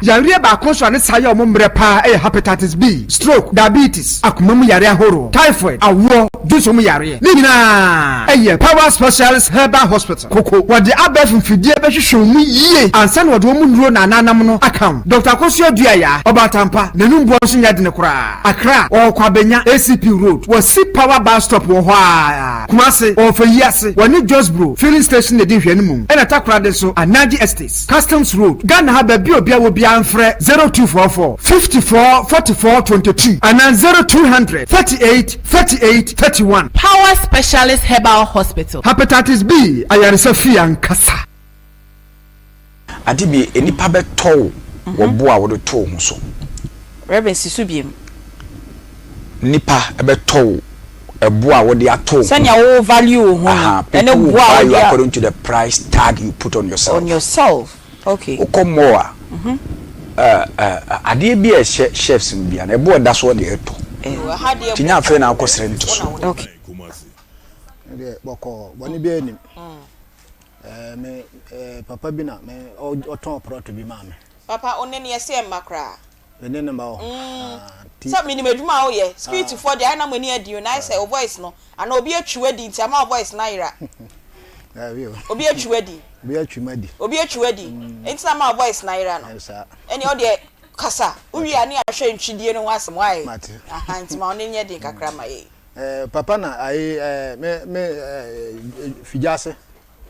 koraa. Yareɛ baako nso a ne saa yɛ wɔn mmerɛ paa yɛ Hepatitis B, stroke, diabetes, akoma mu yareɛ ahoroɔ, typhoid, awoɔ, dwonsɔ mu yareɛ. Ne nyinaa yɛ Power Specialist Herbal Hospital, Koko. Wɔde abɛɛfo mfidie bɛhwehwɛ wo mu yie ansa na wɔde wɔn nnuro na ananam no aka wo. Dɔkta Akosua Duayaa, Ɔbaatampa, n'anum boɔ nso nyɛ dene koraa. Accra, ɔwɔ Kwabenya, ACP Road, wɔ si Power Bus Stop wɔ hɔ ara. Kumasi, ɔwɔ Fayiase, wɔne Josbro Filling Station na ɛdi nhwɛanimu. Ɛna Takoradi nso, Anaji Estates, Customs Road, Ghana ha baabi a obiara wɔ biara mfrɛ 0244 54 44 22 anaa 0200 38 38 31. Power Specialist Herbal Hospital. Hepatitis B ayaresa fie ankasa. Ade bi, nnipa bɛtɔ wo wɔ bo a wode to wo ho so. Rev. Si so biom. Nnipa bɛtɔ wo ɛbo a wode ato wo ho. Sɛnea wo value wo ho no, ɛne People will bo a buy wode you a. according to the price tag you put on yourself. On yourself, okay. Wokɔ mall a, adeɛ bi a ɛhyɛ shelves mu biara no, ɛbo a ɛda soɔ na yɛtɔ. Nti nyɛ afei na wokɔsrɛ ntosoɔ. Okay. Deɛ bɔkɔɔ bɔne biara nim. Ɛɛ me ɛɛ papa bi na me ɔtɔn prɔto bi maa me. Papa wo nne no yɛse ɛmma koraa. Me nne no mma wɔ hɔ. Ah, ti. Sɛ menim adwuma a woyɛ, security foɔ deɛ ayɛ na mo ani adi o na ayɛ sɛ wo voice no anaa obi atwi wo adi nti ama wo voice no ayera. Daabi o. Obi atwi wo adi. Obi atwi m'adi. Obi atwi wo adi nti na ama wo voice no ayera no. Ɛyɛ saa. Ɛneɛ wo deɛ kasa, wo wie a ne yɛahwɛ ntwidie no ho asɛm why? Mate. Aha nti ma wo nne nyɛ den kakra ma yɛn. Eh, papa na ayi eh, me me eh, Figyase.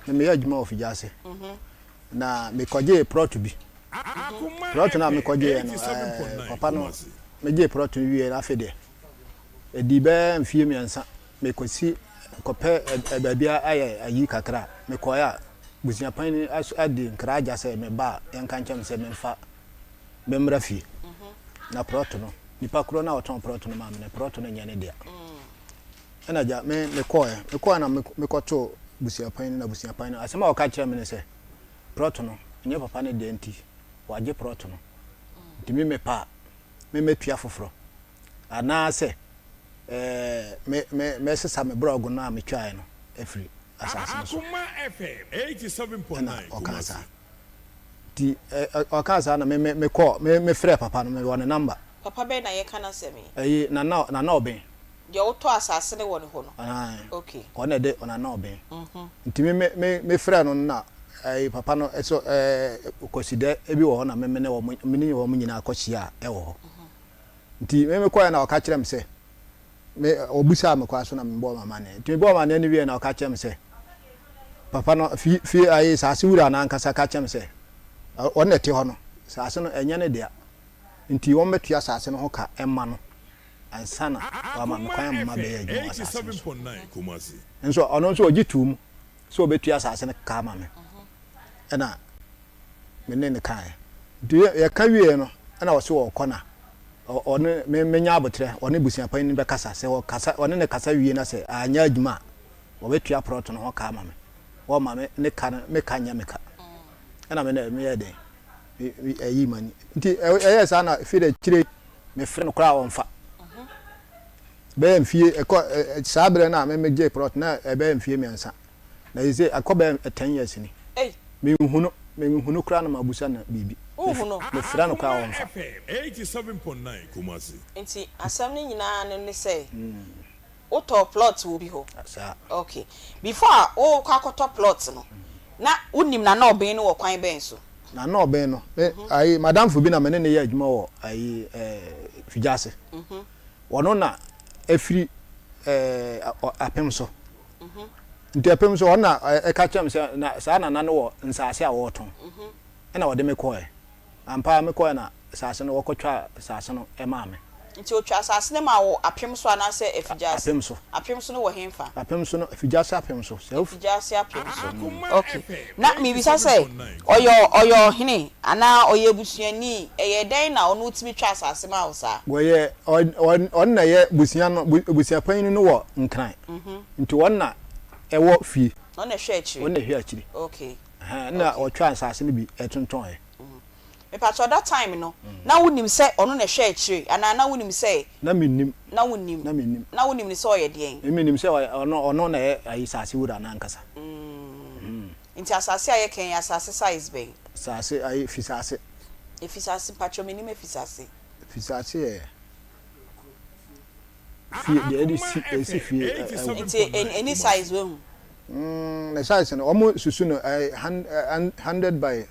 Me meyɛ adwuma wɔ Figyase. Na mekɔgyee prɔto bi. Prɔto no a mekɔgyeeɛ no, eh, papa no, megyee prɔto no wieɛ no, afei deɛ, ɛdii bɛyɛ mfeɛ mmiɛnsa, mekɔsi, kɔpɛ eh, baabi ayɛ ayi kakra a, mekɔeɛ a, busuapanin adi nkra agya sɛ meba a, yɛnka nkyɛm sɛ memfa memmra fie. Na prɔto no, nipa korɔ no a ɔtɔn prɔto no maa me no, prɔto no nyɛ ne dea. Ɛna agya, me mekɔɔɛ, mekɔɔɛ na mekɔtoo busuapanin no, na busuapanin no, asɛm a ɔka kyerɛɛ me ne sɛ, prɔto no, ɛnyɛ papa no dea nti, wagye prɔto no, nti me mepɛ a, me mɛtua foforɔ, anaasɛ ɛɛ me me mɛsesa me brɔgo no a metwaeɛ no afiri asase no so. Ɛna ɔkaa saa. Nti ɔkaa saa na me me mekɔɔ, me mefrɛɛ papa no, mewɔ ne number. Papa bɛn na yɛka n'asɛm yi? Ɛyi, Nana, Nana Ɔben. Deɛ wotɔ asase no wɔ ne hɔ no? Aane. Okay. Ɔno na ɛde Nana Ɔben. Nti me me me mefrɛɛ no no na ɛyi papa no ɛsɛ ɛɛ Kwasidɛ bi wɔ hɔ na me me ne wɔn me ne wɔn nyinaa kɔhyia ɛwɔ hɔ. Nti me mekɔɛ na ɔka kyerɛ me sɛ me ɔbisaa me kwan so na mebɔɔ me amanneɛ. Nti mebɔɔ amanneɛ no wieɛ na ɔka kyerɛ me sɛ papa no fi fi ayi saase wura no ankasa ka kyerɛ me sɛ ɔno na ɛte hɔ no saase no ɛnyɛ ne dea nti wɔmmɛtua saase no ho ka ɛma no ansa na wama me kwan ama mabɛyɛ adwuma wɔ asase no so. Nso ɔno nso ɔgye too mu sɛ ɔbɛtua asase no ka ama me. Ɛna me ne no kaeɛ. Nti yɛka wieɛ no, ɛna ɔse ɔrekɔ na ɔne me menya aboterɛ, ɔne busuapanyin no bɛkasa. Sɛ ɔkasa ɔne no kasa wie na sɛ anyɛ adwuma a, ɔbɛtua prɔto no ho ka ama me. Ɔmma me ne ka no me ka nyɛ me ka. Ɛna me na meyɛɛ dɛn? Ɛyii m'ani. Nti ɛyɛɛ saa na firi akyire mefrɛ no koraa ɔmfa. Bɛyɛ mfie ɛkɔ saa berɛ no a me megyee prɔto na ɛbɛyɛ mfie mmiɛnsa. Na sese akɔ bɛyɛ 10 years ni. Menhu no, menhu no koraa na mabusa no biribi. Mefrɛ no koraa ɔmfa. Nti asɛm no nyinaa no ne sɛ wotɔɔ plot wɔ obi hɔ? Saa. Okay. Before a worekɔ akɔtɔ plot no, na wonim Nana Ɔben no wɔ kwan bɛn so? Nana Ɔben no, me ayi madamfo bi na me ne no yɛ adwuma wɔ ayi ɛɛ Figyase. Ɔno na efiri ɛɛ Apem so. Nti Apem so ɔno na ɛka kyerɛ me sɛ na saa Nana no wɔ nsaase a ɔretɔn. Ɛna ɔde me kɔɛ. Ampa ara mekɔɛ na saase no wɔkɔtwaa saase no maa me. Nti otwaa saase no maa wo apem so anaasɛ afigyase? Apem so. Apem so no wɔ henfa? Apem so no, afigyase apem so. Sɛ wof. Afigyase apem so. Ok. Na mebisa sɛ, ɔyɛ ɔyɛ ɔhene anaa ɔyɛ abusuani? Ɛyɛɛ dɛn na ɔno tumi twaa saase maa wo saa? Wɔyɛ, ɔ ɔ ɔno na ɛyɛ busua no, bu abusuapanyin no wɔ Nkran. Nti ɔno na ɛwɔ fie. Ɔno na ɛhwɛ akyire? Ɔno na ɛhwɛ akyire. Ok. Ɛhɛn, nna ɔtwaa nsaase no bi tontɔɔe. Mepakyɛw, that time no, na wunim sɛ ɔno na ɛhwɛ akyire anaa na wunim sɛ. Na minnim. Na wunnim. Na minnim. Na wunim no sɛ ɔyɛ deɛn? Me minim sɛ ɔyɛ, ɔno, ɔno na ɛyɛ ayi saase wura no ankasa. Nti asaase a yɛka yi, asaase size bɛn? Saase, ayi, fi saase. Efisase, mpakyɛw mennim Efisase. Efisase yɛ fie deɛ yɛde si yɛsi fie ɛwɔ. Nti ɛni size wahu? Mm, ne size no wɔn susu no ɛyɛ 100 by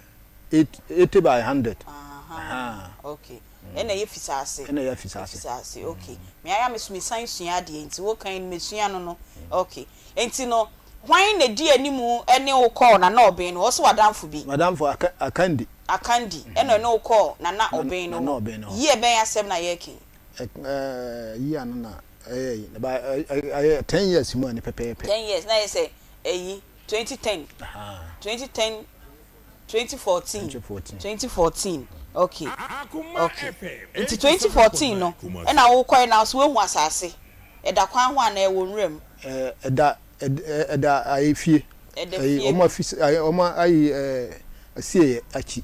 80 by 100. Aha, okay. Ɛna ɛyɛ Fisase. Ɛna ɛyɛ Fisase. Fisase, okay. Me ara me so me san sua adeɛ nti wo kan no mesua no no. Okay. Nti no hwan na di animu ɛne wo kɔɔ Nana Ɔben no hɔ? Ɔse w'adamfo bi. M'adamfo Aka Akandi. Akandi ɛna ɛne wo kɔɔ Nana Ɔben no Nana hɔ. Ɔben no hɔ. Year bɛn asɛm na yɛreka yi? Ɛɛ year no na ɛyɛ yi ba ɛyɛ 10 years mu a ne pɛpɛɛpɛ. 10 years na yɛ sɛ ɛyi 2010. 2010 2014. 2014. 2014, okay. Nti 2014 no ɛna wokɔɛ na so woahu asase ɛda kwan ho anaa ɛwɔ nwura mu? Ɛda ayi fie. Ɛda fie. Fie. Wɔn afi ayi wɔn ayi ɛɛ sie akyi.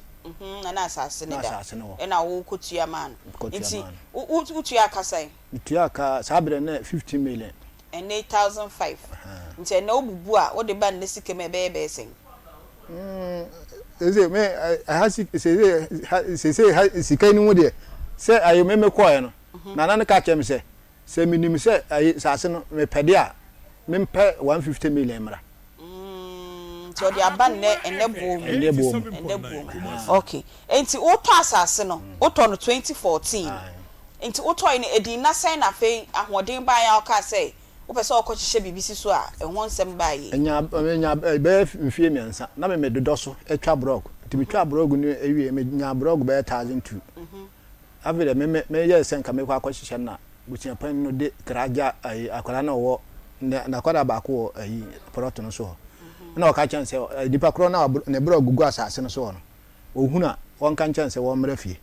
Na na asase no Na da. Asase no wɔ. Ɛna wokɔtua maa no. Kɔtua Nti maa no. wotua kasa yi? Metua ka saa berɛ no 15 million. Ɛnɛ 1005. Nti ɛnɛ wobubu a wode ba nnɛ sika mu a, ɛbɛyɛ bɛyɛ sɛn? Sese me ɛha si sese ha sese ha sika ni mu deɛ sɛ ayi me me kɔɛ no, nana no ka kyerɛ me sɛ menim sɛ ayi saase no mepɛ deɛ a mempɛ 150 million mmra. Nti ɔde aba nnɛ ɛnɛ boɔ mu. Ɛnnɛ boɔ mu. Ɛnnɛ boɔ mu. Okay. Nti wotɔ asase no, wotɔ no 2014. Nti wotɔe no, ɛdi nna sɛn na afei ahoɔden baeɛ a wokaa sɛ wopɛ sɛ wokɔhyehyɛ biribi si so a ɛho nsɛm baeɛ? Ɛnya ɛnya bɛyɛ mfie 3 na me medodɔ so atwa brɔg, nti metwa brɔg no awie, menya brɔg bɛyɛ 1200. Afei deɛ me me meyɛɛ sɛ nka mekɔ akɔhyehyɛ no na busuapanin no de kra gya ayi akwadaa no a ɔwɔ ne n'akwadaa baako wɔ ayi plot no so hɔ, ɛna ɔka kyerɛ no sɛ nipa korɔ no a ne brɔg gu asase no so hɔ no, ɔhunu a wɔnka nkyɛn sɛ wɔmmra fie.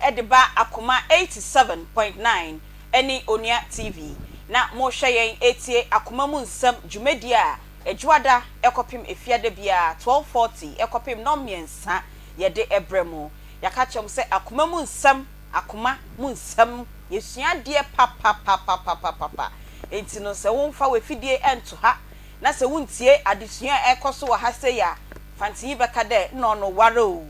Ɛde ba Akoma 87.9 ne Onua TV na mohwɛ yɛn etie Akoma mu nsɛm dwumadie a Ɛdwoada ɛkɔpem Efiada biara 12:40 ɛkɔpem nnɔn 3 yɛde ɛbrɛ mo. Yɛaka kyerɛ mo sɛ Akoma mu nsɛm, akoma mu nsɛm, yɛsua adeɛ papapapapapapa. Enti no sɛ womfa w'afidie ɛnto ha na sɛ wontie adesua a ɛkɔ so wɔ ha sei a, Fantinyi bɛka dɛ nna ɔno wara o,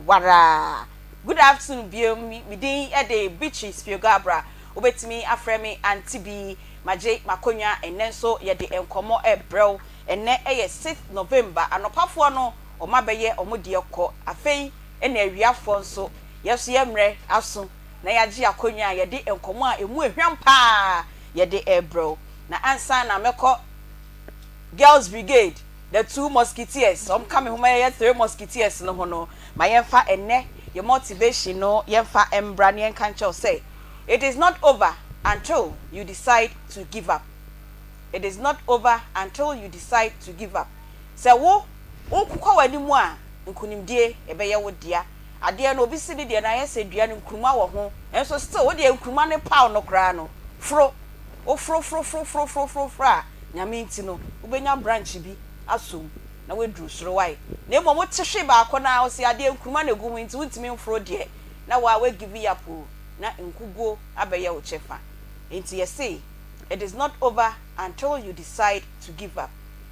waraa. Good afternoon biom, me din de Beatrice Fiogabra. Wobɛtumi afrɛ me Auntie B. Magye m'akonnwa ɛnnɛ nso yɛde nkɔmmɔ rebrɛ wo. Ɛnnɛ yɛ 6th November. Anɔpafoɔ no wɔn abɛyɛ wɔn deɛ kɔ. Afei na awiafoɔ nso yɛn nso yɛn mmerɛ aso na yɛagye akonnwa a yɛde nkɔmmɔ a ɛmu ehwam paa yɛde rebrɛ wo. Na ansa na mɛkɔ Girls Brigade, the two musketeers, wɔn ka me ho ma yɛyɛ three musketeers no ho no, ma yɛmfa ɛnnɛ yɛ motivation no yɛmfa mbra na yɛnka nkyɛw sɛ it is not over until you decide to give up. It is not over until you decide to give up. Sɛ wo wokokɔ w'anim a, nkonimdie ɛbɛyɛ wo dea. Adeɛ no obi si ne deɛ no ayɛ sɛ dua no nkuruma wɔ ho, nso still wo deɛ nkuruma no paw no koraa no, foro. Woforo foro foro foro foro foro foro a, Nyame nti no, wobɛnya branch bi asom na woaduru soro wae. Na mmom wote hwe baako no ara, wose adeɛ nkuruma na ɛgu ho nti wontumi mforo deɛ, na wo a woagive up o, na nkuguo abɛyɛ wo kyɛfa. Enti yɛse it is not over until you decide to give up.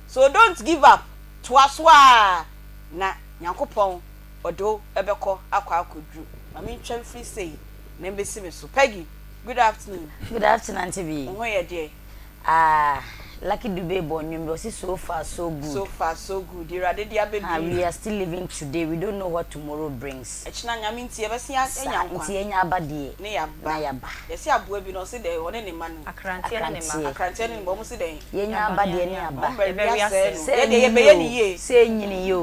So don't give up, toa so ara na Nyankopɔn ɔde wo bɛkɔ akɔ akɔduru. Ma mentwa mfiri sei na ɛmbɛsi me so. Peggy, good afternoon. Good afternoon, Auntie B. Wo ho yɛ deɛ? Ah, Lucky Dube bɔ nnwom bi, ɔsi "So far so good." So far so good. Awurade de abɛduru. Ah, we are still living today, we don't know what tomorrow brings. Ɛkyina Nyame nti yɛbɛsi anya Saa nkwa. nti yɛnya aba deɛ. Ne yaba. Na yaba. Yɛsi aboa bi na ɔsi dɛn, ɔne ne ma no. Akranteɛ ne ne ma. Akranteɛ ne ne ma, ɔmo si dɛn? Yɛnya aba deɛ ne yaba. Ɔmo bɛ wi asɛe no. Sɛ Yɛ deɛ yɛbɛyɛ ne yie. Sɛ enyini yie o,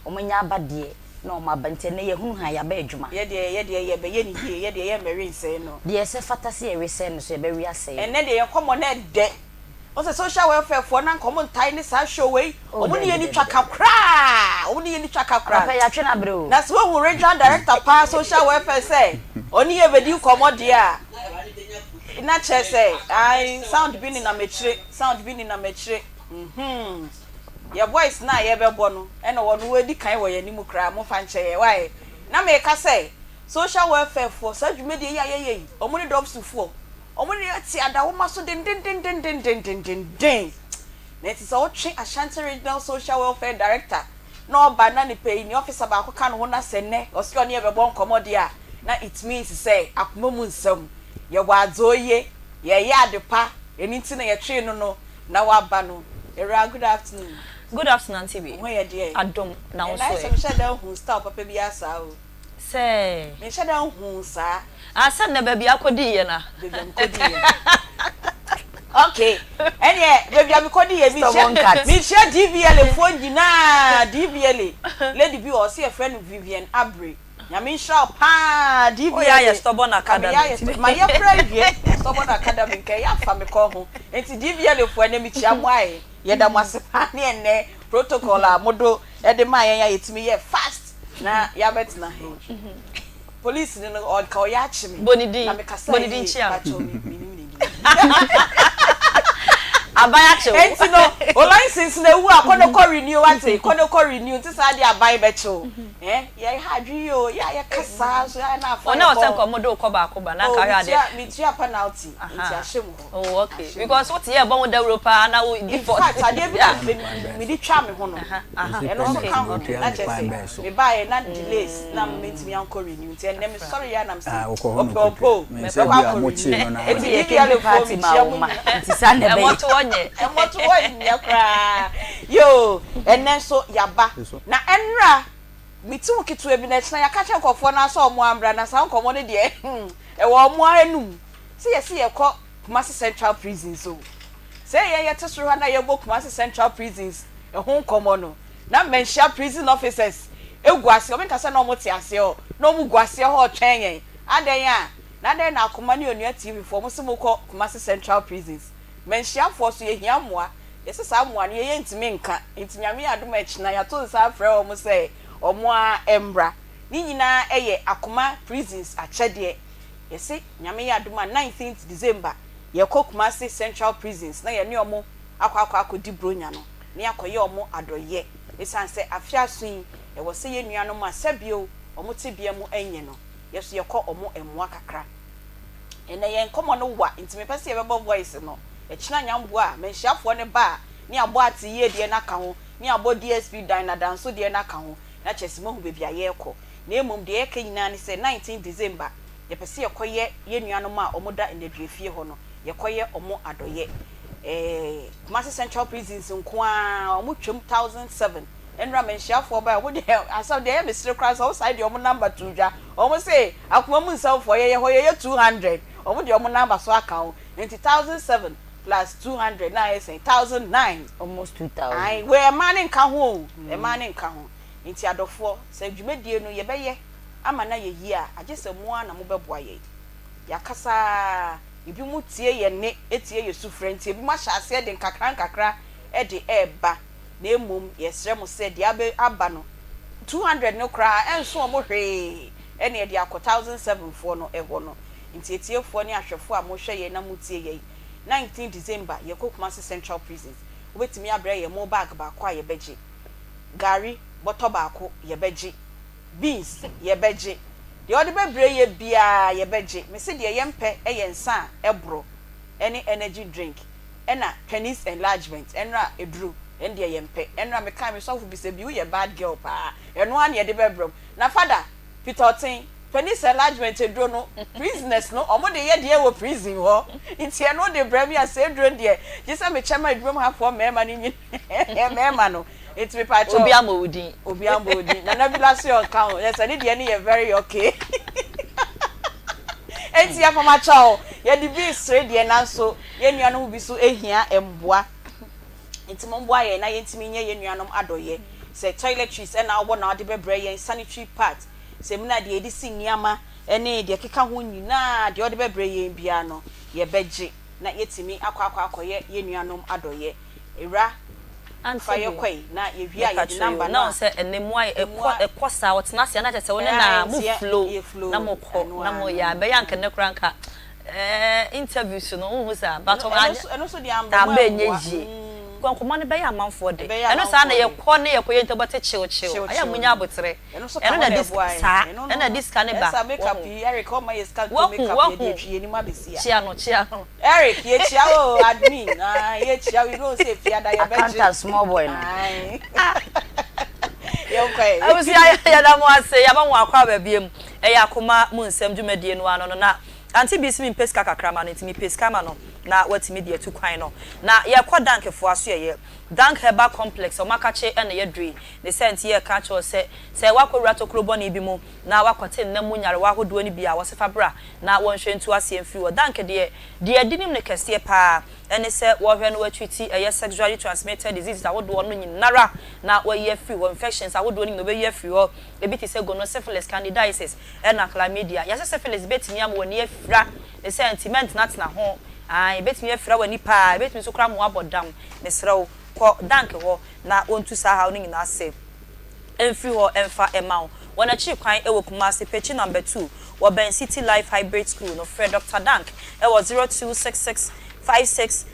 ɔmo nya aba deɛ na ɔmo aba, nti ɛnɛ yɛhunu ha yaba adwuma. Yɛ deɛ yɛbɛyɛ ne yie, yɛ deɛ yɛmmɛwe nsɛe no. Deɛ ɛsɛ fata sɛ yɛwe sɛe no so yɛbɛwe asɛe no. Ɛnɛ deɛ yɛn nkɔmmɔ no ɛdɛ. Wɔn sɛ social welfare foɔ na nka wɔn ntae ne saa show wei. Oh, Wɔn ne dabi, yɛ ni dabi, twa dabi. ka koraa. Wɔn ne yɛ ni twa ka koraa. Anɔpa yɛatwe no abrɛ o. Na sɛ wohu regional director paa social welfare sɛ ɔne yɛ bɛdi nkɔmmɔ deɛ a, na kyerɛ sɛ ae sound bi nenam akyire, sound bi nenam akyire. Yɛ boys no a yɛbɛbɔ no ɛna wɔn wɔadi kan wɔ yɛn anim koraa, momfa nkyɛ yɛn. Why? Na meka sɛ social welfare foɔ saa dwumadie yi a yɛyɛ yi, wɔn ne dɔbso foɔ, wɔn ne te adawoma so dendendendendendendenden. Na ɛte sɛ wotwe Ashanti Regional Social Welfare Director. Na ɔba na nipa yi ne officer baako ka ne ho na sɛ nnɛ ɔse ɔne yɛ bɛbɔ nkɔmmɔ deɛ a, na it means sɛ akoma mu nsɛm, yɛwɔ adze oye, yɛreyɛ ade pa, ɛno nti na yɛtwee no no na waba no. Awuraa good afternoon. Good afternoon Auntie Bee. Wo ho yɛ deɛ? Adom, na wo Ɛnna nso ayɛ sɛ ɛ? menhyɛ da nhuu style papa biara saa o. Sɛ. Menhyɛ da nhuu saa. Ah sɛ nnɛ baabi a akɔdii yɛ no a. Baabi a mekɔdii yɛ no. Ok, ɛneɛ baabi a mekɔdii yɛ Stubborn cat. mehyia DVLA foɔ nyinaa, DVLA lady bi wɔ hɔ ɔse yɛfrɛ no Vivian Abre. Nyame nhyira wo paa Wo yɛ ayɛ DVLA. stubborn Nka academy meyɛ ayɛ nti. mayɛ koraa awie stubborn academy nka ɛyɛ afa me kɔn ho. Nti DVLA foɔ ɛnɛ mekyia mo ae. Yɛda mo ase paa ne ɛnnɛ protocol a modo de maa yɛn a yɛtumi yɛɛ fast na yɛabɛtena ha yi. Polisini no ɔnka ɔyɛ akye me Bɔ ne din, na mekasa bɔ ne din yie kyia no. pakyɛw me menim ne din. Aban akye wo. Enti no wo license no awu a kɔ na kɔ renew wate, kɔ na kɔ renew nte saa deɛ aban bɛkye wo. Eh yɛ ha adwene yi o, yɛ a yɛka saa nso yɛ a na afa Wɔn yɛ a wɔsɛ kɔn. nka wɔn de wo kɔ baako ba na Oh nka hwɛ adeɛ. metua metua penalty nti ahyɛ mu hɔ. Oh okay Ahyɛ mu because hɔ. wote yɛ ɛbɔ ho dawuro paa na wo In default. fact adeɛ bi na Yeah. me mede twa me ho no ɛno nso ka ho bi na kyerɛ sɛ mebaeɛ na delays na mentumi ankɔ renew nti ɛnnɛ mesɔreeɛ a na mese ɔpɛ ɔmpɛ o mɛkɔ akɔ renew nti Yɛ DVLA kente foɔ party ma mekyia wo mo ma nyinaa. nti saa na ɛbɛyɛ. Ɛmɔto hɔ nyɛ. Ɛmɔto hɔ nyɛ koraa yoo ɛnnɛ nso yɛaba na ɛnora me ti ho ketewa bi na ɛkyena yɛaka kyerɛ nkurɔfoɔ no ara sɛ wɔn ammra na saa nkɔmmɔ no deɛ ɛwɔ wɔn ara anum sɛ yɛse yɛkɔ Kumasi Central Prisons o. Sɛ yɛn yɛte soro ha na yɛbɔ Kumasi Central Prisons ho nkɔmmɔ no, na Manhyia prison officers gu aseɛ, wɔn nka sɛ na wɔn te aseɛ hɔ, na wɔn gu aseɛ hɔ retwɛn yɛn. Adɛn a? Na adɛn na Akoma ne Onua TV foɔ mo se mokɔ Kumasi Central Prisons? Manhyiafoɔ nso yɛhia mmoa. Yɛse saa mmoa no yɛn yɛntumi nka, nti Nyame yɛ adom a ɛkyena yɛato nsa afrɛ wɔn sɛ wɔn ara mmra. Ne nyinaa yɛ Akoma Prisons akyɛdeɛ. Yɛse Nyame yɛ adom a 19th December yɛkɔ Kumasi Central Prisons na yɛne ɔmo akɔ akɔ akɔdi Bronya no na yɛakɔyɛ ɔmo adɔyɛ esiane sɛ afe aso yi ɛwɔ sɛ yɛn nuanom a sɛbio ɔmo tebea mu ɛnyɛ no yɛso yɛkɔ ɔmo mmoa kakra. Ɛnɛ yɛn nkɔmɔ no wa nti mepɛ sɛ yɛbɛbɔ voice no ɛkyena nyamboa a manhyiafoɔ no ba a ne yɛabɔ ate yie deɛ no aka ho ne yɛabɔ DSP Dan Nadanso deɛ no aka ho na kyerɛ sɛ moahu baabi a yɛrekɔ. Na mmom deɛ yɛka nyinaa ne sɛ 19 December yɛpɛ sɛ yɛkɔyɛ yɛn nuanom a wɔda nnaduafie hɔ no, yɛkɔyɛ wɔn adɔyɛ. Ɛɛ Kumasi Central Prisons nko ara wɔtwam 1007. Nnora manhyiafoɔ baeɛ, wɔn deɛ asɛm deɛ ɛyɛ me sere koraa sɛ wɔsan de wɔn number too dwa. Wɔn se akoma mu nsɛmfoɔ yɛyɛ hɔ yɛyɛ 200, wɔn de wɔn number so aka ho. Nti 1007 plus 200 na ayɛ sɛn? 1009. Almost 2000. Ae, wei mmaa no nka ho o, mmaa no nka ho. Enti adɔfoɔ, sɛ dwumadie no yɛbɛyɛ ama no ayɛ yie a, agye sɛ mo ara na mobɛboa yɛn. Yɛakasa ara, ebinom tie yɛn nne, tie yɛn sufrɛ, nti ebinom ahyɛ aseɛ de nkakrankakra de reba. Na mmom yɛsrɛ mo sɛ deɛ abɛ aba no, 200 no koraa ɛnso wɔn hwee, ɛna yɛde akɔ 1007 foɔ no hɔ no. Nti atiefoɔ ne ahwɛfoɔ a mohwɛ yɛn na motie yɛn, 19 December yɛkɔ Kumasi Central Prisons, wobɛtumi abrɛ yɛn mo bag baako a yɛbɛgye. Gari bɔtɔ baako yɛbɛgye, beans yɛbɛgye, deɛ ɔde bɛbrɛ yɛ biara yɛbɛgye, mese deɛ yɛmpɛ yɛ nsa a ɛboro ɛne energy drink ɛna penis enlargement ɛnra aduro ɛndeɛ yɛmpɛ, ɛnra mekae me sɔfo bi sɛ bi woyɛ bad girl paa ɛno ara na yɛde bɛbrɛ wo na fada Peter Oten, penis enlargement aduro no prisoners no ɔmo de yɛ deɛ wɔ prison hɔ nti ɛno de brɛ me a sɛ aduro no deɛ gye sɛ mekyɛ ma adwuma mu hafoɔ mmarima no nyina mmarima no nti mepaakyɛw Obi ammɔ wo din. Obi ammɔ wo din Nana Bila so yɛ ɔnka ho yɛ sɛ ne deɛ no yɛ very okay nti yɛfamakyɛw yɛde bi resere deɛ nanso yɛn nuanom bi so hia mmoa. Nti momboa yɛn na yɛntumi nyɛ yɛn nuanom adɔyɛ. Sɛ toiletries na wowɔ na wode bɛbrɛ yɛn, sanitary pads, samina, deɛ yɛde si nneɛma ne deɛ ɛkeka ho nyinaa, deɛ wode bɛbrɛ yɛn biara no, yɛbɛgye na yɛatumi akɔ akɔ akɔyɛ yɛn nuanom adɔyɛ. Awura, fa Auntie yɛ Bee, kɔ yi na yɛwie a yɛde mepakyɛ number yoo, no na a wohu sɛ ɛnɛ mu ayɛ, ɛmu ɛkɔ, a ɛkɔ saa, ɔtena ase a na kyerɛ sɛ wo ne no ɛɛ a, mo nti yɛ, flow, yɛ flow, na mokɔ, ɛno na ara moyɛ a, no. ɛbɛyɛ anka nnɛ koraa anka ɛɛ interviews no, wonhu saa, but Ɛno, ɔmo ɛno anyɛ, nso, ɛno nso deɛ amba mu amba ɛnyɛ ammoa. yie. Mm. Nkɔmmɔ no bɛyɛ amanfoɔ dɛ. Ɛbɛyɛ Ɛno saa na amanfoɔ dɛ. yɛkɔ ne yɛkɔyɛ nti wobɛte kyew kyew. Kyew Ɛyɛ a kyew munya no. aboterɛ. Ɛno nso ka Ɛno ho na na ɛde ɛboa yɛn. saa, Ɛno ɛno na no, ɛde sika no ba. ɛsa makeup Wahu. yi, Eric ɔmma yɛ sika ntɔ Wahu, makeup yɛde wahu. atwi yɛn anim abɛsi a. Kyia no, kyia no. Eric, yɛkyia wo o, admin, ae, yɛkyia wo, you know sɛ Fiada yɛbɛgye. Accountant small boy no. Ae. Yɛnkɔ ɛ. Abusua yɛda mo ase yɛama mo akɔ aba biom ɛyɛ akoma mu nsɛm dwumadie no ano no na Auntie Bee se mempɛ sika kakra ma no nti mepɛ sika ma no na watumi de atu kwan no na yɛkɔ Dank foɔ asoɛeɛ Dank Herbal Complex ɔmo akakye na yɛaduru yi ne sɛ nti yɛreka akyerɛ wo sɛ sɛ woakɔ wura tokuro bɔne bi mu na woakɔte nna mu nyarewa ahodoɔ no bi a wɔse fa bra na wɔnhwɛ ntu aseɛ mfiri hɔ Dank deɛ deɛ ɛdi nim no kɛseɛ paa ɛne sɛ wɔhwɛ na wɔatreati ɛyɛ sexually transmitted diseases ahodoɔ no nyinara na wɔayi afiri hɔ, infections ahodoɔ no nyinaa wɔbɛyi afiri hɔ, ebi te sɛ gonosyphilis, candidiasis, ɛna chlamydia. Yɛse syphilis bɛtumi ama w'ani afira, ne saa nti mɛntenatena ho, ae, ɛbɛtumi afira w'ani paa, ɛbɛtumi nso koraa ama woabɔ dam, mesrɛ wo, kɔ dank hɔ na wɔntu saa haw no nyinaa ase. mfiri hɔ mfa mma wo. Wɔn akyiri kwan wɔ Kumasi, Pekyi Number 2, wɔ bɛn City Life Hybrid School no. Frɛ Doctor Dank wɔ 0266 56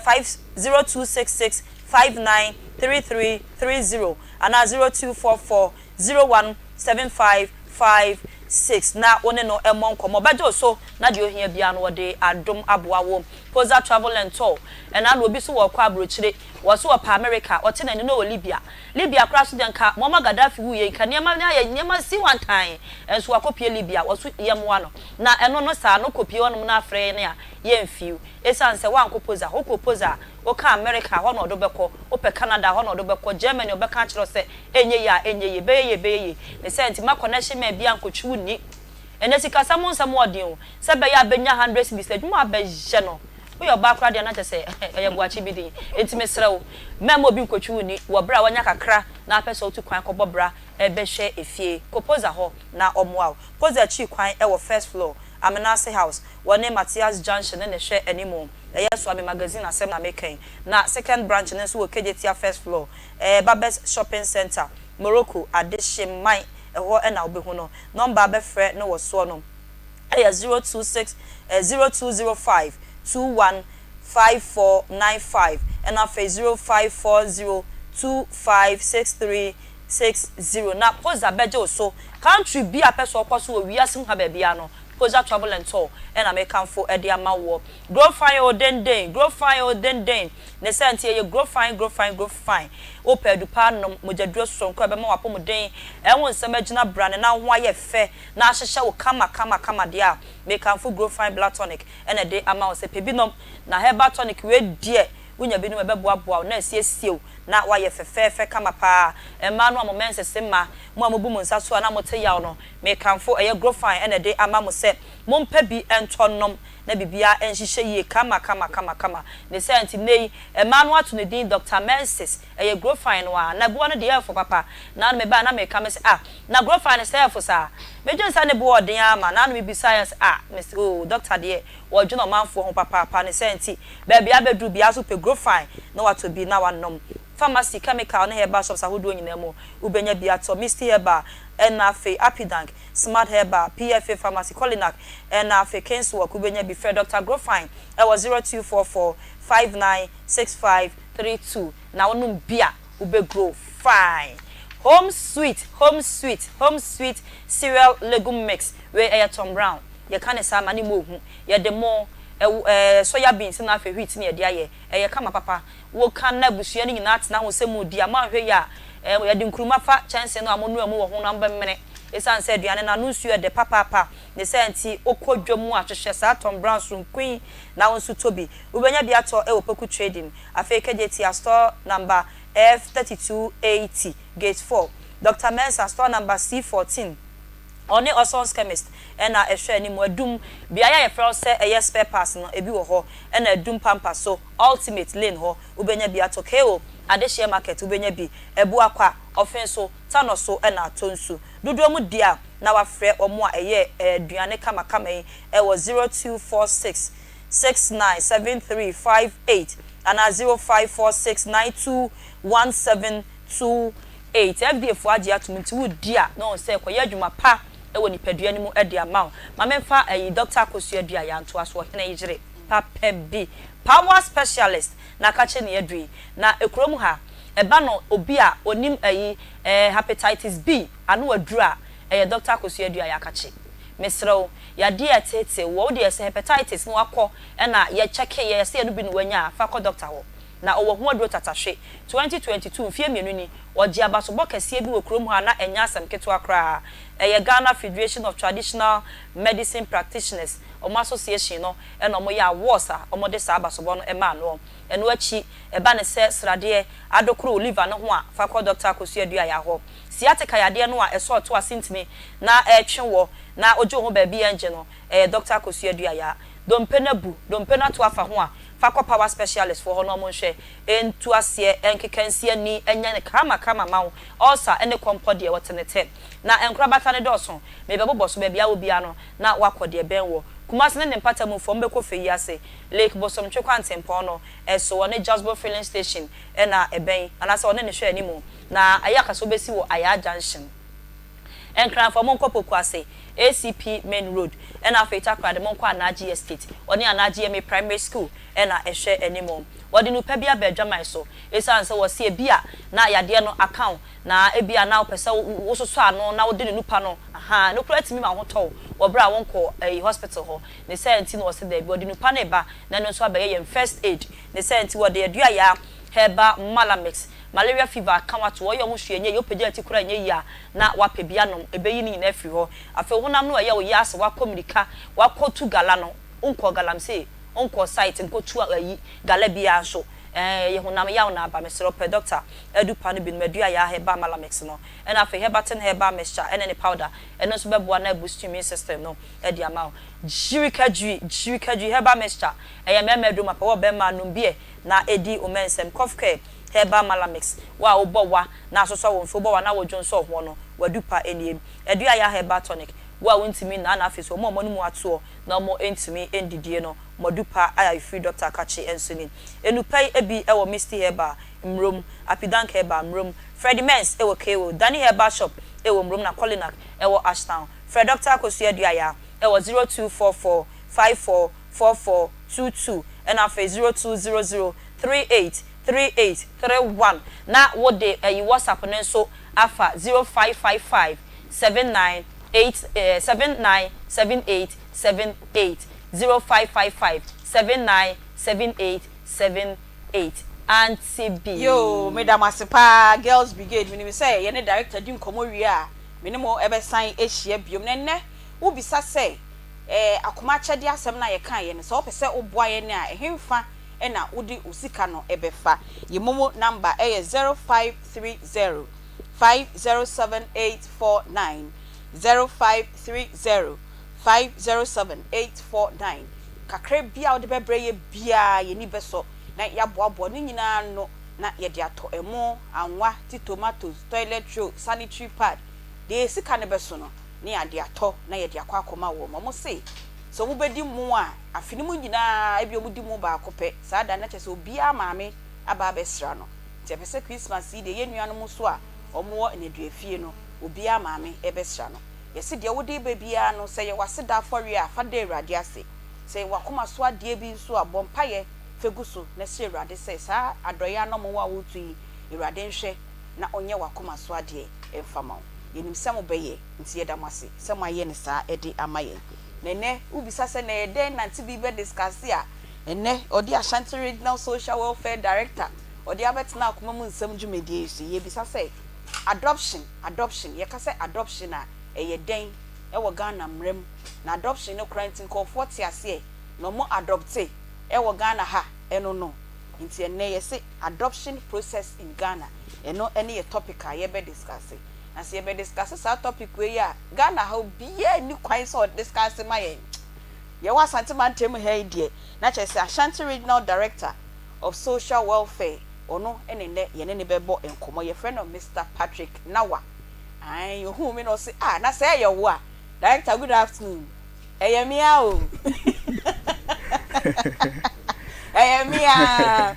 5 0266 59 33 30 anaa 0244 01 75 56 na wo ne no mmɔ nkɔmmɔ. Ɔbɛgye wo so na deɛ ohia biara no wɔde adom aboa wo. Poza Travel and Tour, Ɛna ano obi so wɔrekɔ aburokyire, wɔ so wɔpɛ America, ɔte n'ani na ɔwɔ Libya. Libya koraa so deɛ nka Muammar Gaddafi wuiɛ nka nneɛma no ayɛ nneɛma si wantan nso wakɔpue Libya wɔ so yɛmmoa no na ɛno no saa no kɔpue hɔnom na afrɛ yɛn a yɛmfiw ɛsiane sɛ woankɔ Poza hɔ wokɔ Poza a woka America hɔ na ɔde wo bɛkɔ wopɛ Canada hɔ na ɔde wo bɛkɔ Germany ɔbɛka akyerɛ wo sɛ ɛnyɛ yie a ɛnyɛ yie ɛbɛyɛ yie ɛbɛyɛ yie ne saa nti mma connection man biara nkɔtwi wo nni ɛnɛ sikasɛm ho nsɛm wɔ den o sɛ ɛbɛyɛ a bɛnya hundred cedis adwuma a bɛyɛ no Woyɛ ɔbaa koraa deɛ na kyerɛ sɛ ɛyɛ boakye bi din. Enti mesrɛ wo, mɛmma obi nkotwi wo nni wɔ berɛ a woanya kakra na apɛ sɛ wotu kwan kɔbɔ bra bɛhwɛ efie. Kɔ Poza hɔ na ɔmmoa wo. Poza akyiri kwan wɔ first floor, Amenase House, wɔne Mathias Junction ne na ɛhwɛ animu. Ɛyɛ Suame Magazine asɛm na meka yi. Na second branch no nso wɔ Kejetia first floor, Babes Shopping Centre, Morocco, Adehyeman, ɛhɔ na wobɛhu no. Nɔmba a bɛfrɛ no wɔ soɔ no. yɛ 026 0205 21 5495 ɛna afei 0540 25 6360 na Poza bɛgye wo so. Country bi a pɛ sɛ ɔkɔ so wɔ wiase mu ha baabiara no Poza Travel and Tour ɛna mekamfo de ama woɔ. Grow fine o denden, grow fine o denden, ne saa nti ɛyɛ grow fine, grow fine, grow fine. Wopɛ adupa anom, mogyaduro soronko a ɛbɛma w'apɔmuden ɛho nsɛm agyina brane na wo ho ayɛ fɛ na ahyehyɛ wo kama kama kama deɛ a, mekamfo Grow Fine Blood Tonic na ɛde ama wo sɛ pɛ bi nom. Na herbal tonic wei deɛ, wonya bi nom a ɛbɛboaboa wo na asiesie wo na woayɛ fɛfɛɛfɛ kama paa. Mmaa no a mo menses mma, mo a mobu mo nsa so a na mote yaw no, mekamfo ɛyɛ Grow Fine na ɛde ama mo sɛ mompɛ bi ntɔ nnom na biribiara nhyehyɛ yie kama kama kama kama. Ne saa nti nnɛ yi, mmaa no ato no din Doctor Menses. Ɛyɛ grofine no aa, na boɔ no deɛ ɛɛfo papa. Naano mebae na meka mese ah, na grofine no sɛ ɛɛfo saa? Medwene sɛ ne boɔ ɔden aa ma, naano mebisaeɛ ɔse ah, mese oo doctor deɛ wɔdwene ɔmanfoɔ ho papaapa ne saa nti baabi a abɛduru biaa nso wopɛ grofine na watɔ bi na wanom. Pharmacy, chemical ne herbal shops ahodoɔ nyinaa mu wobɛnya bi atɔ, Misty Herbal ɛna afei Apidank, Smart Herbal, PFA Pharmacy, Colinac ɛna afei Kingswalk wobɛnya bi. Frɛ Doctor Grofine ɛwɔ 0244 59 65 32 na wonom bi a wobɛ grow fine. Home sweet home sweet home sweet cereal legume mix wei ɛyɛ Tom Brown yɛka ne saa ma ne mu ohu yɛde mo ɛwo ɛɛ soya beans na afei wheat na yɛde ayɛ ɛyɛ kama papa woka na abusua no nyinaa tena ho sɛ mudi a moanhwɛ yie a ɛɛ yɛde nkuruma fa kyɛnsee no a monoa mu wɔ ho no a mobɛmene esiane sɛ aduane no ano nsuo ɛdɛ papaapa ne saa nti wokɔ dwa mu a hwehwɛ saa Tom Brown soronko yi na wo nso tɔ bi wobɛnya bi atɔ ɛwɔ Poku Trading Afei Kejetia store number F3280, gate 4, Doctor Mensah store number C14, ɔne Orson's Chemist na ɛhwɛ anim. Adum, beaeɛ a yɛfrɛ hɔ sɛ ɛyɛ spare parts no, ebi wɔ hɔ, ɛna Adum Pampa so, Ultimate Lane hɔ, wobɛnya bi atɔ. KO, Adehyeɛ Market, wobɛnya bi. Abuakwa, Ɔfenso, Tanɔ so na Atonsu. Dodoɔ mu deɛ a, na wafrɛ wɔn a ɛyɛ aduane kamakama yi wɔ 0246 69 73 58 anaa 0546 92 17 28. FDA foɔ agye atom nti wo di a na wɔn sɛ kɔyɛ adwuma pa wɔ nipadua no mu de ama wo. Ma me nfa ayi Doctor Akosua Duah Yantoa so ɔhene yere papa bi power specialist na aka kyerɛ ne aduru yi na kurom ha ɛba no obi a onim ayi eh hepatitis B ano aduru a ɛyɛ Doctor Akosua Duah Yakakye. Mesrɛ wo, yadeɛ a ɛteetee woɔ, wo deɛ sɛ hepatitis na wakɔ na yɛ kyɛke yɛ, yɛse ɛno bi na wanya a, fa kɔ doctor hɔ. Na ɔwɔ ho aduro tatahwe. 2022, mfeɛ mmienu ni, ɔgyee abasobɔ kɛseɛ bi wɔ kurom hɔ a na ɛnyɛ asɛm ketewa koraa. Ɛyɛ Ghana Federation of Traditional Medicine Practitioners, wɔn association no na wɔyɛ awards a wɔde saa abasobɔ no maa noɔ. Ɛno akyi, ɛba no sɛ sradeɛ adokoro wo liver no ho a, fa kɔ Dɔkta Akosua Aduaya hɔ. Sciatica yadeɛ no a ɛsɔ ɔto ase ntini na ɛretwe wɔ na wogye wo ho baabi ɛngye no, ɛyɛ Dɔkta Akosua Aduaya. Dompe no abu, dompe no ato afa ho a, fa kɔ Power Specialist foɔ hɔ na wɔn nhwɛ, ntu aseɛ, nkeka nsi ani, nyɛ no kama kama ma wo. Ulcer ne kɔmpɔ deɛ wɔte no tɛ. Na nkorabata no dɔɔso, mebɛbobɔ so, baabi a wɔ biara no na woakɔ deɛ ɛbɛn woɔ. Kumasi ne ne mpata mu foɔ mobɛkɔ fɛ yi ase, Lake Bosomtwe kwantempɔn no so, ɔne Jasbo Filling Station na ɛbɛn, anaasɛ ɔne no hwɛ anim, na ɛyɛ a ka sɛ wobɛsi wɔ Ayaa Junction. Nkranfoɔ monkɔ Pokuase, ACP Main Road, ɛna afei Takoradi monkɔ Anagye Estate, ɔne Anagye MA Primary School na ɛhwɛ anim. Wɔde nupa bi aba adwaman so, ɛsiane sɛ wɔse ebia na yadeɛ no aka wo, na ebia na wopɛ sɛ wososɔ ano na wode ne nupa no, ahaa, ɛno koraa tumi ma wo ho tɔ wo wɔ berɛ a wonkɔɔ ɛyi hospital hɔ. Ne saa nti na wɔse daabi, wɔde nupa no reba na ɛno nso abɛyɛ yɛn first aid. Ne saa nti wɔde Aduayaa Herbal Malamix Malaria fever aka wo ato hɔ, ɔyɛ wo ho hwee ɛnyɛ yie, wopagya ti koraa ɛnyɛ yie a, na woapɛ bi anom, ɛbɛyi ne nyinaa afiri hɔ. Afei wo honam no ɛyɛ wo ya sɛ woakɔ mmirika, woakɔtu gala no, wonkɔɔ galamsey, wonkɔɔ site nkɔtu ayi gala biara nso, ɛɛ ɛyɛ honam yaw na aba, mesrɛ wo pɛ doctor adu pa no bi nom, Aduayaa Herbal Malamix no, ɛna afei Herbatin Herbal Mixture ɛne ne powder, ɛno nso bɛboa na aboost immune system no de ama wo. Gyirikadwiri, Gyirikadwiri Herbal Mixture, ɛyɛ mmarima aduro mapa, wɔ barima a nom bi ɛ na ɛdi wo mɛnsɛm. Cough Care Herbal Malamix, wo a wobɔ wa na asosɔ wo mfe, wobɔ wa na wodwonsɔ hoɔ no, w'adu pa nie. Aduaya Herbal Tonic, wo a wontumi nna na afei nso wɔn a wɔn anomu atoɔ na wɔntumi ndidie no, mo adu pa a ɛfiri Dɔkta Akakye nso ni. Nnupa yi bi wɔ Misty Herbal, Mmrom, Apidank Herbal, Mmrom, Freddie Mens wɔ KO, Danny Herbal Shop wɔ Mmrom na Kolinak wɔ Ashtown. Frɛ Dɔkta Akosua Aduaya wɔ 0244 54 44 22 ɛna afei 0200 38 38 31 na wode ayi WhatsApp no nso afa 0555 79 8 eh, 79 78 78 0555 79 78 78 Auntie B. Yoo meda mo ase paa girls brigade menim sɛ yɛne director di nkɔmmɔ wie a me ne mo bɛsan ahyia biom na ɛnnɛ wo bisa sɛ eh akoma akyɛdeɛ asɛm no a yɛkaeɛ no sɛ wopɛ sɛ woboa yɛn a ɛhenfa na wode wo sika no bɛfa. Yɛn momo number yɛ 0530 507 849, 0530 507 849. Kakra biara a wode bɛbrɛ yɛ biara yɛn ani bɛsɔ na yɛaboaboa ne nyinaa ano na yɛde atɔ ɛmo, anwa, ti tomatoes, toilet roll, sanitary pad, deɛ yɛn sika no bɛso no na yɛade atɔ na yɛde akɔ akɔma wɔn. Wɔse sɛ wɔbɛdi mo a, Afe no mu nyinaa, ebia wɔdi mu baako pɛ. Saa da no, na kyerɛ sɛ obiara maame aba abɛsra no. Nti ɛpɛ sɛ Christmas yi deɛ, yɛn nuanom nso a wɔwɔ nneduafie no, obiara maame bɛsra no. Yɛse deɛ wode reba biara no, sɛ ɛyɛ w'aseda afɔreɛ a, fa da Awurade ase. Sɛ ɛyɛ w'akoma so adeɛ bi nso a, bɔ mpaeɛ fa gu so na srɛ Awurade sɛ saa adɔeɛ anɔmɔwɔ a woretu yi, Awurade nhwɛ na ɔnyɛ w'akoma so adeɛ mfa ma wo. Yɛnim sɛ mobɛyɛ, nti yɛda mo ase sɛ moayɛ no saa de ama yɛn. Na ɛnnɛ wobisa sɛ na ɛyɛ dɛn na Ntibi bɛ discuss a, ɛnnɛ ɔde Ashanti Regional Social Welfare Director ɔde abɛtena akoma mu nsɛm dwumadie yi so. Yɛbisa sɛ adoption, adoption, yɛka sɛ adoption a ɛyɛ dɛn ɛwɔ Ghana mmara mu? Na adoption no koraa nti nkorɔfoɔ te aseɛ na ɔmo adopte ɛwɔ Ghana ha ɛno no nti ɛnnɛ yɛse adoption process in Ghana ɛno ɛne yɛ topic a yɛbɛ discuss. Na sɛ yɛbɛ discuss saa topic wei a, Ghana ha obiara nni kwan sɛ ɔdiscuss ma yɛn. Yɛwɔ Asante mantam ha yi deɛ, na kyerɛ sɛ Ashanti Regional Director of Social Welfare, ɔno na nnɛ yɛne no bɛbɔ nkɔmmɔ. Yɛfrɛ no Mister Patrick Nawa. Ae, ohuu me na ɔse, ah, na sɛ ɛyɛ wo a? Director, good afternoon. Ɛyɛ me ara o. Ɛyɛ me ara.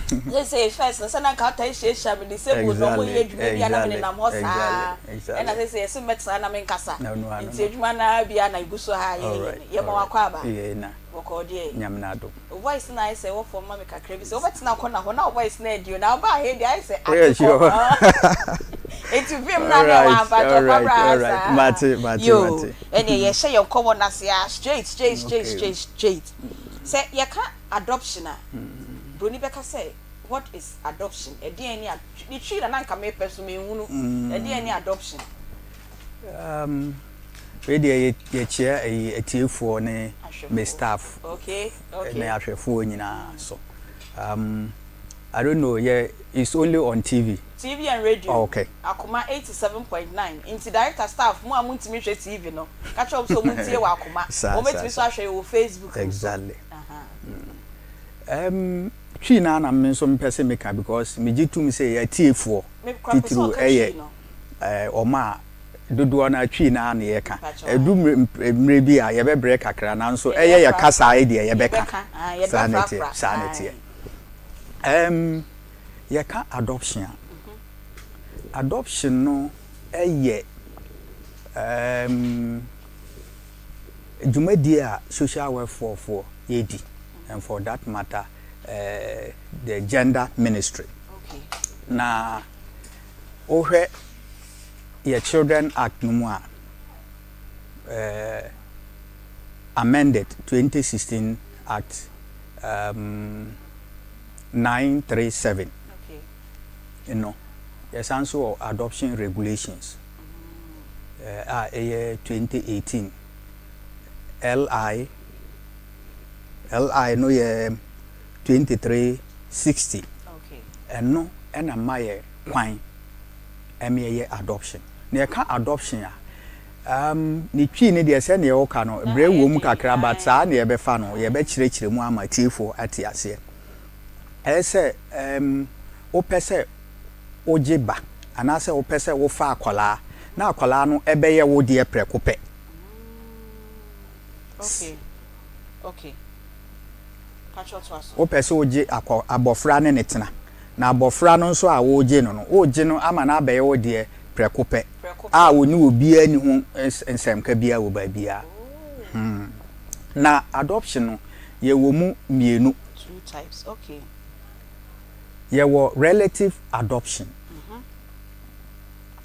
Seesei first no sɛ na nka ɔtaa hyiahyia me disabled na ɔmo yɛ adwuma bi a na me nenam hɔ saa ɛna seesei yɛse mɛtena na menkasa nti adwuma no ara bi a na egu so ha yɛyɛ no yɛma wakɔ aba bɔkɔɔ deɛ wo voice no ayɛ sɛ ɛwɔ fam ma me kakra bi sɛ wobɛtena kɔna hɔ na wo voice no adi o na wobaa ha yi deɛ ayɛ sɛ ate kɔ nti vim no a na ɛwɔ ha mpakyɛ fa bra ha saa yoo ɛneɛ yɛhyɛ yɛn nkɔmmɔ no ase a straight straight straight straight straight sɛ yɛka adoption a. Broni bɛka sɛ what is adoption? Ɛdeɛn ne ne Twi na na nka mepɛ so menhunu. Ɛdeɛn ne adoption? Wei deɛ yɛkyia ɛyi atiefoɔ ne me Ahwɛfoɔ. staff ne ahwɛfoɔ nyinaa so. I don't know, yeah, it's only on TV. TV and radio. Oh, okay. Akoma 87.9. Nti director, staff, mo a montumi hwɛ TV no, ka kyerɛ wɔn sɛ wɔn ntie wɔ Akoma. Saa, Wɔn bɛtumi saa, so ahwɛ wɔ Facebook nso. Twi na na me nso mpɛ sɛ meka because megye tom sɛ yɛatiefoɔ Me kora pɛ sɛ titiriw ɔka ɛyɛ Twi no. ɔma a dodoɔ no Twi na na yɛka. Mpakyɛw. Ɛdu mmerɛ bi a yɛbɛbrɛ kakra, nanso Yɛde ɛyɛ yɛ bɛfrafra. kasa yi deɛ yɛbɛka. Yɛbɛka. Ah, yɛde Saa na ɛteɛ. bɛfrafra. Saa na ɛteɛ. Yɛka adoption a, adoption no ɛyɛ dwumadie a social welfare foɔ yɛdi, and for that matter the gender ministry. Na wohwɛ yɛ Children Act no mu a, amended 2016 Act 937 no, yɛsan nso wɔ adoption regulations a ɛyɛ 2018 LI, LI no yɛ 2360. Ɛno ɛna ma yɛ kwan ɛma yɛyɛ adoption. Na yɛka adoption a, ne Twi ne deɛ sɛnea wɔka no brɛ wɔ mu kakra, but saa na yɛbɛfa no yɛbɛkyerɛkyerɛ mu ama tiefoɔ ate aseɛ. Ɛyɛ sɛ wopɛ sɛ wogye ba anaasɛ wopɛ sɛ wofa akwadaa na akwadaa no ɛbɛyɛ wo deɛ prɛko pɛ. Okay. Patro, to aso. Wopɛ sɛ wogye akɔ abɔfra ne ne tena, na abɔfra no nso a wogye no, wogye no ama no abɛyɛ wo deɛ prɛko pɛ Prɛko pɛ. a wo ne obiara ni ho nsɛmka biara wɔ baabiara. Na adoption no yɛwɔ mu mmienu. Two types. Okay. Yɛwɔ relative adoption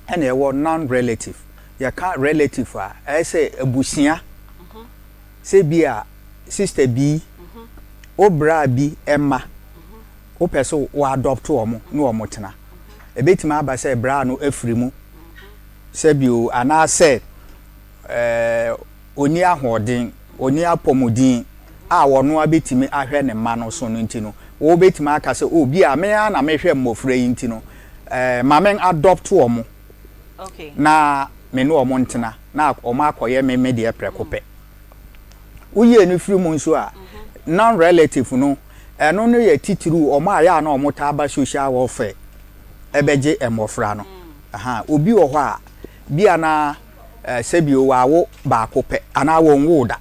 ɛna yɛwɔ non-relative. Yɛka relative a, ɛyɛ sɛ abusua, sɛ bi a sister bi, wo bra bi ɛma wopɛ sɛ wo adopt wɔn ne wɔn tena. Ebetumi aba sɛ bra no afiri mu sɛbio, anaasɛ oni ahoɔden, oni apɔmuden a wɔn abɛtumi ahwɛ ne mma no so no, nti no wɔbɛtumi aka sɛ o bi a me ara na mehwɛ mmɔfra yi, nti no ma me adopt wɔn na me ne wɔn ntena na wɔn akɔyɛ me deɛ prɛko pɛ. Woyie no firi mu nso a, non relative no, ɛno no yɛ titiriw wɔn a yɛ a na wɔn taa ba social welfare ɛbɛgye mmɔfra no. Aha, obi wɔ hɔ a bi a na sɛbi o wawo baako pɛ anaa wɔn wo da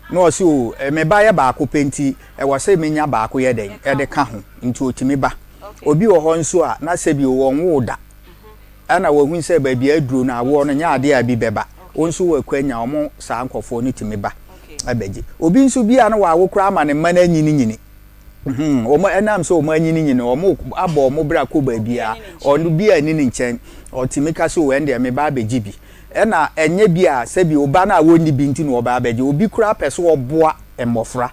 na ɔsi o me ba yɛ baako pɛ, nti ɛwɔ sɛ menya baako yɛ dɛn ɛde ka ho, nti otumi ba. Obi wɔ hɔ nso a na sɛbi o wɔn wo da ɛna wɔhu sɛ baabi aduro no awoɔ no nyɛ adeɛ a bi bɛba, wɔn nso wɔ akwa nya wɔn. Saa nkɔfoɔ no tumi ba ɛbɛgye. Obi nso bi a na wawo koraa ama ne mma no anyini nyini, wɔn ɛnam sɛ wɔn anyini nyini, wɔn abɔ wɔn bra kɔ baabi a ɔno bi a ni ne nkyɛn, ɔtumi ka sɛ o ɛn me ba abɛgye bi. Ɛna ɛnyɛ bi a sɛbi ɔba no a wɔnni bi nti na ɔba abɛgye. Obi koraa pɛ so ɔboa mmɔfra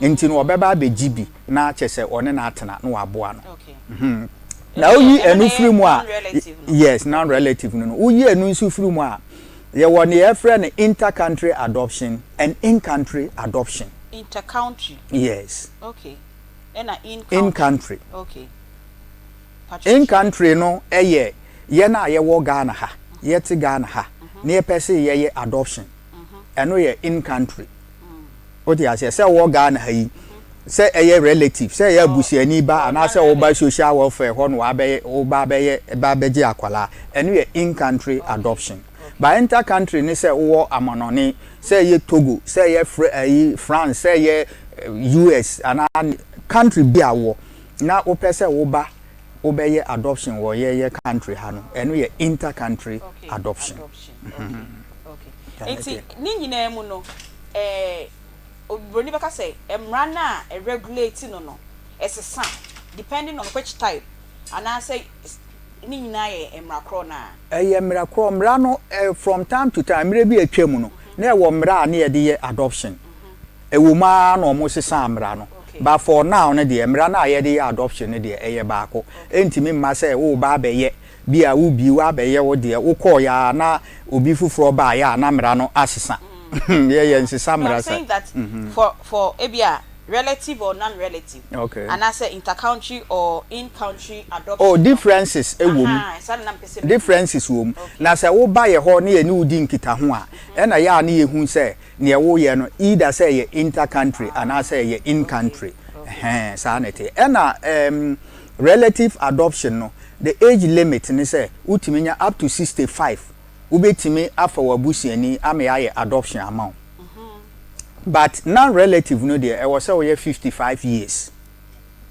nti no ɔbɛba abɛgye bi na kyɛ sɛ ɔne no atena na waboa no. Na woyi ɛno firi mu a, yes, non relative no, woyi ɛno nso firi mu a, yɛwɔ ne yɛfrɛ no inter-country adoption and in-country adoption. Inter-country. Yes. Okay. Ɛna in-country. In-country. Okay. In-country no ɛyɛ yɛn a yɛwɔ Ghana ha, yɛte Ghana ha na yɛpɛ sɛ yɛyɛ adoption, ɛno yɛ in-country. Wote aseɛ sɛ wɔ Ghana ha yi, sɛ ɛyɛ relative, sɛ ɛyɛ abusuani ba anaasɛ woba social welfare hɔ no wabɛyɛ woba abɛyɛ ba abɛgye akwalaa, ɛno yɛ in-country adoption. Ba inter country ne sɛ wowɔ amanɔne, sɛ ɛyɛ Togo, sɛ ɛyɛ ɛyi France, sɛ ɛyɛ US anaa country bi a wɔ na wopɛ sɛ woba wobɛyɛ adoption wɔ yɛyɛ country ha no, ɛno yɛ inter country adoption. Adoption. Okay. Nti ne nyinaa mu no, oburoni bɛka sɛ mmara no a ɛregulate no ɛsesa depending on which type, anaasɛ ne nyinaa yɛ mmara korɔ naa? Ɛyɛ mmara korɔ. Mmara no from time to time, mmerɛ bi atwa mu no na ɛwɔ mmara a ne yɛde yɛ adoption ɛwɔ mu ara na ɔmo sesa mmara no. But for now no deɛ, mmara no a yɛde yɛ adoption no deɛ, ɛyɛ baako. Ɛntumi mma sɛ woreba abɛyɛ, bi a wobie woabɛyɛ wo deɛ, wokɔeɛ ara na obi foforɔ baeɛ a na mmara no asesa. Yɛ yɛnsesa No, I'm mmara sa. saying that for for ebia relative or non-relative, Okay. anaasɛ inter-country or in-country adoption Oh, no. differences wɔ mu. Ahaa, saa na na mepɛ sɛ mehu. Differences wɔ mu. Okay. Na sɛ woba yɛ hɔ na yɛne wo di nkitaho a, ɛna yɛ a na yɛhu sɛ Neɛ woyɛ no either sɛ ɛyɛ inter country anaasɛ ɛyɛ in country ɛhɛn saa na ɛteɛ. Ɛna ɛɛm relative adoption no the age limit ne sɛ wotumi nya up to 65 wobɛtumi afa w'abusuani ama yɛayɛ adoption ama wo. But non relative no deɛ ɛwɔ sɛ woyɛ 55 years.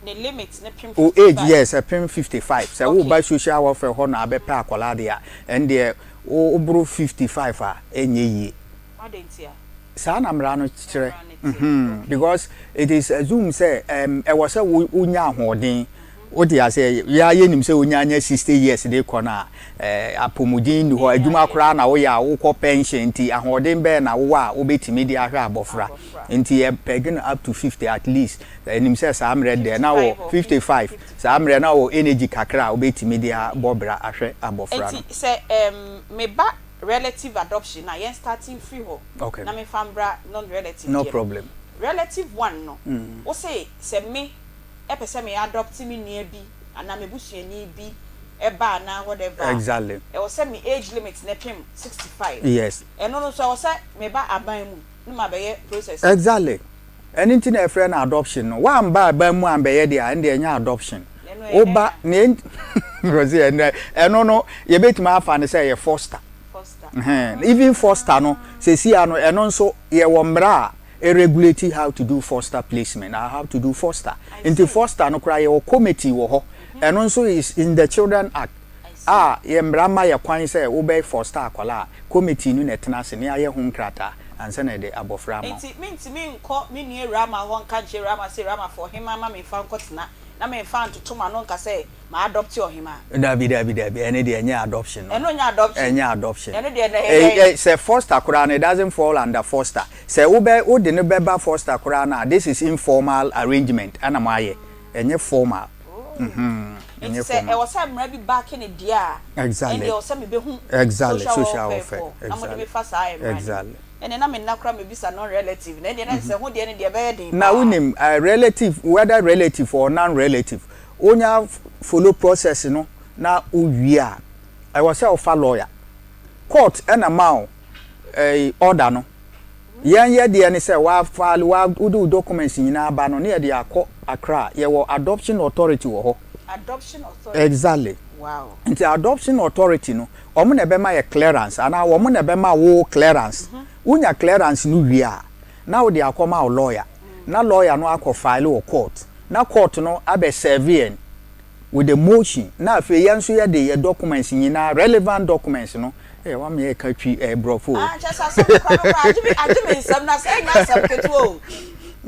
Ne limit no pem Wo age 55. yes ɛpem 55 sɛ Okay. woba social welfare hɔ na abɛpɛ akwadaa deɛ a ɛndeɛ woboro 55 a ɛnyɛ yie. Adɛn ntia? Saa na mmara no kyerɛ. Mmara no te. Mhm. Because it is assumed sɛ ɛm ɛwɔ sɛ wo wonya ahoɔden. Wote aseɛ? Yɛ ara yɛnim sɛ wonya nya 60 years de kɔ no a, ɛɛ apɔmuden nni hɔ. Adwuma koraa na woyɛ a wokɔ pension nti ahoɔden bɛn na wowɔ a wobɛtumi de ahwɛ abɔfra. Nti yɛ peg no up to 50 at least. Yɛnim sɛ saa mmerɛ deɛ na wɔ 55 saa mmerɛ na wɔ energy kakra a wobɛtumi de abɔ bra ahwɛ abɔfra no. Nti sɛ ɛm me ba relative adoption no a yɛn start mfiri hɔ Okay. na memfa mbra non relative No deɛ no. problem. Relative one no wo se sɛ me pɛ sɛ me adopt me nua bi anaa me busuani bi ba anaa whatever a Exactly. ɛwɔ sɛ me age limit no pem 65. Yes. Ɛno no nso ɛwɔ sɛ me ba aban mu na mabɛyɛ process no. Exactly. Ɛno nti na yɛfrɛ no adoption no. Woamba aban mu ambɛyɛ deɛ a, ɛndeɛ ɛnyɛ adoption. Woba, nea enti, ɔse ɛnɛ, ɛno no, yɛbɛtumi afa no sɛ ɛyɛ foster. Ɛhɛn, even foster no, seesei ano, ɛno nso, yɛwɔ mmara a ɛregulate how to do foster placement, or how to do foster. Nti foster no koraa, yɛwɔ committee wɔ hɔ. Ɛno nso is in the Children Act. A yɛ mmara ma yɛ kwan sɛ wobɛ foster akwadaa a, committee no na ɛtena ase na yɛayɛ ho nkrataa ansa na yɛde abɔfra ama wo. Enti mentumi nkɔ me nua Rama hɔ nka nkyerɛ Rama sɛ, Rama fa ɔhemmaa ma memfa nkɔtena, na memfa ntoto m'ano nka sɛ ma-adopte ɔhemmaa. Dabi, dabi, dabi, ɛno deɛ ɛnyɛ adoption no. Ɛno nyɛ adoption. Ɛnyɛ adoption. Ɛno deɛ na ɛyɛ dɛn? Ɛ, sɛ foster koraa no, it doesn't fall under foster. Sɛ wobɛ, wode no bɛba foster koraa no a, this is informal arrangement ɛna moayɛ. Ɛnyɛ formal. Mm-hmm. Nti sɛ ɛwɔ sɛ mmara bi baake ne deɛ a, Exactly. ɛndeɛ ɛwɔ sɛ mebɛhu Exactly. social Social welfare welfare. foɔ na mode Exactly. me fa saa mmara no mu. Exactly. Ɛnneɛ na me nna koraa mebisa non-relative no, ɛndeɛ na sɛ ho deɛ no deɛ ɛbɛyɛ den Na paa. wonim, eh, relative, whether relative or non-relative, wonya follow process no na wowie a, ɛwɔ sɛ wofa lawyer. Court ɛna ma wo eh, order no. Yɛn yɛ deɛ ne sɛ wa file wa wode wo documents nyinaa ba no ne yɛde akɔ Accra yɛwɔ adoption authority wɔ hɔ. Adoption authority. Exactly. Wow. Nti adoption authority no wɔn na ɛbɛma yɛ clearance anaa wɔn na ɛbɛma wo clearance. Wonya clearance no wie a na wode akɔma wo lawyer na lawyer no akɔ file wɔ court na court no abɛ serve yɛn with the motion na afei yɛn nso yɛde yɛ documents nyinaa relevant documents no eh wama yɛ ka twi eh brɔfo o. Ah kyɛ sɛ asɛm no kora no kora agye me agye me nsɛm na sɛ ɛnyɛ asɛm ketewa o.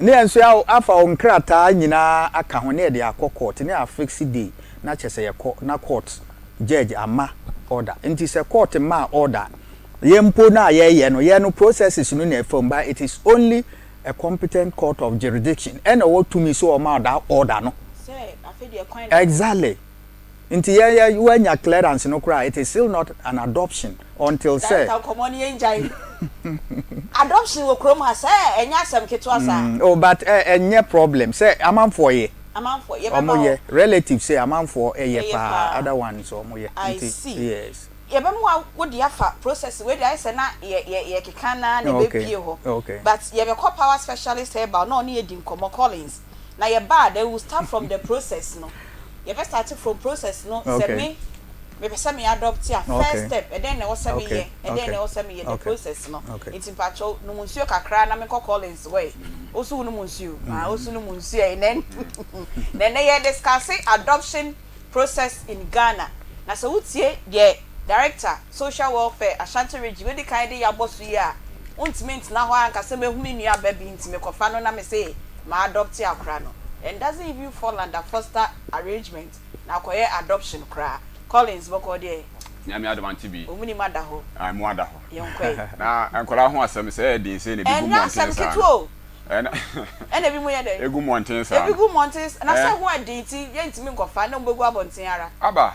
Ne yɛn nso afa wo nkrataa nyinaa aka ho ne yɛde akɔ court ne afix day na kyɛ sɛ yɛkɔ na court judge ama order nti sɛ court maa order yɛn mpo no a yɛyɛ no yɛn no processes no na ɛfam but it is only a competent court of jurisdiction ɛna ɔwɔ tumi sɛ ɔma that order no. Sɛ afei deɛ kwan da hɔ. Exactly. Nti yɛ yɛ woanya clearance no koraa it is still not an adoption until sɛ. Director nkɔmɔ no yɛn gyae. Adoption wɔ kurom ha sɛ ɛnyɛ asɛm ketewa saa. Mm, oh but ɛ ɛnyɛ problem sɛ amanfoɔ yɛ. Amanfoɔ yɛbɛba Ɔmo hɔ. yɛ relatives sɛ amanfoɔ ɛyɛ Ɛyɛ paa paa. other ones ɔmo yɛ I nti see. yes. Yɛbɛma wa wode afa process wei deɛ ayɛ sɛ na yɛ yɛ yɛkeka no ara na Okay, ɛbɛpue hɔ okay. but yɛbɛkɔ power specialist herbal na ɔne yɛ di nkɔmmɔ Collins na yɛba a then we will start from the process no yɛbɛ start from process no sɛ Okay. me mepɛ sɛ me adopt a first Okay. step ɛdɛn na ɛwɔ sɛ meyɛ Okay, ɛdɛn okay, na ɛwɔ sɛ meyɛ the okay, process no okay. nti mpakyɛw nom nsuo kakra na menkɔ Collins hɔ ɛ wo nso wonom nsuo ah wo nso nom nsuo ɛ nɛ na ɛnɛ yɛ discuss adoption process in Ghana na sɛ wo tie deɛ Director Social Welfare Ashanti Region wadi kan de yabɔ so yi a wontumi ntena hɔ ara nka sɛ mahu me nua ba bi nti mekɔfa no na mese ma adopte akora no and doesn't even fall under foster arrangement na akɔyɛ adoption koraa Collins bɔkɔɔ deɛ Nyame adom ante bi. Ɔmu nim ada hɔ. Ae mu ada hɔ. Yɛnkɔ ɛ. Na nkwadaa ho asɛm sɛ ɛyɛ den sei na ebi gu Ɛnyɛ mmɔntene asɛm saa ketewa no. o. Ɛna Ɛna ebi mo yɛ dɛn? Egu mmɔnten saa Ebi no. gu mmɔnten na sɛ Ɛɛ. ho ɛden nti yɛntumi nkɔfa na wɔbɛgu abɔnten ara. Aba!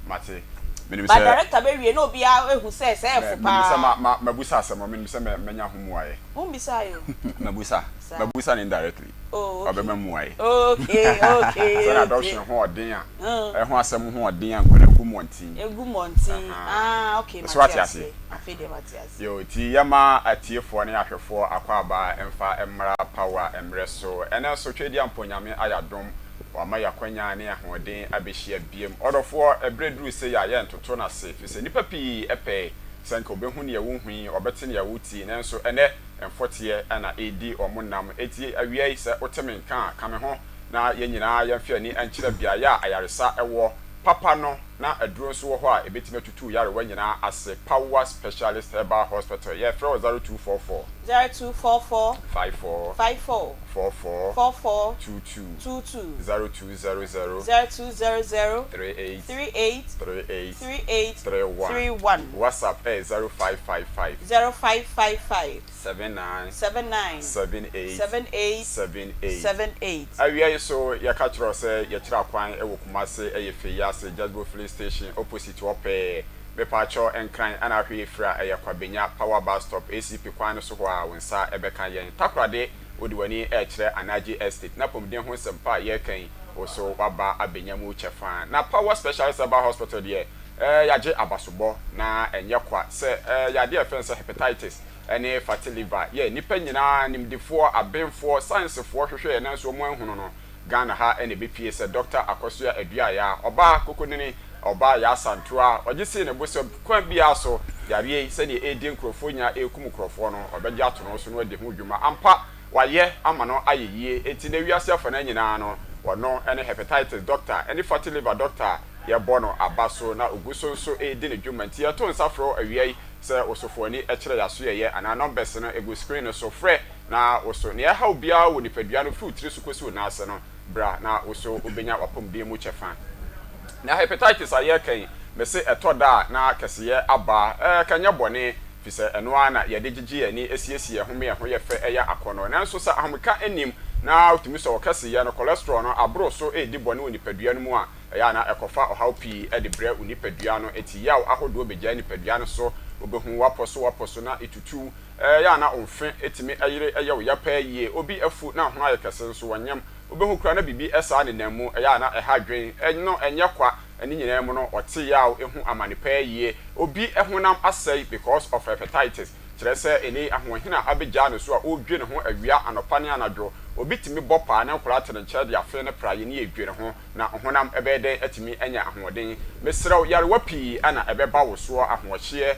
Mate. Menim But sɛ. director bɛwie na obiara ahu sɛ sɛ Mɛ, ɛfo menim sɛ ma, paa. ma, mabusa asɛm no, menim sɛ mɛ, mɛnya ho mmuaeɛ. Wombisaeɛ o. Mabusa. Saa. Mabusa no indirectly. Oh, okay. Ɔbɛma mmuaeɛ. Okay, okay, Sɛdeɛ okay. adoption ho ɔden a, ɛho asɛm ho ɔden a nkwadaa gu mmɔnten. Egu mmɔnten. Ahaa. Ah, okay, So mate wate aseɛ? aseɛ. Afei deɛ mate aseɛ. Yo, nti yɛma atiefoɔ ne ahwɛfoɔ akwaaba mfa mmra Power mmerɛ so. Ɛnɛ nso Tweediampɔ Nyame ayɛ adom, wama yɛ akwanya ne ahoɔden abɛhyia biom. Ɔdɔfoɔ, ɛberɛ duru sei a yɛntoto no ase, firi sɛ nnipa pii pɛɛ sɛ nka wɔbɛhu neɛ wohu yi, wɔbɛte neɛ wote yi, nanso ɛnɛ mfɔteɛ na ɛredi wɔn nam. Enti awia yi sɛ wote me nka a, ka me ho na yɛn nyinaa yɛmfa yɛn ani nkyerɛ beaeɛ a ayaresa wɔ papa no na aduro nso wɔ hɔ a ɛbɛtumi atutu wo yarewa nyinaa ase. Power Specialist Herbal Hospital, yɛfrɛ wɔ 0244. 0244. 54. 54. 44. 44. 22. 22. 0200. 0200. 38. 38. 38. 38. 31. 31. WhatsApp ɛyɛ 0555. 0555. 79. 79. 78. 78. 78. 78. Awia yi so yɛka kyerɛ wo sɛ yɛkyerɛ akwan wɔ Kumase ɛyɛ Feyiase Jazbo filling station opposite hɔ pɛɛ. Mepaakyɛw Nkran ɛna ahwɛ yɛ firi a ɛyɛ Kwabenya Power bus stop ACP kwan no so hɔ a wo nsa ɛbɛka yɛn. Takorade wode w'ani ɛrekyerɛ Anagye Estate na apɔmuden ho nsɛmpa a yɛreka yi wo so waba abɛnya mu kyɛfa. Na Power Specialist Herbal Hospital deɛ ɛɛ yɛagye abasobɔ na ɛnyɛ kwa sɛ ɛɛ yadeɛ a yɛfrɛ no sɛ Hepatitis ne fatty liver yɛ nnipa nyinaa nimdefoɔ, abenfoɔ, sayensefoɔ hwehwɛɛ nanso wɔn anhunu no. Ghana ha na ɛbɛpue sɛ Dɔkta Akosua Aduaya, ɔbaa kokonini, ɔbaa Yaa Santoa, ɔgye sii ne bo sɛ kwan biara so yareɛ yi sɛdeɛ ɛredi nkorɔfoɔ nya ɛrekum nkorɔfoɔ no ɔbɛgye ato ne ho so na wadi ho dwuma. Ampa wayɛ ama no ayɛ yie enti nnɛ wiase afanaa nyinaa no ɔno ne Hepatitis dɔkta ne fatty liver dɔkta a yɛbɔ no aba so na ɔgu so nso redi ne dwuma nti yɛto nsa frɛ wo awia yi Sɛ wo sofo ani kyerɛ yɛasoɛeɛ anaa numbers no gu screen no so, frɛ na wo so. Nea ɛhaw biara wɔ nipadua no firi wo tiri so kɔsi wo nan ase no, bra na wo so wobɛnya w'apɔmuden mu kyɛfa. Na hepatitis a yɛreka yi, mese ɛtɔ da a na kɛseyɛ aba. Ɛɛ, ka nyɛ bɔne, firi sɛ ɛno ara na yɛde gyegye yɛn ani, siesie yɛn ho ma yɛn ho yɛ fɛ, ɛyɛ akɔnnɔ. Nanso sɛ ahomeka nnim na wotumi sɔ wo kɛseyɛ no, cholesterol no aboro so redi bɔne wɔ nipadua no mu a, Ɛyɛ a na ɛkɔfa ɔhaw pii de brɛ wo nipadua no. Enti yaw ahodoɔ bɛgyae nipadua no so. Wobɛhu woapɔ so woapɔ so na ɛtutu. Ɛyɛ a na wo mfe tumi yere yɛ wo ya paa yie. Obi afu na ahono ayɛ kɛse nso ɔnyem. Wobɛhu koraa na biribi saa ne nam mu. Ɛyɛ a na ɛha adwene. Ɛno ɛnyɛ kwa. Ne nyinaa mu no ɔte yaw, hu amane paa yie. Obi honam asɛe because of hepatitis. Kyerɛ sɛ, ɛnnɛ yi ahoɔhene a abegyaa ne so a ɔredwe ne ho awia, anɔpa ne anadwo. Obi tumi bɔ paa ne nkwadaa te ne nkyɛn de afe ne praeɛ ne ɛredwe ne ho. Na honam bɛyɛ dɛn atumi anya ahoɔden? Mesrɛ wo, nyarewa pii na ɛbɛba wo soɔ, ahoɔhyeɛ,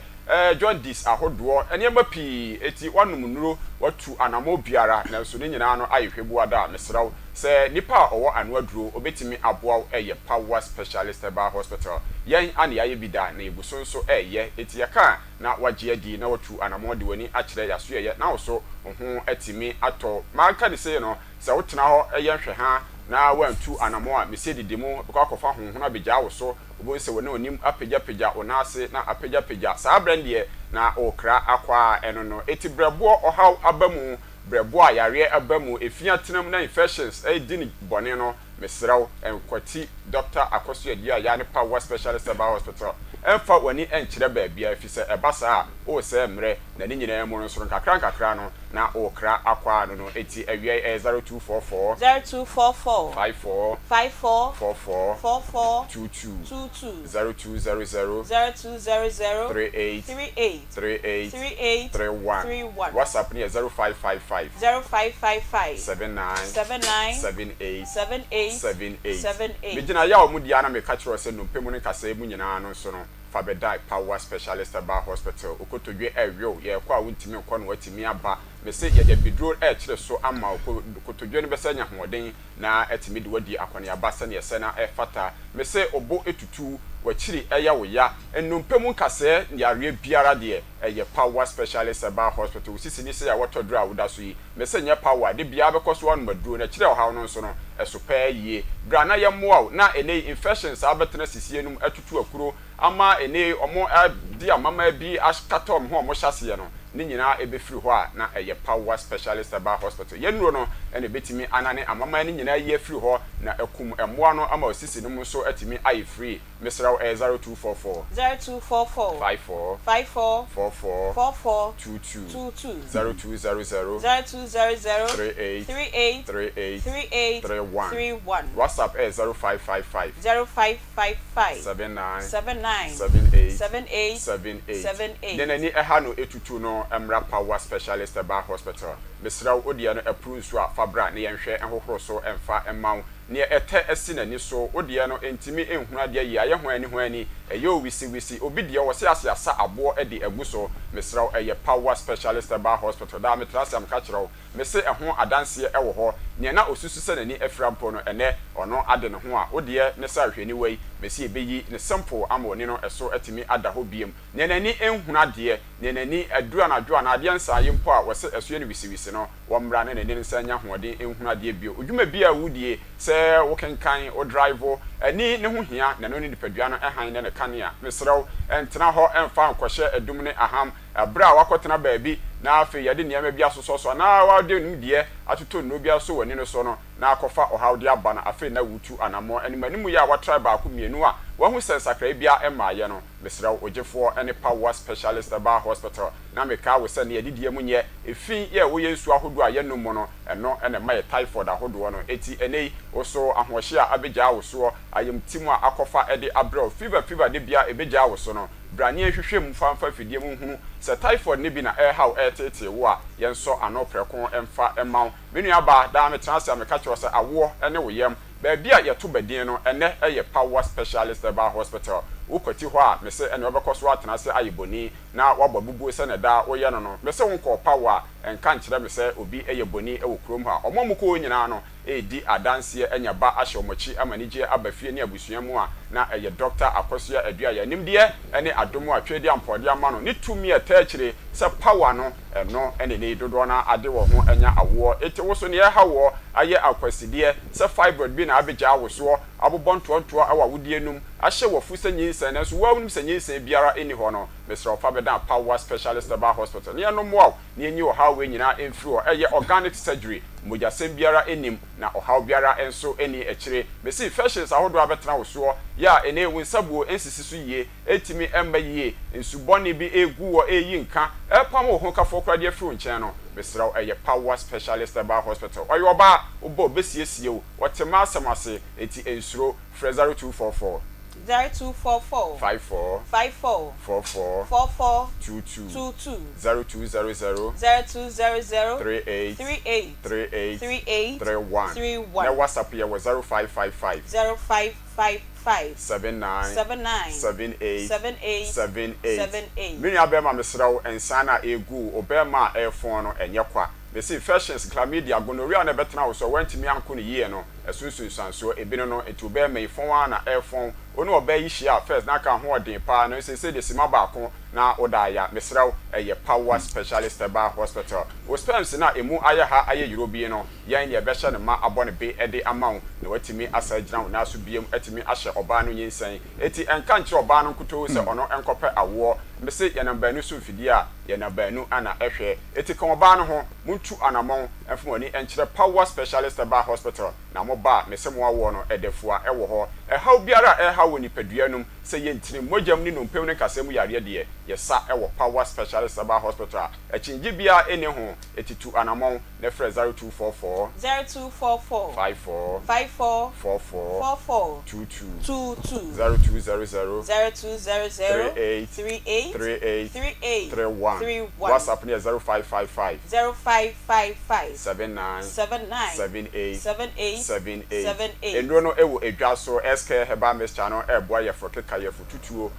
jaundice ahodoɔ, nneɛma pii, enti woanom nnuro, woatu anammɔn biara, nanso ne nyinaa no ayɛ hwɛbuada. Mesrɛ wo, sɛ nipa a ɔwɔ ano aduro, ɔbɛtumi aboa wo, ɛyɛ Power Specialist Herbal Hospital. Yɛn a na yɛayɛ bi da, na yɛgu so nso reyɛ, enti yɛka a na woagye adi, na woatu anammɔn de w'ani akyerɛ yɛasoɛeɛ, na wo nso wo ho atumi atɔ wo. Manka no sei no, Sɛ wotena hɔ yɛ nhwɛhã na woantu anammɔn a, mesie didi mu bɛkɔ akɔfa honhono abegyaa wo so. Wobɛhu sɛ wo ne onim apagyapagya wo nan ase na apagyapagya. Saa berɛ no deɛ, na worekra akɔ a ɛno no. Enti berɛboɔ ɔhaw aba mu, berɛboɔ a yareɛ aba mu, efi atena mu na infections redi no bɔne no, Mesrɛ wo, nkwati Dɔkta Akosua Duah ne Power Specialist Herbal Hospital. Mfa w'ani nkyerɛ baabiara, efisɛ ɛba saa a, woresɛe mmerɛ, na ne nyinaa mu no nso no, nkakrankakra no, na worekra akɔ ano no. Enti awia yi, ɛyɛ 0244. 0244. 54. 54. 44. 44. 22. 22. 0200. 0200. 38. 38. 38. 38. 31. 31. WhatsApp no yɛ 0555. 0555. 79. 79. 78. 78. 78. 78. Megyina yaw mu di ara na meka kyerɛ wo sɛ nnompe mu ne nkasɛɛ mu nyinaa no nso no, fa bɛdae Power Specialist Herbal Hospital. Okotodwe ɛrewew, yɛrekɔ a wontumi nkɔ na woatumi aba. Mese yɛde abiduro rekyere so ama wo, kotodwe no bɛsan anya ahoɔden na atumi de wo adi akɔneaba sɛnea ɛsɛ na ɛfata. Mese wo bo tutu, w'akyiri yɛ wo ya, nnompe mu nkasɛɛ yareɛ biara deɛ, ɛyɛ Power Specialist Herbal Hospital. Wo sisi ne sei a wɔtɔ duro a woda so yi, mese nyɛ Power, da biara bɛkɔ so anom aduro na akyire ɔhaw no nso no, ɛso paa yie. Bra na yɛmmoa wo na ɛnnɛ yi infections a abɛtena sisie no mu atutu akuro ama ɛnnɛ yi wɔde amamaa bi akata wɔn ho a wɔhyɛ aseɛ no. Ne nyinaa ɛbɛfiri hɔ a na ɛyɛ Power Specialist Herbal Hospital. Yɛn nnuro no na ɛbɛtumi anane amaman no nyinaa ayi afiri hɔ na akum mmoa no ama osisi no mu nso atumi ayɛ free. Mesrɛ wo ɛyɛ 0244. 0244. 54. 54. 44. 44. 22. 22. 0200. 0200. 38. 38. 38. 38. 31. 31. WhatsApp ɛyɛ 0555. 0555. 79. 79. 78. 78. 78. 78. Deɛ n'ani ɛha no ɛtutu no mmra Power Specialist Herbal Hospital. Mesrɛ wo wodeɛ no ɛporo nsuo a fa bra na yɛnhwɛ nhohoro so mfa mma wo. Neɛ ɛtɛ asi n'ani so, wo deɛ no ɛntumi nhunu adeɛ yie, ayɛ hwani hwani, ɛyɛ o wisi wisi, obi deɛ ɔse ase asa aboɔ de agu so, mesrɛ wo ɛyɛ Power Specialist Herbal Hospital, daa metra ase a meka kyerɛ wo, mese ɛho adanseɛ ɛwɔ hɔ, neɛ na ɔsusu sɛ n'ani afira mpo no ɛnɛ ɔno ade ne ho a, wo deɛ ne sɛ ahwehwɛniwa yi, mese yɛbɛyi ne simple ama w'ani no ɛso atumi ada hɔ biom, neɛ n'ani nhunu adeɛ, neɛ n'ani aduru anadwo anaa adeɛ nsaeɛ mpo a wɔse ɛso yɛ no wisiwisi no, Wɔmmra ne n'ani nsa nya ahoɔden nhunu adeɛ bio. Odwuma biara a wodie, sɛ wokenkan, wo drive, ani ne ho hia na ɛno ne nipadua no hann ne ne kanea. Mesrɛ wo, ntena hɔ mfa nkɔhyɛ adum ne aham berɛ a woakɔtena baabi na afei yɛde nneɛma bi asosɔ so anaa wode nimdeɛ atotɔ nnuro bi asosɔ w'ani no so no na akɔfa ɔhaw de aba no afei na woretu anammɔn animanimu yɛ a woatrae baako mmienu a woahu sɛ nsakraeɛ biara mmaeɛ no. Mesrɛ wo, Ogyefoɔ ne Pawa Specialist Herbal Hospital Na mekaa wo sɛ nea adidie mu nyɛ efi yɛ ɛwɔ yɛn nsuo ahodoɔ a yɛnom mu no, ɛno na ɛma yɛ typhoid ahodoɔ no. Enti ɛnnɛ yi, wo so ahoɔhye a abɛgyaa wo soɔ, ayamtim a akɔfa de abrɛ wo, fever fever da biara ɛbɛgyaa wo so no, bra ne yɛnhwehwɛ mu fa mfa afidie mu nhunu sɛ typhoid no bi na ɛreha wo, ɛreteetee wo a, yɛnsɔ ano prɛko mfa mma wo. Me nuabaa, daa metena ase a meka kyerɛ wo sɛ awoɔ ne wo yam. Baabi a yɛto ba din no, ɛnnɛ ɛyɛ Power Specialist Herbal Hospital. Wokwati hɔ a, mese ɛnneɛ wobɛkɔ so atena ase ayɛ boni. na wabɔ abubuo sɛdeɛ daa woyɛ no no, mese wo nkɔɔ pa wo a, nka nkyerɛ me sɛ obi yɛ boni wɔ kurom ha. Wɔn a wɔkɔ hɔ nyinaa no redi adanseɛ anya ba ahyɛ wɔn akyi ama anigyeɛ aba fie ne abusua mu a na ɛyɛ Dɔkta Akosua Aduayɛ nimdeɛ ne adom a Tweaduampɔn de ama no ne tumi a ɛtaa akyire sɛ power no, ɛno ne nnɛ yi dodoɔ no ara ade wɔn ho anya awoɔ. Enti wo so nea ɛha woɔ ayɛ akwasideɛ sɛ fibroid bi na abɛgyaa wo soɔ, abobɔ ntoantoa wɔ awodeɛ no mu, ahyɛ w'afu sɛ nyinsɛn nanso wo ara wonim sɛ nyinsɛn biara nni hɔ no, mesrɛ wo fa bɛdan Power Specialist Herbal Hospital na yɛno mmoa wo na yɛnyi ɔhaw wei nyinaa mfiri hɔ. Ɛyɛ organic surgery, mogyasɛm biara nnim na ɔhaw biara nso nni akyire. Mese infections ahodoɔ a abɛtena wo soɔ yɛ a ɛnɛ wo nsabuo nsisi so yie, ɛntumi mma yie, nsu bɔne bi regu wɔ ɛreyi nka, ɛrepam wo hokafoɔ koraa de afiri wo nkyɛn no, mesrɛ wo ɛyɛ Power Specialist Herbal Hospital. Ɔyɛ ɔbaa, wobɔ ɔbɛsiesie wo, ɔte m'asɛm ase, enti nsuro. Frɛ 0244. 0244. 54. 54. 44. 44. 22. 22. 0200. 0200. 38. 38. 38. 38. 31. 31. Na WhatsApp yɛ wɔ 0555. 0555. 79. 79. 78. 78. 78. 78. Me nua bɛɛma mesrɛ wo nsa no a ɛregu wo bɛɛma a ɛrefɔn no ɛnyɛ kwa. Mese infections, chlamydia, gonorrhea na ɛbɛtena wo so a woantumi anko no yie no. Ɛso nsunsuansoɔ ebinom no nti wobɛyɛ mɛyi fɔn ara na ɛrefɔn wo ne ɔbaa yi hyia a first na anka ho ɔden paa nanso seesei deɛ sima baako na woda aya mesrɛ wo ɛyɛ power specialist herbal hospital wo sperms no a ɛmu ayɛ ha ayɛ yorobii no yɛn na yɛbɛhyɛ no ma abɔ no be de ama wo na watumi asa agyina wo nan so biom atumi ahyɛ ɔbaa no nyinsɛn enti ɛnka nkyerɛ ɔbaa no nkutoo sɛ ɔno nkɔpɛ awoɔ mese yɛnam baanu so mfidie a yɛnam baanu na ɛhwɛ enti ka ɔbaa no ho montu anamɔn Mfa mo ani nkyerɛ Power Specialist Herbal Hospital na mo ba a mese mo awoɔ no ɛdafua wɔ hɔ. Ɛhaw biara a ɛrehaw wɔ nipadua no mu, sɛ yɛ ntini, mogya mu ne nnompe mu ne nkasɛɛ mu yareɛ deɛ, yɛsa wɔ Power Specialist Herbal Hospital a akyinnyegye biara nni ho. Enti tu anamɔn na frɛ 0244. 0244. 54. 54. 44. 44. 22. 22. 0200. 0200. 38. 38. 38. 38. 31. 31. WhatsApp no yɛ 0555. 0555. 79. 79. 78. 78. 78. 78. Nnuro no wɔ edwa so. SK Herbal Mixture no reboa yafunu keka, yafunu tutuo.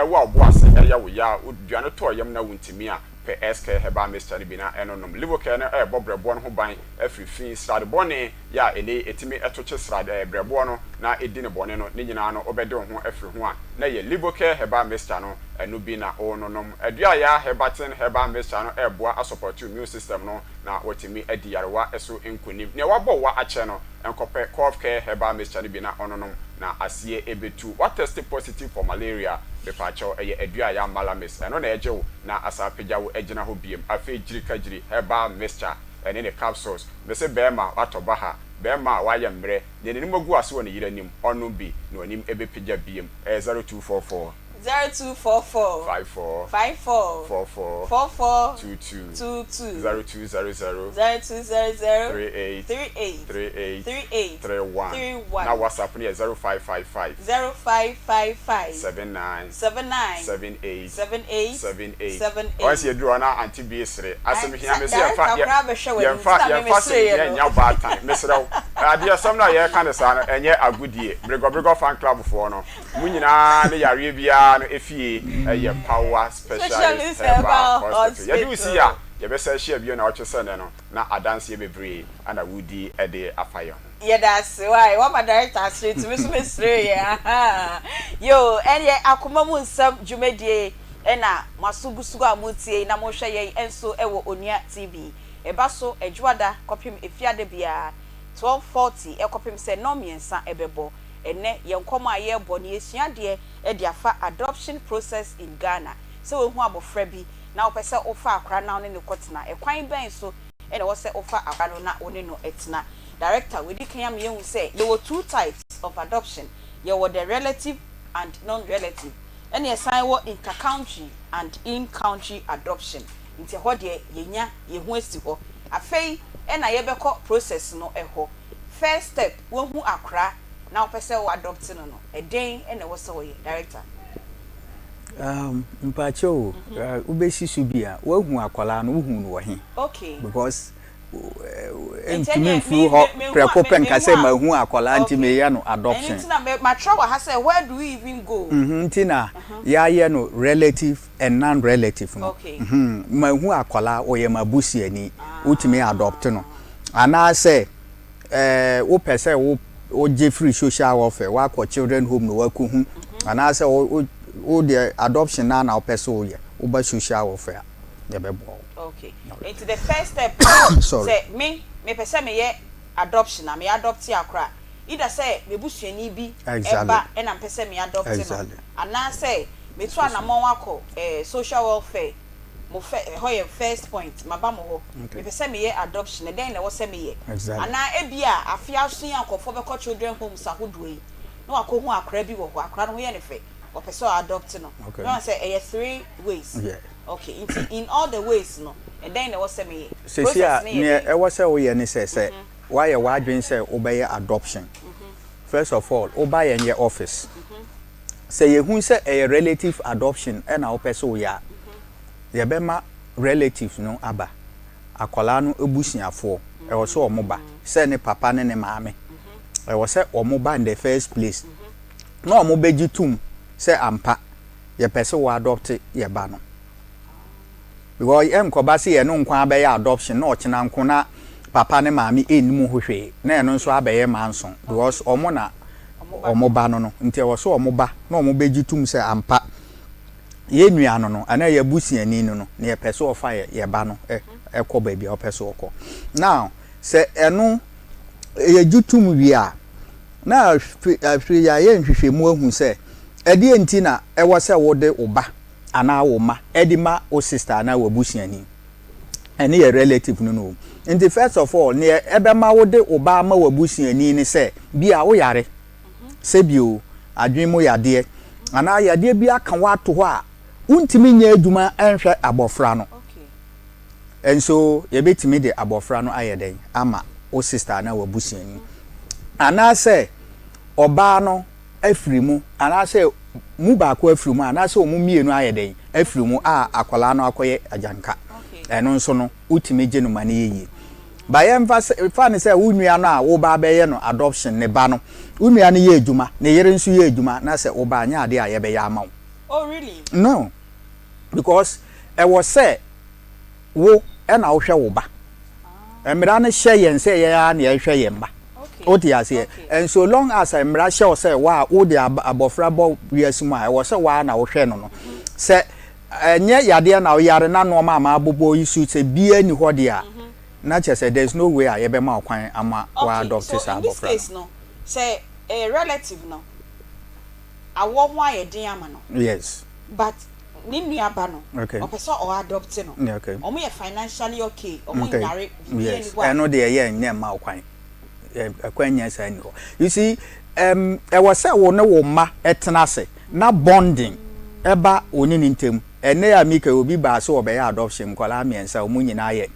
Wo a wo bo ase yɛ wo ya, wo duane tɔ yam na wontumi a, pɛ SK Herbal Mixture no bi na ɛno nom. Livocare no rebɔ brɛboɔ no ho ban afiri fi, srade bɔne yɛ a ɛnnɛ yi ɛtumi to kye srade ɛɛ brɛboɔ no na ɛdi no bɔne no, ne nyinaa no wobɛde wo ho afiri ho a, na ɛyɛ Livocare Herbal Mixture no, ɛno bi na wononom. Aduayaa Herbatin Herbal Mixture no reboa asɔpɔte immune system no na watumi adi yarewa so nkonim. Nea wabɔ wa akyɛ no, nkɔpɛ Cough Care Herbal Mixture no bi na ɔnonom. na aseɛ ɛbɛtu. Wa test positive for malaria mepaakyɛw ɛyɛ adua a ɛyɛ amalamis ɛno na ɛgye wo na asan apagya wo agyina hɔ biem. Afei gyirikagyiri herbal mixture ɛne ne capsules. Mese bɛɛma watɔ baha, bɛɛma a wayɛ mmerɛ, deɛ n'anim agu ase wɔ ne yere anim, ɔnnom bi na w'anim ɛbɛpagya biem. Ɛyɛ 0244. 0244. 54. 54. 44. 44. 22. 22. 0200. 0200. 38. 38. 38. 38. 31. 31. Na WhatsApp no yɛ 0555. 0555. 79. 79. 78. 78. 78. 78. Ɔn sɛ yɛduru hɔ na Auntie Bee sere. Asɛm hia me sɛ Director yɛmfa koraa bɛhwɛ w'anim yɛmfa nti na me yɛmfa asɛm mesereeɛ hia no. nyɛ ɔbaatan. Mesrɛ wo. Adeɛ asɛm no a yɛreka no saa no ɛnyɛ agodie. Bregɔbregɔ fan club foɔ no mo nyinaa ne yareɛ biara no efie ɛyɛ Power Specialist Specialist Herbal Herbal Hospital. Yɛde wo si a Hospital. yɛbɛsan ahyia bio naawɔtwe sɛ nnɛ no na adanseɛ bebree na woredi de afa yɛn ho. Yɛda ase wai wama director asere nti me nso me seree yɛ ahaa yoo ɛneɛ akoma mu nsɛm dwumadie ɛna mo aso gu so a mo tie yi na mo hwɛ yɛn nso ɛwɔ Onua TV ɛba so Ɛdwoada kɔpem Efiada biara 12:40 ɛkɔpem sɛ nnɔn mmiɛnsa ɛbɛbɔ ɛnɛ yɛn nkɔmɔ a yɛrebɔ no yɛsua adeɛ ɛde afa adoption process in Ghana sɛ wahu abɔfra bi na wopɛ sɛ wofa akora na wo ne no kɔtena ɛkwan bɛn so na ɛwɔ sɛ wofa akora no na wo ne no tena. Director, wadi kan ama yɛahu sɛ yɛwɔ two types of adoption, yɛwɔ the relative and non-relative, ɛna yɛsan wɔ inter-country and in-country adoption. Nti ɛhɔ deɛ yɛnya yɛn ho asi hɔ. Afei na yɛbɛkɔ process no hɔ. First step, woahu akora na wopɛ sɛ wo adopt no no, ɛdɛn na ɛwɔ sɛ woyɛ? Director. Um, mpakyɛ o, uh, wobɛsi so bi a, woahu akwadaa no, wohu no wɔ he? Okay. Because ntumi mfiri hɔ prɛko pɛ nka sɛ mahu akwadaa nti meyɛ no adoption. Ɛno nti na matwerɛ wɔ ha sɛ where do we even go? Mhm, nti na yɛayɛ no relative and non-relative no. Mhm, mahu akwadaa, ɔyɛ m'abusuani, wotumi adopt no. Anaasɛ ɛɛ wopɛ sɛ wo wogye firi social welfare, woakɔ children home na woakɔhu, anaasɛ wo wo wo deɛ adoption no ara na wopɛ sɛ woyɛ, woba social welfare a, yɛbɛboa wo. Okay. Nti the first step no, Sorry. sɛ me mepɛ sɛ meyɛ adoption a, me adopte akora a, either sɛ m'abusuani bi Exactly. ba na mepɛ sɛ me adopte no, Exactly. anaasɛ metu anamɔn akɔ eh, social welfare, mo fɛ, ɛhɔ yɛ first point, maba mo hɔ, Okay. mepɛ sɛ meyɛ adoption, ɛdɛn na ɛwɔ sɛ meyɛ? Exactly. Anaa ebia afe aso yi a nkurɔfoɔ bɛkɔ children homes ahodoɔ yi, na wakɔhu akora bi wɔ hɔ, akora no ho yɛ no fɛ, ɔpɛ sɛ ɔadopte no. Okay. Mɛma sɛ ɛyɛ three ways. Yeah. Okay, nti in all the ways no, ɛdɛn na ɛwɔ sɛ meyɛ? Seesei Process a, no yɛ nea dɛn? ɛwɔ sɛ woyɛ ne sɛ, sɛ woayɛ w'adwene sɛ wobɛyɛ adoption, first of all, woba yɛn yɛ office. Sɛ yɛhu sɛ ɛyɛ relative adoption na wopɛ sɛ woyɛ a, yɛbɛma relatives no aba, akwadaa no abusuafoɔ, ɛwɔ sɛ wɔn ba, sɛ ne papa ne ne maame, ɛwɔ sɛ wɔn ba in the first place, na wɔn bɛgye tom sɛ ampa yɛpɛ sɛ wɔ adopt yɛ ba no. Because ɛnkɔba sɛ yɛne nko ara bɛyɛ adoption na ɔkyena nko na papa ne maame ɛnnim ho hwee na ɛno nso abɛyɛ manso because wɔn na wɔn ba no no nti ɛwɔ sɛ wɔn ba na wɔn bɛgye tom sɛ ampa yɛn nua no no anaa yɛn abusuani no no na yɛpɛ sɛ ɔfa yɛ yɛ ba no ɛkɔ baabi a ɔpɛ sɛ ɔkɔ. Now sɛ ɛno yɛgye tom wie a na afei yɛayɛ nhwehwɛmu ahu sɛ ɛdeɛ nti na ɛwɔ sɛ wode wo ba anaa wo mma de ma wo sister anaa w'abusuani. Ɛno yɛ relative no no. Nti first of all, neɛ ɛbɛma wode wo ba ama w'abusuani ne sɛ, bi a woyare, sɛbio adwene mu yadeɛ, anaa yadeɛ bi aka wo ato hɔ a wontumi nyɛ adwuma nhwɛ abɔfra no. Nso yɛbɛtumi de abɔfra no ayɛ dɛn ama wo sister anaa w'abusuani. Anaasɛ ɔbaa no afiri mu anaasɛ mu baako afiri mu anaasɛ wɔn mmienu ayɛ dɛn afiri mu a akwadaa no akɔyɛ agyanka. Ɛno nso no, wotumi gye no ma no yɛ yie. Ba yɛmfa fa no sɛ wo nua no a woba abɛyɛ no adoption ne ba no, wo nua no yɛ adwuma, ne yere nso yɛ adwuma na sɛ woba a, nyɛ adeɛ a yɛbɛyɛ ama wo. Oh really? No, because ɛwɔ sɛ wo na wohwɛ wo ba. Mmara no hyɛ yɛn sɛ yɛn ara na yɛhwɛ yɛn mma. Wote aseɛ? And so long as mmara hyɛ wo sɛ wa wode abɔfra bɔ wiase mu a, ɛwɔ sɛ waa na wohwɛ no no. Sɛ ɛnyɛ yadeɛ na woyare na nneɛma a maabobɔ yi so sɛ biara ni hɔ deɛ a, na kyerɛ sɛ there is no way a yɛbɛma wo kwan ama Okay, woadɔpte so saa in this abɔfra case no. no, sɛ ɛyɛ relative no, Awoɔ ho ayɛ den ama no. Yes. But ne nua ba no, Okay. ɔpɛ sɛ ɔ adopt no. Okay. Ɔmo yɛ financially okay, ɔmo Okay. nyare, biribiara Yes. nni hɔ a. Ɛno deɛ yɛ nyɛ mma wo kwan. Ɛkwan nyɛ saa nni hɔ. You see, um, ɛwɔ sɛ wo ne wo mma tena ase na bonding ɛba wo ne ne ntam. Ɛnnɛ a meka yi, obi baa sɛ ɔbɛyɛ adoption, nkwadaa mmiɛnsa, wɔn nyinaa yɛ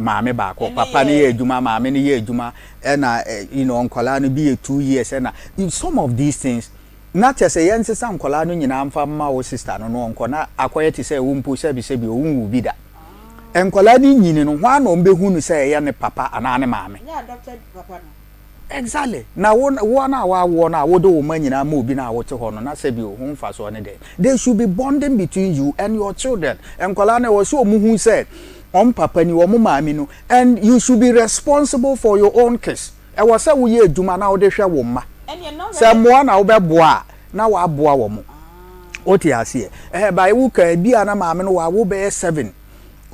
maame baako. Ɛne Papa no yɛ. yɛ adwuma, maame no yɛ adwuma, ɛna eh, you know, nkwadaa no bi yɛ 2 years, ɛna some of these things, na kyerɛ sɛ yɛnsesa nkwadaa no nyinaa mfa mma wo sister no na ɔnkɔ na akɔyɛ te sɛ wo mpo sɛbisɛbi owu nwu bi da. Nkwadaa no nyini no, hwan na ɔmbɛhu no sɛ ɛyɛ ne papa anaa ne maame? Nyɛ adopted papa no. Exactly. Na wo wo na wawoɔ no a wode wo mma nyinaa ma obi na wote hɔ no na sɛbi o ho mfasoɔ ne dɛn? There should be bonding between you and your children. Nkwadaa no ɛwɔ sɛ ɔmo hu sɛ ɔmo papa ni, ɔmo maame no, and you should be responsible for your own kids. Ɛwɔ sɛ woyɛ adwuma na wode hwɛ wo mma. Ɛneɛ na Sɛ mmoa na wobɛboa a na waboa wɔn. Wote aseɛ? Ɛhɛ ba ewu ka ebi a na maame no wawo bɛyɛ seven.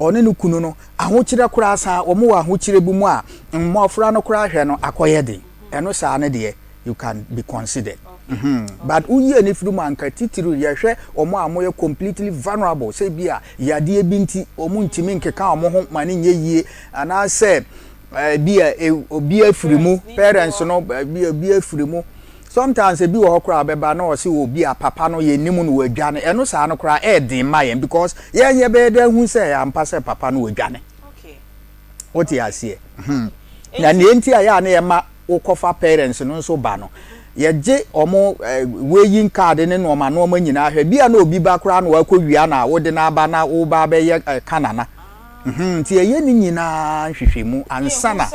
Ɔne ne kunu no ahokyerɛ koraa san wɔn wɔ ahokyerɛ bi mu a mmɔfra no koraa hwɛ no akɔyɛ den. Ɛno saa no deɛ you can be considered. But woyi ani firi mu anka titiri yɛhwɛ wɔn a wɔyɛ completely vulnerable sɛ bi a yadeɛ bi nti wɔn ntumi nkeka wɔn ho ma ne nyɛ yie anaasɛ bi a obi afiri mu parents no bi obi afiri mu. Sometimes ebi wɔ hɔ koraa bɛba na ɔse obi a papa no yɛ nim no wadwane. Ɛno saa no koraa ɛɛden ma yɛn because yɛn yɛbɛyɛ dɛ hu sɛ ɛyɛ ampa sɛ papa no wadwane. Wote aseɛ? Na nea nti a yɛ a na yɛma wokɔfa parents no nso ba no, yɛgye ɔmo weighing card ne nneɛma nneɛma nyinaa hwɛ. Bi a na obi ba koraa na wakɔ wia na wode no aba na woba abɛyɛ kanana. Nti yɛyɛ ne nyinaa nhwehwɛmu ansa na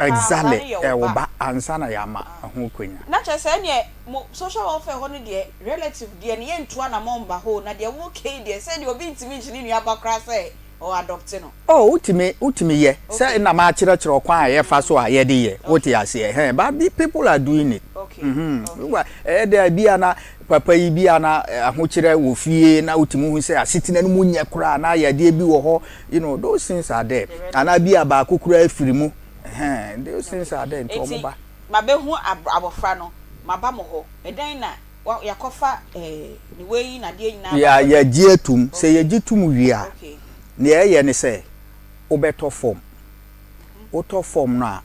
exactly ɛwɔ ba ansa na yɛama ho kwanya. Na kyerɛ sɛ ɛneɛ mo social welfare hɔ no deɛ relative deɛ no yɛntu anamɔn mba hɔ o, na deɛ woka yi deɛ sɛdeɛ obi ntumi nkye ne nua ba koraa sɛ ɔ adopt no. Oh wotumi wotumi yɛ sɛ na makyerɛkyerɛ ɔkwan a yɛfa so a yɛde yɛ wote aseɛ hɛn but the people are doing it. Ɛyɛ dɛ bi a na papa yi bi a na ahokyerɛ wɔ fie na wotumi hu sɛ asetena no mu nyɛ koraa na yadeɛ bi wɔ hɔ, those things are there, anaa bi a baako koraa afiri mu, ɛhɛn, those things are there nti wɔn ba. Mabɛhu abɔfra no, maba mo hɔ, ɛdɛn na yɛakɔfa ne wei na adeɛ nyinaa aba hɔ? Yɛgye atum, sɛ yɛgye tum wie a, nea ɛyɛ ne sɛ wobɛtɔ fam. Wotɔ fam no a,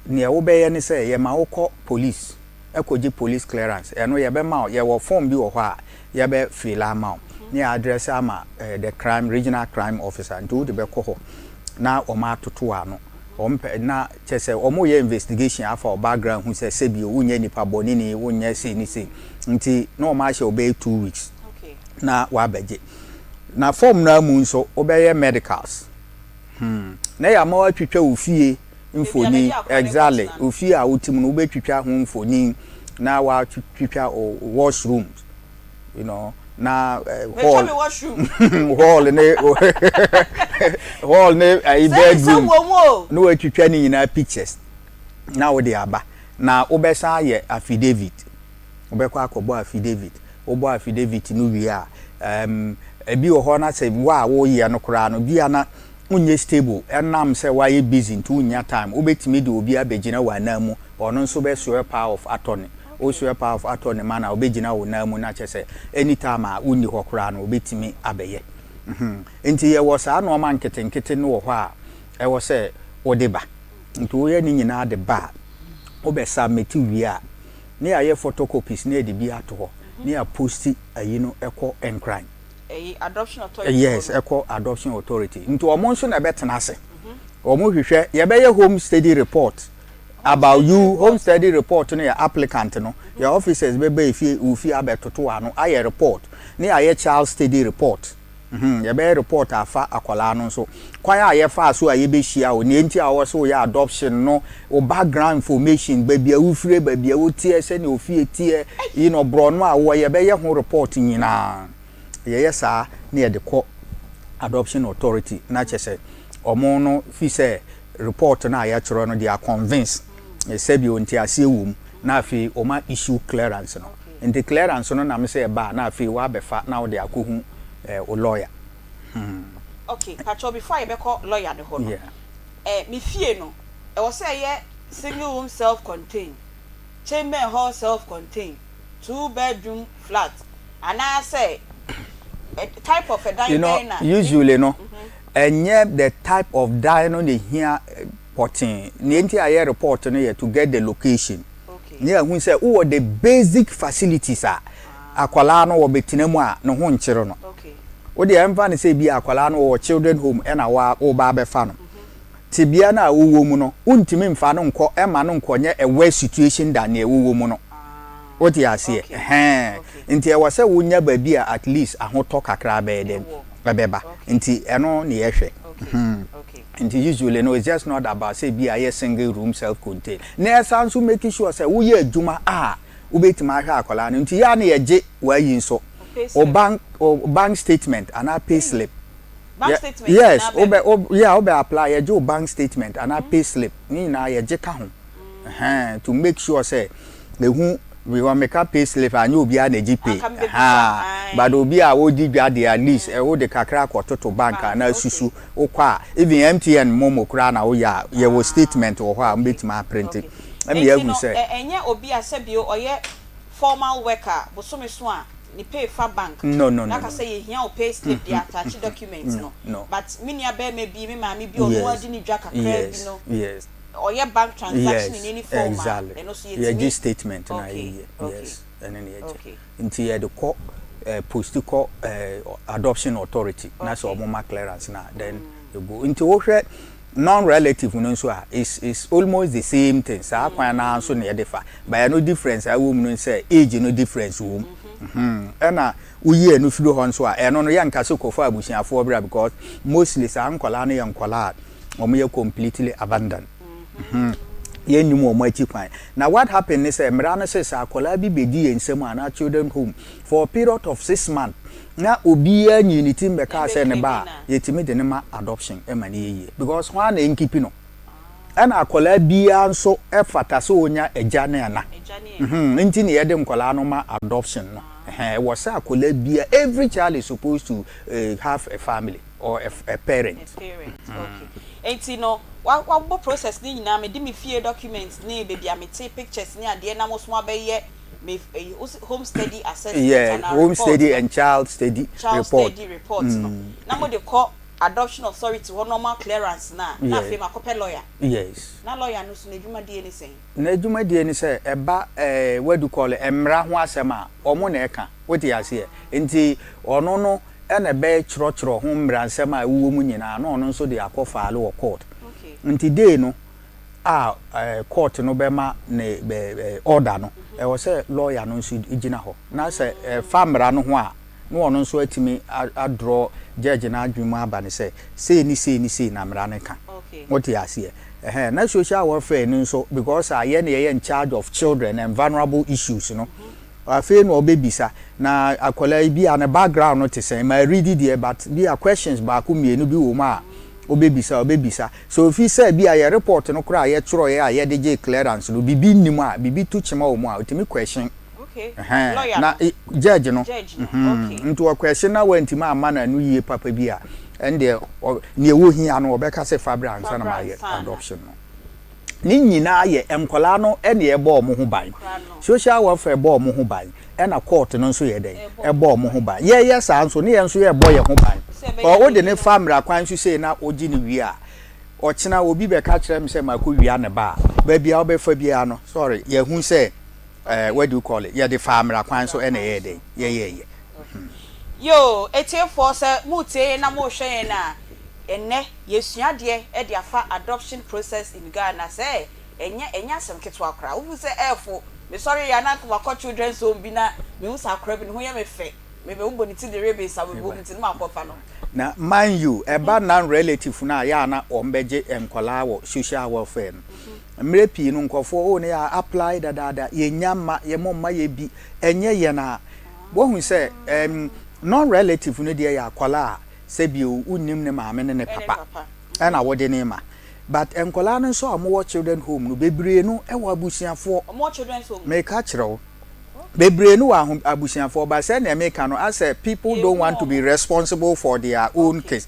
nea wobɛyɛ ne sɛ yɛma wokɔ police kɔgye police clearance. Ɛno yɛbɛma wo, yɛwɔ form bi wɔ hɔ a yɛbɛ fill ama wo ne yɛ address ama the crime, regional crime officer. Nti wode bɛkɔ hɔ na wɔn atoto ano. Wɔn pɛ na kyerɛ sɛ wɔn yɛ investigation afa wo background hu sɛ sɛbi wonyɛ nipa bɔneni, wonyɛ sei ne sei. Nti na wɔn ahyɛ wo bɛyɛ 2 weeks na wabɛgye. Na form no ara mu nso wobɛyɛ medicals. Na yɛama woatwitwa wo fie mfoni, exactly, wo fie a wote mu no wobɛtwitwa ho mfoni na woatwitwa wo washroom, na hall hall ne ayi bedroom na woatwitwa ne nyinaa pictures na wode aba na wobɛsan ayɛ affidavit. Wobɛkɔ akɔbɔ affidavit. Wobɔ affidavit no wie a, ebi wɔ hɔ na sɛ wo a woyɛ no koraa no, bi a na wonyɛ stable ɛnam sɛ woayɛ busy nti wonnya time. Wobɛtumi de obi abɛgyina w'anan mu. Ɔno nso bɛ swear power of attorney. Wo swear power of attorney ma no a, ɔbɛgyina wo nan mu na kyerɛ sɛ anytime a wonni hɔ koraa no, ɔbɛtumi abɛyɛ. Nti yɛwɔ saa nneɛma nketenkete no wɔ hɔ a ɛwɔ sɛ wode ba. Nti woyɛ ne nyinaa de ba a, wobɛ submit wie a, ne yɛayɛ photocopies na yɛde bi ato hɔ ne yɛaposti ayi no ɛkɔ Nkran. Ɛyi adoption authority. Yes, ɛkɔ adoption authority. Nti wɔn nso na ɛbɛtena ase. Wɔn hwehwɛ, yɛbɛyɛ home study report about you. Home study report no yɛ applicant no. Yɛ officers bɛba efie, wo fie abɛtoto ano ayɛ report. Ne yɛayɛ child study report. Yɛbɛyɛ report afa akwadaa no nso. Kwan a yɛfaa so a yɛbɛhyia wo, nea nti a wɔwɔ sɛ woyɛ adoption no, wo background information, baabi a wofire, baabi a woteɛ, sɛnea ofie teɛ, borɔno a wowɔ, yɛbɛyɛ ho report nyinaa. Yɛyɛ saa na yɛde kɔ adoption authority na kyerɛ sɛ wɔn no fi sɛ report no a yɛatwerɛ no they are convinced sɛbi nteaseɛ wɔ mu na afei wɔn a issue clearance no. Nti clearance no nam sɛ ɛba a na afei wabɛfa na wode akɔhu wo lawyer. Okay, patrɔ, before a yɛbɛkɔ lawyer no hɔ no, me fie no, ɛwɔ sɛ ɛyɛ single room self contained, chamber and hall self contained? Bedroom flat anaasɛ type of ɛdan You know, bɛn na? Usually no, ɛnyɛ the type of dan no na ehia pɔtee. Nea nti a yɛ report no yɛ to get the location. Ne yɛhu sɛ wowɔ the basic facilities a akwadaa no wɔbɛtena mu a ne ho nkyere no. Wode ɛmfa no sɛ bi akwadaa no wɔwɔ children home, ɛna wa woba abɛfa no, tebea no a wowɔ mu no, wontumi mfa no nkɔ ɛma no nkɔnyɛ a worse situation than nea ɛwowɔ mu no. Wote aseɛ? Ɛhɛn, nti ɛwɔ sɛ wonya baabi a at least ahotɔ kakra bɛyɛ dɛn ɛbɛba. Nti ɛno ne yɛhwɛ. Nti usually no, it's just not about sɛ bi a yɛ single room, self contained, na ɛsan nso make sure sɛ woyɛ adwuma a wobɛtumi ahwɛ akwadaa no. Nti yɛa ne yɛgye wayi nso o bank, o bank statement anaa pay slip. Bank statement? Yes. Nyinaa bɛ wobɛ o, yeah, wobɛ apply, yɛgye o bank statement anaa pay slip ne nyinaa yɛgye ka ho, ɛhɛn, to make sure sɛ ehu because meka pay slip a, nye obiara na egye pay. Anka mebɛbisa, ɛhaa ae. But obi a wodi dwa deɛ, at least ɛwo de kakra akɔtoto bank anaa susu wokɔ a, even MTN MoMo koraa na woyɛ a, yɛwɔ statement wɔ hɔ a mbɛtumi aprint ɛna Nti yɛahu no sɛ ɛnyɛ obi a sɛbio ɔyɛ formal worker bosome so a ne pay fa bank No, na no, ka no. sɛ yɛhia wo pay slip de attach document no. No. But me nua bɛrima bi, me maame bi, ɔno adi ne dwa kakra bi no, ɔyɛ bank transaction in any form a, ɛno so yɛgye yɛtumi statement na yɛyɛ. Yes, ɛno ne yɛgye. Nti yɛde kɔ post kɔ adoption authority na sɛ ɔmo ma clearance na then you go. Nti wohwɛ non-relative no nso a, is almost the same thing. Saa kwan naa nso na yɛde fa, but ɛno difference a ɛwɔ mu no sɛ age no difference wɔ mu. Ɛna woyi ɛno firi hɔ nso a, ɛno no yɛnka sɛ kɔfɔ abusuafoɔ bra, because mostly saa nkɔlaa no yɛ nkɔlaa a wɔn yɛ completely abandoned. Yɛnnim wɔn akyi kwan. Na what happen ne sɛ mmara no sɛ sɛ akwadaa bi bɛdi yɛn nsam anaa children home for a period of 6 months na obiara nyi ne ti mbɛka sɛ ne ba a, yɛtumi de ne ma adoption ɛma ne yɛ yie, because hɔn a na nkeep no. Ɛna akwadaa biara nso ɛfata sɛ onya agya ne ɛna. Nti ne yɛde nkwadaa no ma adoption no. Ɛhɛn, ɛwɔ sɛ akwadaa biara, every child is supposed to have a family or a parent. A parent, okay. Nti no wa wabɔ process ne nyinaa, me de me fie document ne baabi a me te, pictures ne adeɛ, na mo so abɛyɛ me home study assessment anaa home report study no. And child study child report. Study report no na mo de kɔ adoption authority hɔ, normal clearance na afei ma kɔpɛ lawyer. Na lawyer no so n'adwumadie ne sɛn? N'adwumadie ne sɛ ɛba what do you call it, mmara ho asɛm a ɔmo na ɛka. Wote aseɛ? Nti ɔno no ɛna ɛbɛyɛ kyerɛkyerɛ ho mmara nsɛm a ɛwɔ mu nyinaa na ɔno nso de akɔ file wɔ court. Nti day no a court no bɛma ne bɛ order no, ɛwɔ sɛ lawyer no nso gyina hɔ na sɛ ɛfa mmara no ho a, na ɔno nso atumi adraw judge no adwene mu aba ne sɛ sei ne sei ne sei na mmara no ka. Wote aseɛ? Ɛhɛn, na social welfare no nso, because a yɛ na yɛyɛ in charge of children and vulnerable issues no, afei na ɔbɛbisa na akwadaa yi bi a ne background no te sɛn. Ma read deɛ, but bi a questions baako mmienu bi wɔ mu a ɔbɛbisa so ofi sɛ bi a yɛ report no koraa a yɛtwerɛeɛ a yɛde gye clearance no, bibi nnim a bibi to kyema wɔ mu a ɔtumi question. Lawyer na no. Judge no. Judge no. Nti ɔquestion na wantumi amma no ano yie papa bi a, ɛndeɛ nea ɛwɔ hia no ɔbɛka sɛ fa bra ansa na Fa bra mayɛ ansa na. Adoption no ne nyinaa yɛ nkɔlaa no ɛne ɛbɔ ɔmo ho ban. Kora no. Social welfare bɔ ɔmo ho ban, ɛna court no nso yɛ dɛn? Ɛbɔ ɛbɔ ɔmo ho ban. Yɛyɛ saa nso ne yɛn nso yɛbɔ yɛn ho ban. Sɛ ɛbɛyɛ ɔ wode biribi ne no. fa mmara kwan so sei na ogye ne wie a, ɔkyena obi bɛka kyerɛ me sɛ mako wia ne ba a, baabi a wobɛfa biara no, sorry, yɛhu sɛ what do you call it, yɛde fa mmara kwan so ɛna ɛyɛ dɛn yɛyɛyɛ. Yo, etiefoɔ, sɛ motie yɛn na mohwɛ yɛn a, ɛnnɛ yɛsua adeɛ de afa adoption process in Ghana. Sɛ ɛnyɛ asɛm ketewa koraa. Wohu sɛ ɛɛfo mesɔre yɛ ananka wakɔ children's home bi na mehu sɛ akora bi ne ho yɛ me fɛ, mebɛbobɔ ne ti de ribbons a mebɔ mu ti ne makɔfa no. Na mind you, ɛba non relative no a, yɛ a na wɔn bɛgye nkɔlaa wɔ social welfare no. Mmerɛ pii no nkɔfoɔ o ne yɛ apply dadaada, yɛnya mma yɛ mo mma yɛ bi ɛnyɛ yɛn a wɔhu sɛ non relative no deɛ yɛ akɔlaa a sɛbio wonnim ne maame ne ne papa ɛna wɔde ne ma. But nkɔlaa no nso a wɔwɔ children home no, bebree no ɛwɔ abusuafoɔ. Ɔmo children's home. Meka kyerɛ wo, bebree no wɔ abusuafoɔ, but sɛnea meka no, asɛ people don't want to be responsible for their own case.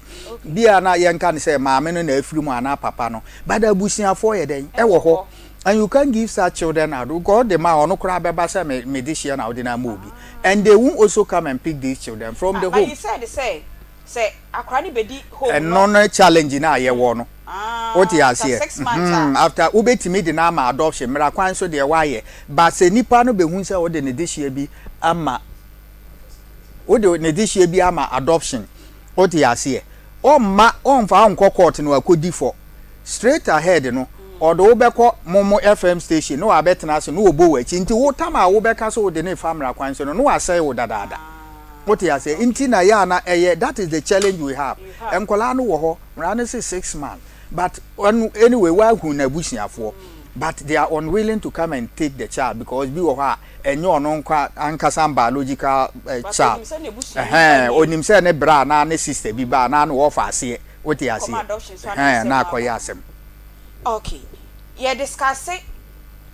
Bia na yɛnka no sɛ maame no na afiri mu anaa papa no, but abusuafoɔ yɛ dɛn ɛwɔ hɔ. And you can't give such children out because ɔde ma a ɔno koraa bɛba sɛ me me dehyeɛ na wode no ama obi and they won't also come and pick these children from the Ah, but home. you said sɛ sɛ akwadaa no bɛdi home no. Ɛno ne challenge no a yɛwɔ no. Ah, Wote after aseɛ? 6 months Mhm, a. after wobɛtumi de no ama adoption, mmara kwan so deɛ woayɛ, but sɛ nipa no bɛhu sɛ wode ne dehyeɛ bi ama wode ne dehyeɛ bi ama adoption, wote aseɛ, ɔmma ɔmfa wo nkɔ court na wakɔdi fɔ. Straight ahead no, ɔde wo bɛkɔ mo mo FM station na wabɛtena ase na wɔbɔ w'akyi nti wo tam a wobɛka sɛ wode ne fa mmara kwan so no na wasɛe wo dadaada. Wote aseɛ? Nti na yɛ ana ɛyɛ that is the challenge we have. Nkwadaa no wɔ hɔ, mmara no sɛ 6 months, but anyway wahu n'abusuafoɔ but they are unwilling to come and take the child because bi wɔ hɔ a ɛnyɛ ɔno nkwa ankasa biological child. Onim sɛ n'abusua Ɛhɛn, onim sɛ ne bra anaa ne sister bi ba anaa ne wɔfa aseɛ, wote aseɛ, adoption so ɛhɛn, na anaa akɔyɛ asɛm. Okay, yɛ discuss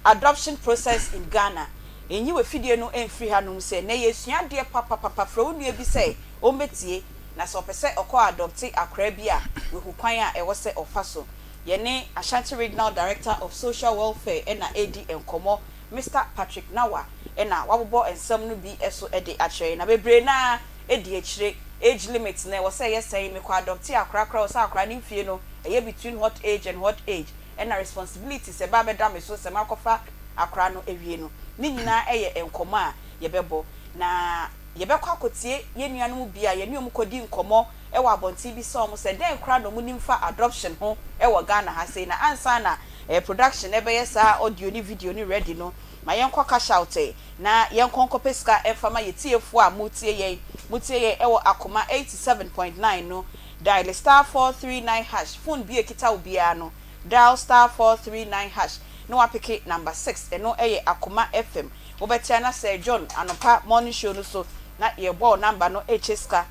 adoption process in Ghana. Enyi wɔ fidie no mfiri hanom sɛ na yɛsua adeɛ papapapa. Frɛ wo nua bi sɛ ɔmmɛtie na sɛ ɔpɛ sɛ ɔkɔ adopt akwaraa bi a, wehu kwan a ɛwɔ sɛ ɔfa so. Yɛne Ashanti Regional Director of Social Welfare ɛna ɛdi nkɔmmɔ, Mr Patrick Nawa, ɛna wabobɔ nsɛm no bi ɛso ɛde akyerɛ na bebree naa ɛdi akyire. Age limit na ɛwɔ sɛ ɛyɛ sɛn? Mekɔ adopt akwaraa koraa, wɔ sɛ akwaraa ne mfie no ɛyɛ between what age and what age? Ɛna responsibility sɛ ɛba abɛda me so sɛ makɔfa akwaraa no awie no, ne nyinaa ɛyɛ nkɔmmɔ a yɛbɛbɔ na yɛbɛkɔ akɔtie yɛn nuanom bi a yɛne wɔn kɔdi nkɔmmɔ ɛwɔ abɔnten bi sɛ wɔn sɛ dɛn koraa na wɔn nim fa adoption ho ɛwɔ Ghana ha sei. Na ansa na production ɛbɛyɛ saa audio ne video ne ready no, ma yɛnkɔ cash out ɛ na yɛnkɔ nkɔpɛ sika ɛmfa ma yɛtiefoɔ a motie yɛn, motie yɛn ɛwɔ Akoma 87.9 no. Dial *439# phone bi ekita wo biara no, dial *439# na wapick number 6. Ɛno ɛyɛ Akoma FM. Wobɛtia na sɛ John anɔpa morning show no so na yɛbɔ number no ɛkyɛ sika.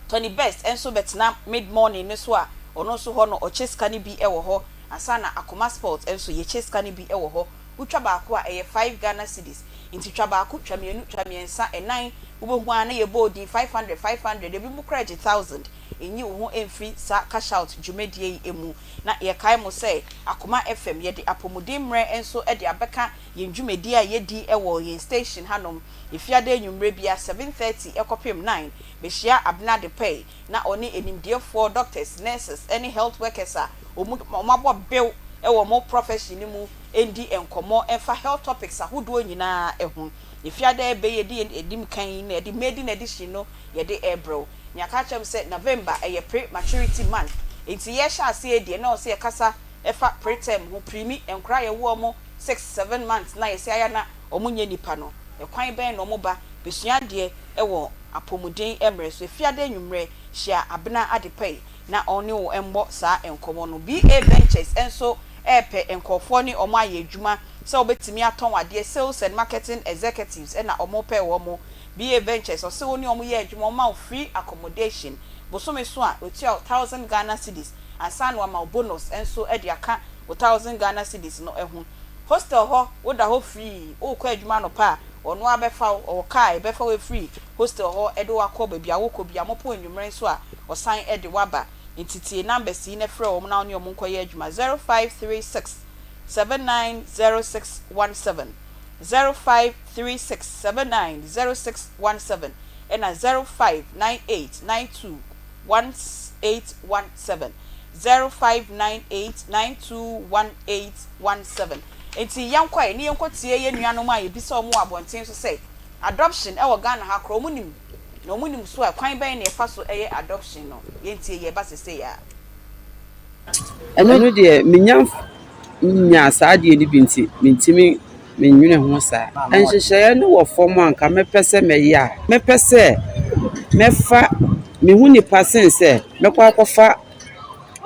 Tony Best nso bɛtena mid morning no so a ɔno nso hɔ no ɔkyɛ sika no bi ɛwɔ hɔ. Ansa na Akoma Sport nso yɛkyɛ sika no bi ɛwɔ hɔ. Wotwa baako a, ɛyɛ 5 Ghana cedis. Nti twa baako, twa mmienu, twa mmiɛnsa, ɛnan, wobɛhu a na yɛbɔ odin 500, 500, ebi mu kora gye 1,000. Enyi wo ho mfiri saa cash out dwumadie yi mu. Na yɛkae mo sɛ Akoma FM yɛde apɔmuden mmerɛ nso de abɛka yɛn dwumadie a yɛdi wɔ yɛn station hanom. Efiada enwummerɛ bia 7:30 ɛkɔpem 9, bɛhyia Abena de Pɛi na ɔne enimdiefoɔ, doctors, nurses ɛne health workers a wɔn abɔ bew ɛwɔ wɔn profession no mu ndi nkɔmmɔ ɛfa health topics ahodoɔ nyinaa ɛho. Efiada ɛbɛ yɛdi edim kan yi na yɛde maiden edition no yɛde ɛɛbrɛw. Nea aka kyerɛ m sɛ November ɛyɛ pre maturity month, nti yɛhyɛ aseɛ deɛ na ɔsɛ yɛkasa ɛfa preterm ho, preemie nkora yɛwɔ wɔn 6, 7 months na yɛsɛ ayɛ na wɔn nyɛ nipa no. Ɛkwan bɛn na wɔn ba besua adeɛ ɛwɔ apɔmuden mmerɛ so? Efiada enwummerɛ, hyia Abena Adepa yi na ɔne wo mbɔ saa nkɔmɔ no. BA Ventures nso ɛɛpɛ nkɔfoɔ ne wɔn ayɛ adwuma sɛ wɔbɛtumi atɔn adeɛ, sales and marketing executives ɛna wɔn pɛ wɔn. BA Ventures ɔsɛ wɔn ne wɔn yɛ adwuma, wɔn ma wo free accommodation. Bosome so a, otua wo 1,000 Ghana cedis ansa na wama wo bonus nso ɛde aka wo 1,000 Ghana cedis no ɛho. Hostel hɔ, woda hɔ free. Wokɔ adwuma anɔpa a, ɔno abɛfa wo, ɔwɔ kaa ɛbɛfa wo free hostel hɔ ɛde wakɔ baabi a wokɔ bi a mopɔ. Anwummerɛ nso a, ɔsan ɛde waba. Nti tie numbers yi na frɛ wɔn na wɔne wɔn nkɔyɛ adwuma: 0536 790617, 0536 790617, ɛna 0598921817, 0598921817. Nti yɛnkɔ ɛ ne yɛnkɔ tie yɛn nuanom a yɛbisa wɔn wɔ abɔnten so sɛ adoption ɛwɔ Ghana ha korɔ, wɔn nim na wɔn nim so a, kwan bɛn na yɛfa so ɛyɛ adoption no? Yɛntie, yɛba sese ya. Ɛno deɛ, menya nya saa adeɛ no bi nti mentumi menwene ho saa. Nhyehyɛeɛ no wɔ fam a nka mɛpɛ sɛ mɛyɛ a, mɛpɛ sɛ mɛfa mehu nipa sen sɛ mɛkɔ akɔfa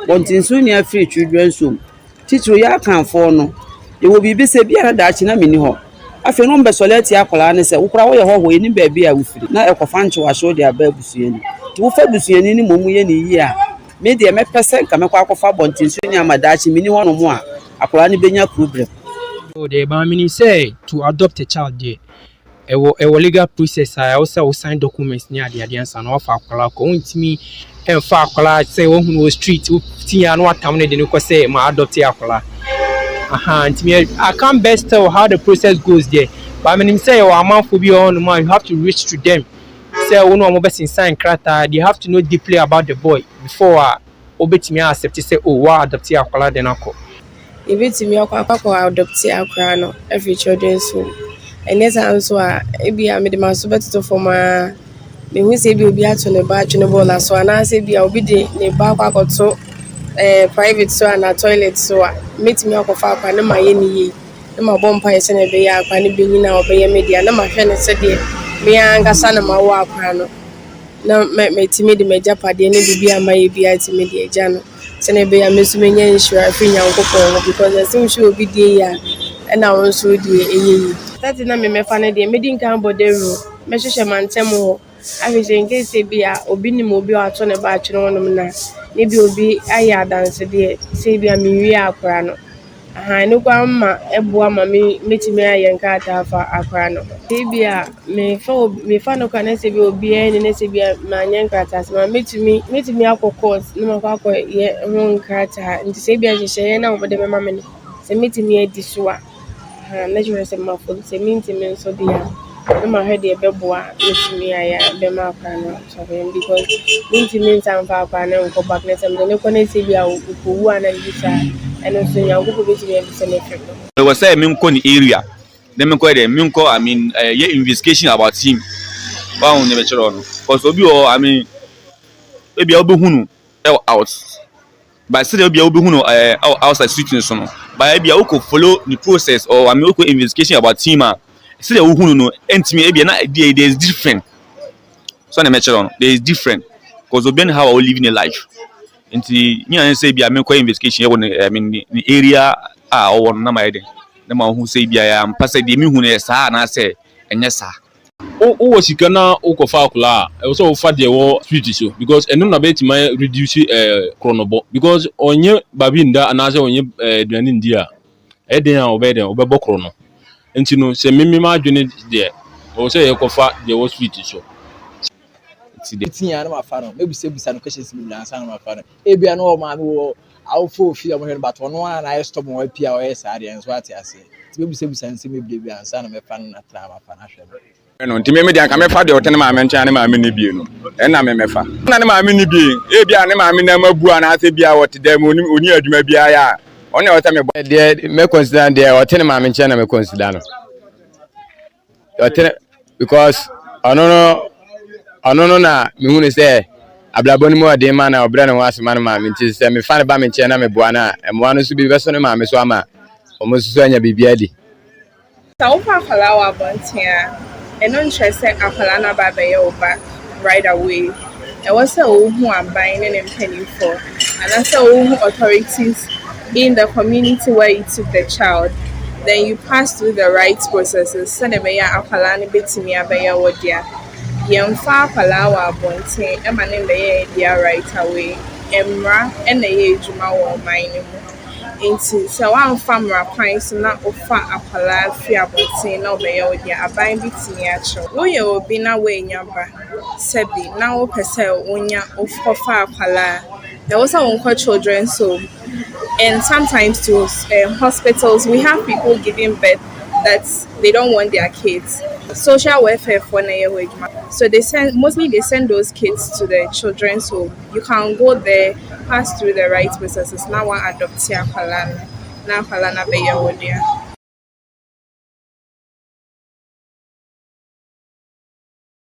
bɔntensoni afiri children's home. Titiri yɛ Akanfoɔ no, yɛwɔ biribi sɛ biara daakye na menni hɔ. Afei no mbɛsɔre atia akwaraa no sɛ wokora woyɛ hɔhoɔ, yɛnim baabi a wofiri na ɛkɔfa nkyewahyew de aba abusuani. Nti wofa busuani no mmom yɛ ne yie a, me deɛ mɛpɛ sɛ nka mɛkɔ akɔfa abɔntensoni ama daakye menni hɔnom a, akwaraa no bɛnya problem. Oh, deɛ but menim sɛ to adopt a child deɛ, ɛwɔ legal process a ɛwɔ sɛ wo sign documents ne adeade ansa na wafa akwaraa kɔ. Wontumi ɛmfa akwaraa sɛ woahunu wɔ street wotia na watam no de no kɔ sɛ ma adopt akwaraa. Ahaa nti me I can't best tell how the process goes deɛ but menim sɛ yɛwɔ amanfoɔ bi wɔ hɔnom a you have to reach to them sɛ wo ne wɔn bɛsensan nkrataa they have to know deeply about the boy before a wobɛtumi a accept sɛ oh wa adopte akwadaa de no akɔ. Yɛbɛtumi akɔ akɔ adopte akwadaa no afiri children's home. Ɛnyɛ saa nso a, ebia mede m'aso bɛtoto fam ara. Mehu sɛ ebia obi ato ne ba atwene bɔɔla so anaasɛ ebia obi de ne ba akɔ akɔto ɛɛ private so anaa toilet so a, mɛtumi akɔfa akwadaa no na mayɛ no yie. Na mabɔ mpaeɛ sɛdeɛ ɛbɛyɛ a akwadaa no bɛnyini a ɔbɛyɛ me dea na mahwɛ no sɛdeɛ me ara ankasa na mawo akwadaa no. Na matumi de m'agyapadeɛ ne biribi a mayɛ biara atumi de agya no. Sɛnea ɛbɛyɛ a me nso menya nhyira afiri Nyankopɔn hɔ because ɛsɛ wohwɛ obi deɛ yie a ɛna wo nso wo deɛ ɛyɛ yie. Starting na me mɛfa no deɛ mɛdi nkan abɔ dawuro, mɛhwehwɛ mantam hɔ ahwɛ sɛ in case sɛ bi a obi nim obi a wato ne ba atwene hɔnom no a, na bi obi ayɛ adansedeɛ sɛ bi a menwie akora no. Ahaa ɛno koraa ma ɛboa ma me mɛtumi ayɛ nkrataa afa akora no ho. Ebia mefa obi mefa no koraa na sɛ bi obiara nni na sɛ bi a manyɛ nkrataa asɛm a mɛtumi mɛtumi akɔ court na makɔ akɔyɛ ho nkrataa nti sɛ ebia nhyehyɛeɛ no a wɔde bɛma me no sɛ mɛtumi adi so a ahaa na kyerɛ sɛ mafom sɛ mentumi nso deɛ a. na mahwɛ deɛ ɛbɛboa mɛtumi ayɛ a bɛma akwadaa no asɔre because mentumi nsan mfa akwadaa no nkɔ back na sɛ mede no kɔ na sɛ bi a ɔkɔwu anaa biribi saa a ɛno nso Nyankopɔn bɛtumi abisa no afiri me hɔ. Ɛwɔ sɛ menkɔ ne area na menkɔ yɛ dɛ menkɔ I mean eh, yɛ investigation about him. Wahu ne bɛkyerɛ no. Cause obi wɔ hɔ I mean ebia wobɛhu no ɛwɔ out. But sɛdeɛ ebia wobɛhu no ɛɛ ɛwɔ outside street no so no, but ebia wokɔ follow ne process or I mean wokɔ investigation about him a, sɛdeɛ wohu no no ɛntumi ebia na there there is different. So na mɛkyerɛ no, there is different because obi ne how a ɔlive ne life. Nti ne nyinaa ne sɛ ebia mekɔ investigation ɛwɔ ne I mean ne ne area a ɔwɔ no na mayɛ dɛn na mahu sɛ ebia ɛyɛ ampa sɛ deɛ mehu no yɛ saa anaasɛ ɛnyɛ saa. Wo wɔ sika na wo kɔ fa akwadaa a, ɛwɔ sɛ wo fa deɛ ɛwɔ street so because ɛno na bɛtumi ayɛ reduce ɛɛ korɔnobɔ because ɔnyɛ baabi nda anaasɛ ɔnyɛ ɛɛ aduane ndi a, ɛyɛ den a ɔbɛyɛ dɛn ɔbɛbɔ korɔno. Nti no sɛ me me m'adwene deɛ ɛwɔ sɛ yɛkɔ fa deɛ ɛwɔ street so. Nti deɛ. Mɛtumi a na mafa no, mɛbisabisa no questions bebree ansa na mafa no. Ebia na ɔwɔ maame wɔ awofo wɔ fie a wɔhwɛ no but ɔno ara na ayɛ stubborn wapue a ɔyɛ saa deɛ nso ate aseɛ. Nti mɛbisabisa nsɛm bebree ansa na mɛfa no atena mafa no ahwɛ no. No nti me me deɛ anka mɛfa deɛ ɔte ne maame nkyɛn a ne maame nni bie no ɛna me mɛfa. Na ne maame nni bie ebia ne maame nam abu anaasɛ bia ɔte dɛm ɔni ɔni adwuma biara yɛ a ɔno na ɛwɔ sɛ mebɔ. Deɛ mɛ consider no deɛ ɔte ne maame nkyɛn na mɛ consider no. Ɔtene because ɔno no ɔno no na mehu no sɛ abrabɔ no mu ɔden ma na ɔbrɛ ne ho ase ma no maame nti sɛ mefa no ba me nkyɛn na meboa no a mmoa no nso bi bɛso ne maame so ama wɔn nso so anya biribi adi. Sɛ wofa akwadaa wɔ abɔnten a, ɛno nkyerɛ sɛ akwadaa no aba abɛyɛ wo ba right away. Ɛwɔ sɛ wohu aban ne ne mpanimfoɔ anaasɛ wohu authorities in the community where you took the child. Then you pass through the right processes sɛdeɛ ɛbɛyɛ a akwadaa no bɛtumi abɛyɛ wo dea. Yɛmfa akwadaa wɔ abɔnten ma no mmɛyɛ yɛn dea right away. Mmara na ɛyɛ adwuma wɔ ɔman no mu. Nti sɛ woamfa mmara kwan so na wofa akwadaa firi abɔnten na ɔbɛyɛ wo dea, aban bɛtumi akye wo. Woyɛ obi na woannya ba sɛbi na wopɛ sɛ wonya wokɔfa akwadaa a, ɛwɔ sɛ wonkɔ children's home and sometimes to um, hospitals. We have people giving birth that they don't want their kids. Social welfare for na ɛyɛ hɔ adwuma. So they send mostly they send those kids to the children's home. You can go there, pass through the right processes na wa adopt akwadaa no na akwadaa no abɛyɛ wo dea.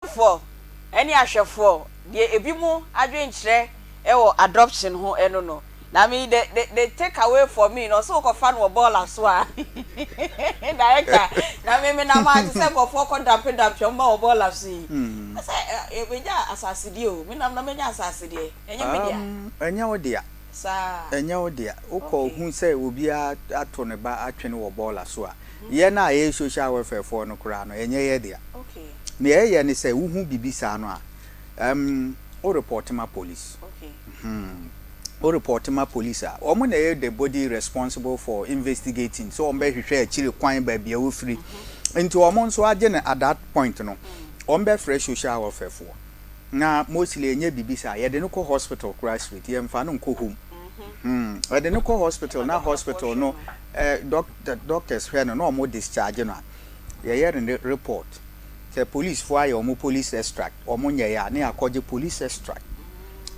Foɔ ne ahwɛfoɔ deɛ ebinom adwenkyerɛ wɔ adoption ho ɛno no na me the the the take away for me no ɔsɛ wokɔfa no wɔ bɔɔla so a director na me me nam a te sɛ nkurɔfoɔ kɔ dampe dampe ɔmo ba wɔ bɔɔla so yi sɛ menya asase deɛ o me nam na menya asase deɛ ɛnyɛ me dea. Ɛnyɛ wo dea. Saa. Ɛnyɛ wo dea. Wokɔ hu sɛ obiara ato ne ba atwene wɔ bɔɔla so a, yɛn a yɛyɛ social welfare foɔ no koraa no, ɛnyɛ yɛn dea. Nea ɛyɛ ne sɛ wohu biribi saa no a, um, wo report ma police. Hmm. Wo report ma police a, wɔn na ɛyɛ the body responsible for investigating, sɛ wɔn bɛhwehwɛ akyiri kwan baabi a wofiri. Nti wɔn nso agye no at that point no, wɔn bɛfrɛ social welfare foɔ. Na mostly ɛnyɛ biribi saa, yɛde no kɔ hospital koraa straight, yɛmfa no nkɔ home. Hmm, yɛde no kɔ hospital na hospital no eh, doctor, doctors hwɛ no na wɔn discharge no a, yɛyɛ no report. Sɛ police foɔ ayɛ wɔn police extract, wɔn nyɛeɛ a, na yɛakɔgye police extract.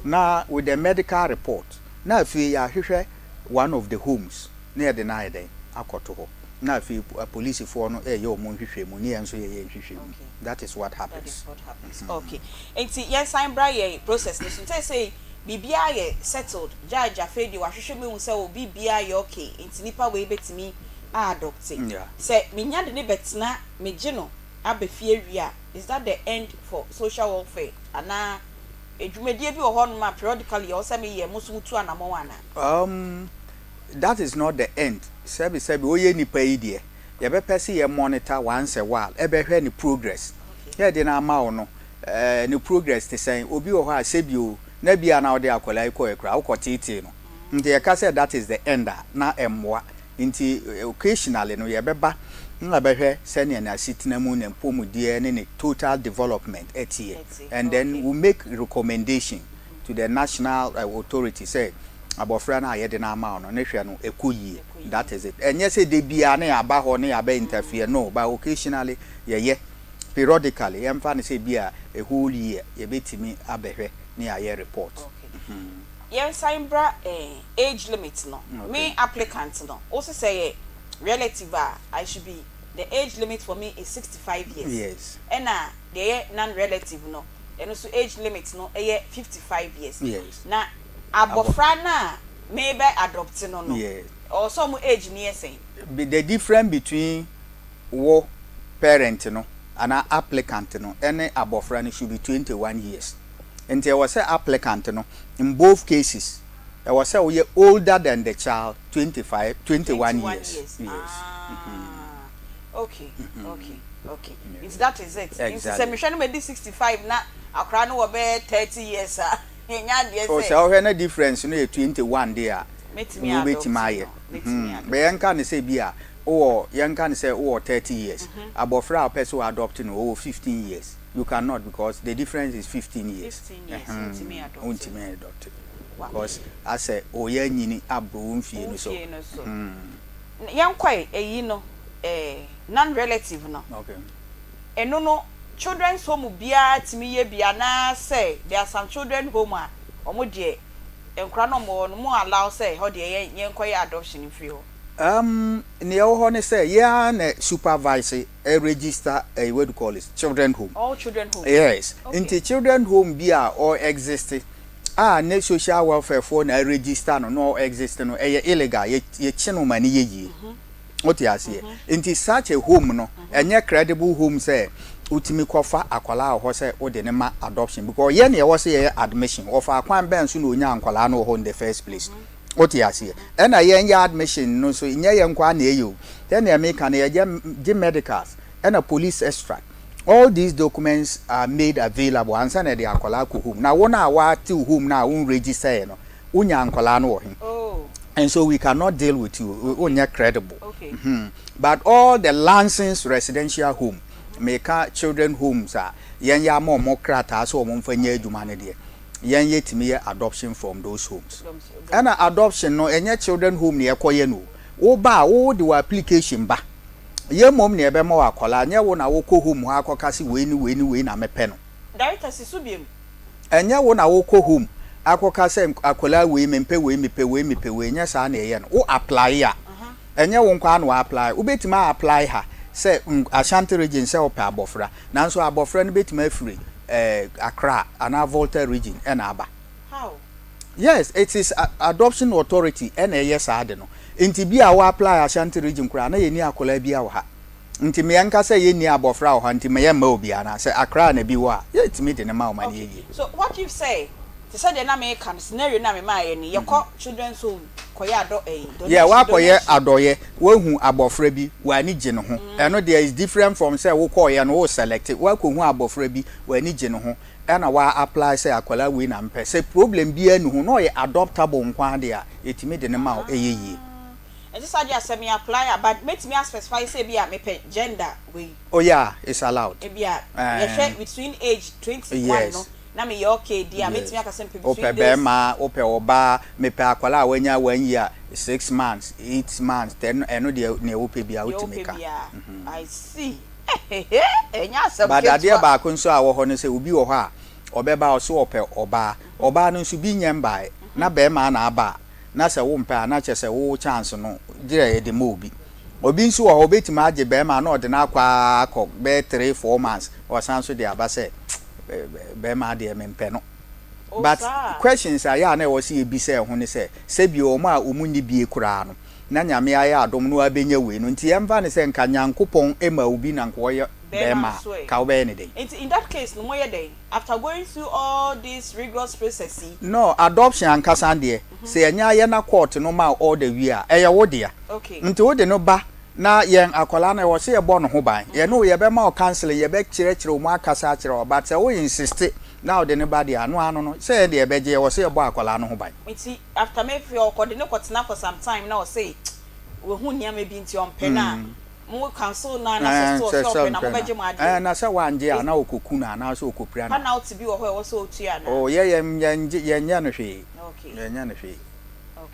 Na with the medical report, na afei yɛahwehwɛ one of the homes na yɛde no ayɛ dɛn akɔto hɔ. Na afei apolisifoɔ no reyɛ wɔn nhwehwɛmu ne yɛn nso yɛyɛ nhwehwɛmu. That is what That happens. is what happens. Okay. Nti yɛnsan mbra yɛn process no so. Nti seesei biribiara yɛ settled, judge afei deɛ wahwehwɛ mu ahu sɛ oh biribiara yɛ okay, nti nipa wei bɛtumi a adopte. Sɛ menya de no bɛtena, megye no aba fie wie a, is that the end for social welfare anaa dwumadie bi wɔ hɔnom a periodically ɛwɔ sɛ meyɛ, mo nso motu anamɔn anaa? Um, that is not the end. Sɛbi sɛbi woyɛ nipa yi deɛ, yɛbɛpɛ sɛ yɛ monitor once a while, ɛbɛhwɛ ne progress. Yɛde no ama wo no, eh, ne progress te sɛn? Obi wɔ hɔ a sɛbi o, na bi a na wode akwadaa yi kɔɛ koraa, wokɔ teetee no. Nti yɛka sɛ that is the end a, na ɛmmoa. Nti occasionally no yɛbɛba na bɛhwɛ sɛnea n'asetena mu, ne mpɔmudeɛ ne ne total development ɛteɛ. And then we make recommendation to the national authority sɛ abɔfra no a yɛde no ama wo no, ne hwɛ no ɛkɔ yie. That is it. Ɛnyɛ sɛ da biara na yɛaba hɔ na yɛaba interfere, no, but occasionally yɛyɛ. Periodically, yɛmfa no sɛ bi a a whole year yɛbɛtumi abɛhwɛ na yɛayɛ report. Yɛnsan mbra eh, age limit no. Me applicant no, wo se sɛ yɛ relative a, I should be, the age limit for me is 65 years. Yes. Ɛna deɛ ɛyɛ non-relative no, ɛno nso age limit no yɛ 55 years. Yes. Na abɔfra no a merebɛ adopt no no, Yes. ɛwɔ sɛ wɔn age no yɛ sɛn? The difference between wo parent no anaa applicant no ne abɔfra no should be 21 years. Nti ɛwɔ sɛ applicant no, in both cases, ɛwɔ sɛ woyɛ older than the child 25, 21 21 years. years. Yes. Ah, okay, okay, okay. Nti that is it. Nti sɛ Exactly. mehwɛ no madi 65 na akwadaa no wɔ bɛyɛ 30 years a, ɛnyɛ adeɛ Oh, sɛ sɛ wohwɛ na difference no yɛ 21 deɛ a, mɛtumi wobɛtumi adopt no. ayɛ. Mɛtumi But yɛnka no sɛ bi a wowɔ, yɛnka no sɛ wowɔ 30 years, abɔfra a wopɛ sɛ wo adopt no ɔwɔ 15 years, you cannot because the difference is 15 years. 15 years, wontumi adopt. Wontumi adopt. Because asɛ ɔyɛ anyini aboro wo mfie Wo no so. mfie no so. Yɛnkɔe, ɛyi no, eh, non-relative no. Okay. Ɛno no, children's home biara tumi yɛ bi anaasɛ there are some children home a wɔn deɛ nkwadaa no a wɔwɔ hɔ no mo allow sɛ ɛhɔ deɛ yɛn yɛnkɔyɛ adoption mfiri hɔ? Nea ɛwɔ hɔ ne sɛ yɛn ara na supervise, register ɛyi what do you call it, children home. All children home. Yes. Okay. Nti children home bi a ɔ exist a ne social welfare foɔ na register no na ɔ exist no ɛyɛ illegal, yɛ yɛkye no ma ne yɛ yie. Wote aseɛ? Nti such a home no ɛnyɛ credible home sɛ wotumi kɔfa akwadaa wɔ hɔ sɛ wode no ma adoption because yɛn na ɛwɔ sɛ yɛyɛ admission. Wɔfa kwan bɛn so na onyaa nkwadaa no wɔ hɔ in the first place? Wote aseɛ? Ɛna yɛn yɛ admission no nso nyɛ yɛn nkoa na ɛyɛ o. Sɛnea meka no yɛgye gye medicals ɛna police extract. All these documents are made available ansa na yɛde akwadaa akɔ home. Na wɔn a wɔate home no a wɔn register yɛ no, wonya nkwadaa no wɔ he? And so we cannot deal with you. Wonyɛ credible. But all the licensed residential home, meka children homes a yɛn yɛ ama wɔn krataa sɛ wɔn mfa nyɛ adwuma no deɛ, yɛn yɛtumi yɛ adoption from those homes. Ɛna adoption no ɛnyɛ children home na yɛkɔyɛ no o. Woba a wode wɔ application ba. Yɛn mmom na yɛbɛma wo akwadaa, nyɛ wo na wokɔ home hɔ akɔka sɛ wei ne wei ne wei na mepɛ no. Director si so biom. Ɛnyɛ wo na wokɔ home akɔka sɛ akwadaa wei mempɛ wei mepɛ wei mepɛ wei, nyɛ saa na ɛyɛ no. Wo apply a, ɛnyɛ wo nkoa na wo apply. Wobɛtumi a apply ha sɛ Ashanti region sɛ wopɛ abɔfra, nanso abɔfra no bɛtumi afiri eh, Accra anaa Volta region ɛna aba. How? Yes, it is adoption authority ɛna ɛyɛ saa de no. Nti bi a wo apply Ashanti region koraa na yɛnni akwadaa bi wɔ ha. Nti me yɛnka sɛ yɛnni abɔfra wɔ ha nti ma yɛmma obiara na sɛ Accra na bi wɔ a yɛtumi de ne ma wo ma no yɛ yie. So what if sɛ te sɛ deɛ na meka no scenario na memaeɛ no yɛkɔ children's home kɔyɛ adɔ ɛyi donation Yeah, woakɔyɛ donation. adɔyɛ, woahu abɔfra bi, w'ani gye ne ho. Ɛno deɛ is different from sɛ wokɔɔyɛ no wo select. Woakɔhu abɔfra bi, w'ani gye ne ho, ɛna wa apply sɛ akwadaa wei na mpɛ. Sɛ problem biara nni ho na ɔyɛ adoptable nko ara deɛ a, yɛtumi de ne ma wo, ɛyɛ yie. Ɛnte saa deɛ a sɛ me apply a but mɛtumi a specify sɛ ebi a mepɛ gender wei. Oh yeah, it's allowed. Ebi a yɛhwɛ between age 21 no. na meyɛ okay deɛ a, mɛtumi aka sɛ mepɛ Wopɛ between this. bɛrima, wopɛ ɔbaa, mepɛ akwadaa a wanya one year, 6 months, 8 months, 10, ɛno deɛ nea wopɛ biara Deɛ wotumi wopɛ ka. biara. I see. Ɛnyɛ asɛm But adeɛ ketewa. baako nso a wɔ hɔ no sɛ obi wɔ hɔ a ɔbɛba ɔso ɔpɛ ɔbaa, ɔbaa no nso bi nyɛ mbaeɛ na bɛrima na aba a, na sɛ wompɛ a na kyerɛ sɛ wo chance no gyerɛ yɛde ma obi. Obi nso wɔ hɔ obɛtumi agye bɛrima na ɔde no akɔ ara akɔ bɛyɛ 3, 4 months, ɔsan so de aba sɛ bɛrima deɛ mempɛ no. Oh, But saa. questions a yɛ a na ɛwɔ sɛ yɛbisa ɛho ne sɛ sɛbio wɔn a wɔn nni bie koraa no na Nyame ayɛ adom no abɛnya wei no nti yɛmfa ne sɛ nka Nyankopɔn ma obi na nka ɔyɛ Bɛrima bɛrima nso a ɛ. ka wobɛyɛ ne dɛn? Nti in that case no moyɛ dɛn after going through all this rigorous process yi? No, adoption ankasa deɛ sɛ yɛnyɛ ayɛ na court no ma wo order wie a ɛyɛ wo dea. Nti wode no ba na yɛn akwadaa no ɛwɔ sɛ yɛbɔ ne ho ban. Yɛne wo yɛbɛma wo counseling, yɛbɛkyerɛkyerɛ wo mu akasa akyerɛ wo, but sɛ wo insist na wode no ba deɛ ano ano no sɛ yɛn deɛ yɛbɛgye, ɛwɔ sɛ yɛbɔ akwadaa no ho ban. Nti after maybe ɔkɔde ne kɔtena for some time na ɔse wahu nneɛma bi nti ɔmpɛ no a, mo counsel no a na sɛ still Sɛ ɔsɛ sɛ ɔpɛ na ɔmpɛ no mobɛgye mo a, adeɛ? na sɛ wangye a na ɔkɔku no anaasɛ ɔkɔpira no a. Penalty bi wɔ hɔ a ɛwɔ sɛ ɔtua anaa? Oh, yɛ yɛn yɛngye yɛnyɛ no hwee. Yɛnyɛ no hwee.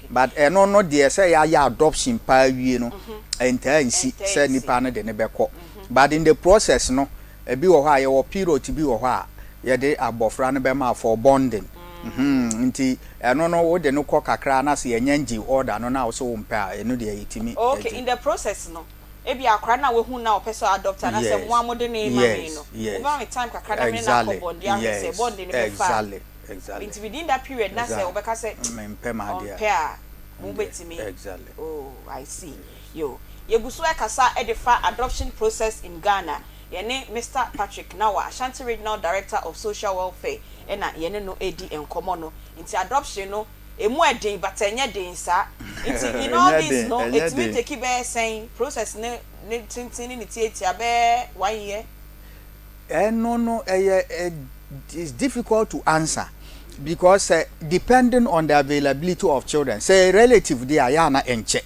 But ɛno no deɛ sɛ yɛayɛ adoption paa wie no ɛntaa nsi Ɛntaa sɛ nsi. nipa no de ne bɛkɔ. But in the process no ebi wɔ hɔ a yɛwɔ period bi wɔ hɔ a yɛde abɔfra no bɛma for bonding. Nti ɛno no wode no kɔ kakra na sɛ yɛnyɛ ngye order no na wo sɛ wompɛ a ɛno deɛ yɛtumi Okay, gye. in the process no, ebi akwadaa no a wahu na ɔpɛ sɛ adopt anaasɛ mo a mode ne ma me no, wobɛma me time kakra na me ne no akɔ bond ahwɛ sɛ bond no bɛfa a. Nti within that period na sɛ wobɛka sɛ Mempɛ m'adeɛ ɔmpɛ a, mobɛtumi. Oh, I see. Yo, yɛgu so ɛkasa de fa adoption process in Ghana. Yɛne Mr. Patrick Nawa, Ashanti Regional Director of Social Welfare, ɛna yɛne no redi nkɔmmɔ no. Nti adoption no, emu ɛden but ɛnyɛ den saa. Nti in all Ɛnyɛ this den, no, ɛnyɛ ɛtumi den. take bɛyɛ sɛn process ne ne tenten ne ne tiatia bɛyɛ one year? Ɛno no ɛyɛ it's difficult to answer because depending on the availability of children, sɛ relative deɛ a yɛ ana ɛnkyɛ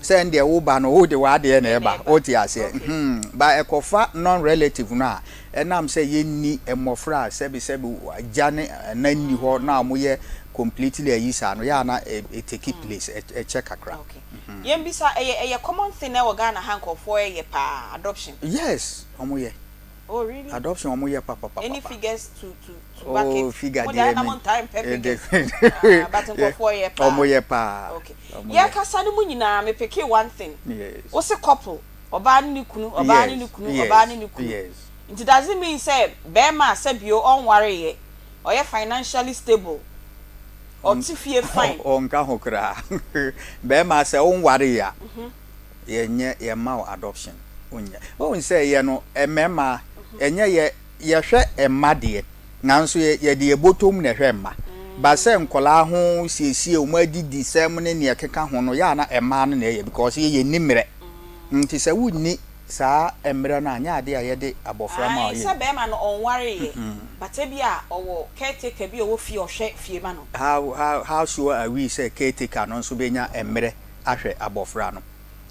sɛ ɛn deɛ woba no wode w'adeɛ na ɛba, wote aseɛ, ba ɛkɔfa non relative no a ɛnam sɛ yɛnni mmɔfra a sɛbisɛbi agya ne ɛna nni hɔ na wɔyɛ completely ayi saa no yɛ ana ɛ take place ɛkyɛ kakra. Yɛn bisa, ɛyɛ common thing na ɛwɔ Ghana ha nkurɔfoɔ ɛyɛ paa, adoption? Yes, wɔn yɛ. Oh really? Adoption wɔn yɛ papapapa. Any figures to back Oh, it? figure Mo deɛ deɛ na mi mo ntaa mpɛ figures. Ah, but nkurɔfoɔ yɛ paa. Wɔn yɛ paa. Okay. Wɔn yɛ. Yɛkasa no mu nyinaa me pick one thing. Wose couple, ɔbaa ne ne kunu, ɔbaa ne ne kunu, ɔbaa ne ne kunu. Nti does it mean sɛ bɛrima a sɛbio ɔnwareeɛ, ɔyɛ financially stable, ɔte fie fine? Ɔnka ho koraa. Bɛrima sɛ wonware a yɛnyɛ yɛma wo adoption wonyɛ. Wohu sɛ yɛ no mmarima ɛnyɛ yɛ yɛhwɛ mma deɛ nanso yɛ yɛde yɛ bɔtɔm na ɛhwɛ mma. Ba sɛ nkɔlaa ho siesie wɔn adidi sɛm ne nea ɛkeka ho no yɛ ana mmaa no na ɛyɛ because yɛ yɛ ni mmerɛ. Nti sɛ wonni saa mmerɛ no a nyɛ adeɛ a yɛde abɔfra ma Ayi ɔyɛ. sɛ bɛrima no ɔnwareeɛ but ebi a ɔwɔ caretaker bi a ɔwɔ fie a ɔhwɛ fie ma no. How sure are we sɛ caretaker no nso bɛnya mmerɛ ahwɛ abɔfra no?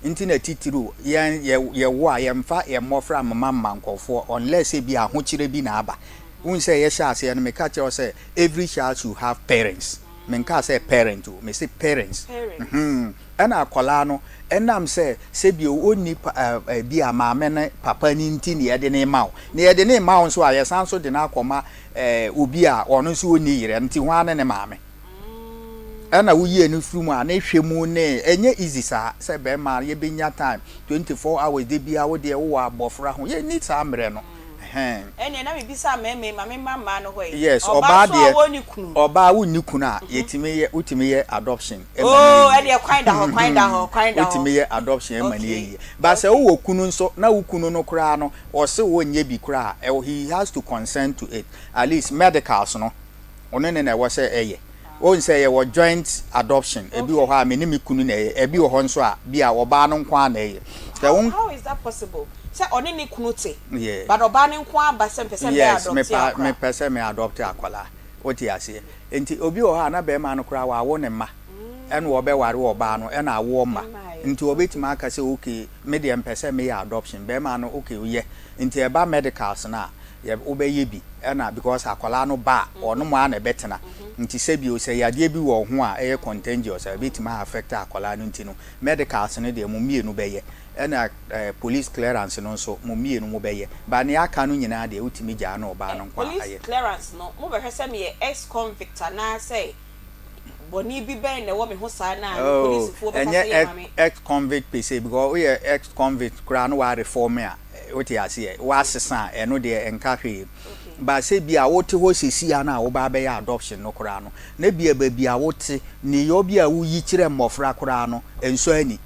Nti na titiriw yɛn yɛ yɛwo a yɛmfa yɛn mmɔfra mma mma nkɔfoɔ unless ebi ahokyerɛ bi na aba. Wohu sɛ yɛhyɛ aseɛ no meka kyerɛ wo sɛ every child should have parents. Menka sɛ parent o, mese parents. Parents. Ɛna akwadaa no ɛnam sɛ sɛbio ɔnni pa ɛɛ bi a maame ne papa ne nti na yɛde ne ma wo. Na yɛde ne ma wo nso a yɛsan so de no akɔma obi a ɔno nso ɔnni yerɛ nti hwan ne ne maame. Ɛna woyie no firi mu a ne hwɛ mu ne ɛnyɛ easy saa sɛ bɛrima yɛbɛnya time 24 hours de bia wo deɛ wowɔ abɔfra ho, yɛnni saa mmerɛ no. Ɛhɛn. Ɛnneɛ na mebisa mmarima yi ma memma mmaa no hɔ yi. Yes, Ɔbaa ɔbaa so a deɛ wɔnni kunu. Ɔbaa wonni kunu a yɛtumi yɛ wotumi yɛ adoption ɛma Oh, ne yɛ yie. ɛnneɛ kwan da hɔ, kwan da hɔ, kwan da hɔ. Wotumi yɛ adoption ɛma ne yɛ yie. But sɛ wowɔ kunu nso na wo kunu no koraa no ɔse wɔnyɛ bi koraa a ɛwɔ he has to consent to it. At least medicals no ɔno ne na ɛwɔ sɛ ɛyɛ. Wohu sɛ yɛwɔ joint adoption, ebi wɔ hɔ a me ne me kunu na ɛyɛ, ebi wɔ hɔ nso a bi a ɔbaa no nko ara na ɛyɛ. Sɛ How wo how is that possible? Sɛ ɔne ne kunu te, but ɔbaa no nko ara ba sɛ mpɛ sɛ mbɛ adopt mepa akora. mepɛ sɛ me adopt akwadaa. Wote aseɛ? Nti obi wɔ hɔ a na bɛrima no koraa wawo ne mma ɛna ɔbɛware ɔbaa no ɛna awoɔ mma. Nti ɔbɛtumi aka sɛ okay, me deɛ mpɛ sɛ meyɛ adoption. Bɛrima no okay yɛ. Nti ɛba medicals no a yɛ wobɛyɛ bi ɛna because akwadaa no ba a ɔno mo ara na ɛbɛtena nti sɛbio sɛ yadeɛ bi wɔ wo ho a ɛyɛ contagious a ɛbɛtumi a affect akwadaa no nti no medicals no deɛ mo mmienu bɛyɛ ɛna eh, police clearance no nso mo mmienu mo bɛyɛ but nea aka no nyinaa deɛ wotumi gyaa na ɔbaa no nko ara Police ayɛ. clearance no mobɛhwɛ sɛ meyɛ ex convict anaasɛ bɔne bi bɛn na ɛwɔ me ho saa no a ne Oh, polisifoɔ bɛka ɛnyɛ sɛ yɛ ma me. ex convict per se because woyɛ ex convict koraa na wa reform a wote aseɛ woasesa a ɛno deɛ ɛnka hwee but sɛ bi a wote hɔ sesia no a woba abɛyɛ adoption no koraa no na bi a baabi a wote nneyɔɔ bi a woyi kyerɛ mmɔfra koraa no ɛnsɔ ani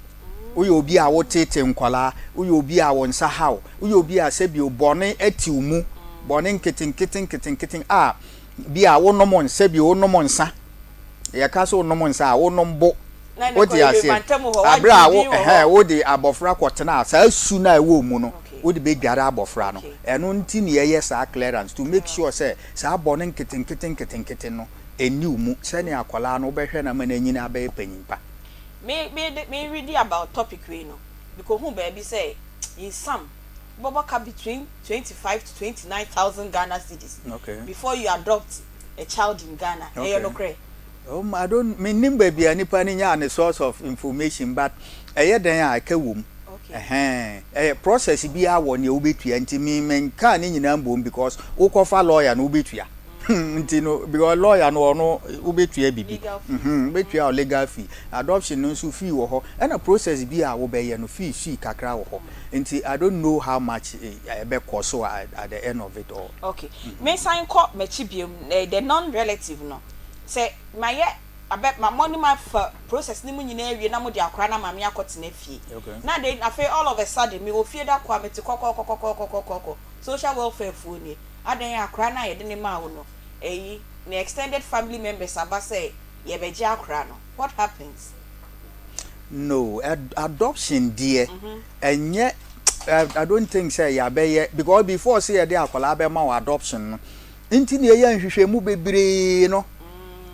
woyɛ obi a wotete nkwadaa woyɛ obi a wo nsa haw woyɛ obi a sɛbio bɔne ati wo mu bɔne nketenkete nketenkete a bi a wonom nsa bi wonom nsa yɛka sɛ wonom nsa a wonom bo Na ne wote kɔ yɛ aseɛ mantam hɔ, aberɛ wagye a wo din wɔ ɛhɛn hɔ. wode abɔfra kɔtena a saa su no a ɛwɔ mu no wode bɛdware abɔfra no ɛno nti na yɛyɛ saa clearance to make sure sɛ saa bɔne nketenkete nketenkete no ɛnni wo mu sɛnea akwadaa no wobɛhwɛ no ama no anyini abɛyɛ panyin pa. Me me de me readi about topic wei no, mekɔhuu baabi sɛ in some wobɛbɔ ka between 25 to 29,000 Ghana cedis Okay. before you adopt a child in Ghana. Ɛyɛ Okay. nokorɛ? Um, I don't, mennim baabi a nipa no nyaa ne source of information but ɛyɛ dɛn a ɛka wom. Ɛhɛn, ɛyɛ process biara wɔ nea wobɛtua nti me menkaa ne nyinaa mbom because wokɔfa lawyer no wobɛtua. Nti no because lawyer no ɔno wobɛtua bibi. Mhm, wobɛtua wo legal fee. Adoption no nso fee wɔ hɔ ɛna process bi a wobɛyɛ no fee fee kakra wɔ hɔ. Nti I don't know how much ɛbɛkɔ so at, at the end of it all. Okay. Mensan nkɔ m'akyi biom, eh, the non-relative no. Sɛ mayɛ abɛ ma mo ne mafa process no mu nyinaa awie na mode akora no ama me akɔtena fie. Na de afei all of a sudden mewɔ fie da ko a mete kɔkɔkɔkɔkɔkɔkɔ social welfare foɔ nie. Adɛn akora no a yɛde no maa wo no ɛyi ne extended family members aba sɛ yɛbɛgye akora no what happens? No, adoption deɛ ɛnyɛ I don't think sɛ yɛabɛyɛ because before sɛ yɛde akwadaa bɛma wo adoption no Nti na yɛyɛ nhwehwɛmu bebree no.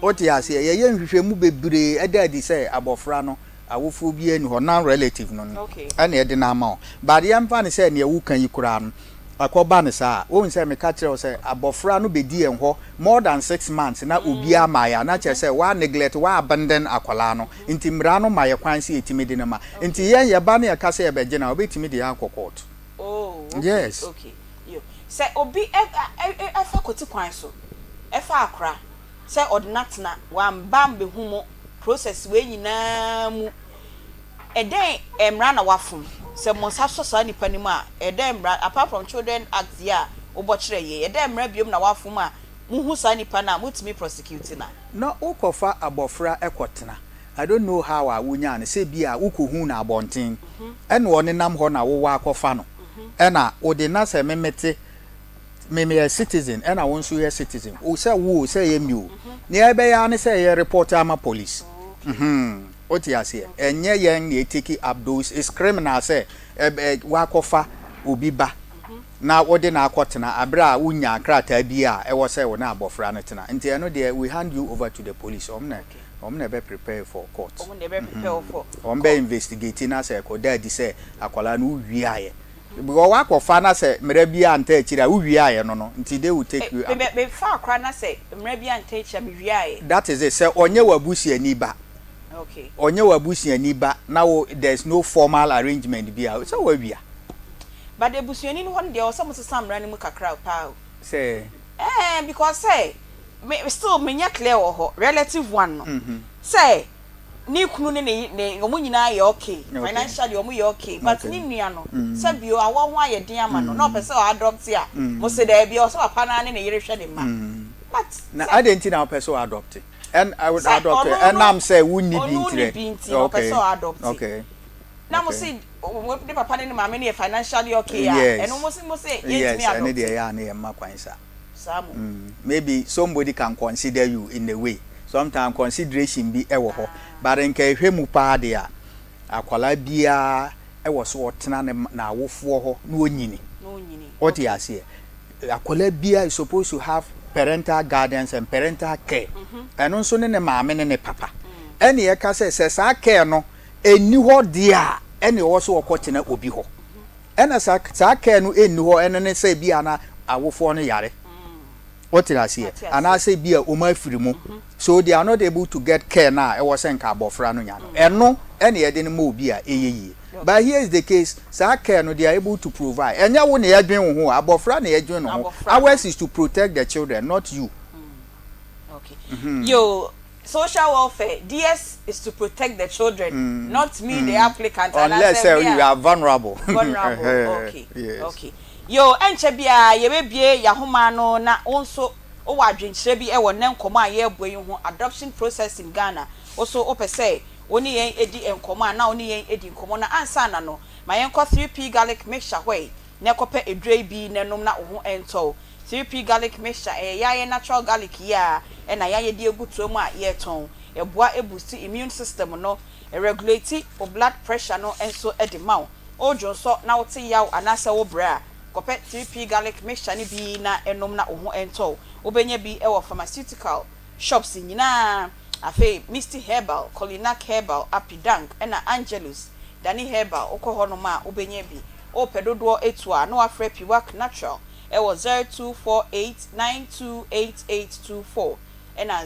Wote aseɛ? Yɛyɛ nhwehwɛmu bebree, ɛda adi sɛ abɔfra no awofoɔ biara nni hɔ, non-relative no no, ɛna yɛde no ama wo. But yɛmfa no sɛ nea woka yi koraa no, ɛkɔba no saa a, wohu sɛ meka kyerɛ wo sɛ abɔfra no bɛdi yɛn hɔ more than 6 months na obiara mmaeɛ a, na kyerɛ sɛ woa neglect, woa abandon akwadaa no. Nti mmara no ma yɛ kwan sɛ yɛtumi de no ma. Nti yɛn yɛba na yɛka sɛ yɛbɛgye no a, wobɛtumi de yɛn akɔ court. Oh, okay, Yes. okay. Yo. Sɛ obi ɛ fa kwati kwan so fa akora sɛ ɔde no atena, wamba ambɛhu mo process wei nyinaa mu, ɛdɛn mmara na wafom? Sɛ mo nsa sɔ saa nipa no mu a, ɛdɛn mmara, apart from Children Act yi a wobɔ kyerɛ yɛn yi, ɛdɛn mmara biom na wafom a mohu saa nipa no a motumi prosecute no a? Na wokɔfa abɔfra kɔtena, I don't know how a wonyaa no, sɛ bi a wokɔhuu no abɔnten ɛna ɔnenam hɔ na wowɔ akɔfa no ɛna wode na sɛ me mete me meyɛ citizen ɛna wo nso yɛ citizen o sɛ wo o sɛ ɛyɛ me o nea ɛbɛyɛ ara ne sɛ yɛ report ama police mhm wote aseɛ ɛnyɛ yɛn na ɛtake up those it's criminal sɛ ɛbɛ wakɔfa obi ba na wode no akɔtena abere a wonya krataa bi a ɛwɔ sɛ wo ne abɔfra no tena nti ɛno deɛ we hand you over to the police ɔmo na Wɔn na ɛbɛ prepare for court. Wɔn na ɛbɛ prepare wo for Wɔn bɛ court. investigate na sɛ ɛkɔda adi sɛ akwadaa no wowiaeɛ. Because wakɔfa na sɛ mmara bi anta akyire a wowiaeɛ no no nti they will take you Me up. me me fa akwadaa na sɛ mmara bi anta akyire a mewiaeɛ. That is it sɛ ɔnyɛ w'abusuani ba. Okay. Ɔnyɛ w'abusuani ba na wo there is no formal arrangement bi a sɛ wawia. But abusuani no hɔ no deɛ ɛwɔ sɛ mo sesa mmara no mu kakra paa o. Sɛ. Ɛɛ because sɛ me still menyɛ clear wɔ hɔ relative one no sɛ ne kunu ne ne ne wɔn nyinaa yɛ okay financially wɔn yɛ okay but ne nua no sɛ bio awɔ ho ayɛ den ama no na ɔpɛ sɛ ɔadɔpte a mo se daabi ɔsɛ papa naa ne ne yere hwɛ ne mma but na adɛn nti na ɔpɛ sɛ ɔadɔpte ɛn adɔpte ɛnam sɛ wonni bi ɔno ntirɛ ni bi nti na ɔpɛ sɛ ɔadɔpte okay na mo se ne papa ne ne maame no yɛ financially okay a ɛno mo se mo se yɛntumi yes ɛno adɔpte deɛ ɛyɛ a ne yɛ mma kwan saa. saa mo. Maybe somebody can consider you in a way sometimes consideration bi wɔ hɔ but nka ɛhwɛ mu paa deɛ a akwadaa biara wɔ so ɔtena ne n'awofoɔ hɔ na ɔnyini wote aseɛ akwadaa biara is supposed to have parental guidance and parental care ɛno nso ne ne maame ne ne papa ɛne ɛka sɛ sɛ saa care no ɛnni hɔ deɛ a ɛne ɛwɔ so ɔkɔtena obi hɔ. Ɛna sa saa care no nni hɔ ɛno ne sɛ bi a na awofoɔ no yare. Wote aseɛ? Anaasɛ bi a wɔn afiri mu. So they are not able to get care no a ɛwɔ sɛ nka abɔfra no nya no. Ɛno ɛna yɛde no ma obi a ɛyɛ yie. But here is the case, saa care no they are able to provide. Ɛnyɛ wo na yɛdwen wo ho o, abɔfra na yɛdwen ne ho. Ours is to protect the children, not you. Okay. Yoo, social welfare, theirs is to protect the children, mm. not me, mm. the applicant. Unless uh, you are vulnerable. Vulnerable, okay. Yes. Okay. Yo, ɛnkyɛ biara yɛbɛbie yɛahoma no na wo nso wowɔ adwenkyerɛ bi wɔ nnɛ nkɔmmɔ a yɛrebɔ yi ho adoption process in Ghana. Wo so wopɛ sɛ wo ne yɛn di nkɔmmɔ a na wo ne yɛn di nkɔmmɔ na ansa na no ma yɛnkɔ 3P garlic mixture hɔ yi na ɛkɔpɛ eduro yi bi na ɛnom na wo ho ɛntɔ wo. 3P garlic mixture, ɛyɛ yayɛ natural garlic yi a ɛna yayɛ de agu toa mu a yɛtɔn. Ɛboa boost immune system no, ɛregulate wo blood pressure no nso de ma wo. Wodwonsɔ na wote yaw anaasɛ wobrɛ a, kɔpɛ 3P garlic mixture no bi na nom na wo ho ntɔ wo. Wobɛnya bi wɔ pharmaceutical shops nyinaa. Afei Misty Herbal, Kolinak Herbal, Apidank ɛna Angelus, Dani Herbal, wokɔ hɔnom a wobɛnya bi. Wopɛ dodoɔ tu a na woafrɛ Piwak Natural wɔ 0248928824 ɛna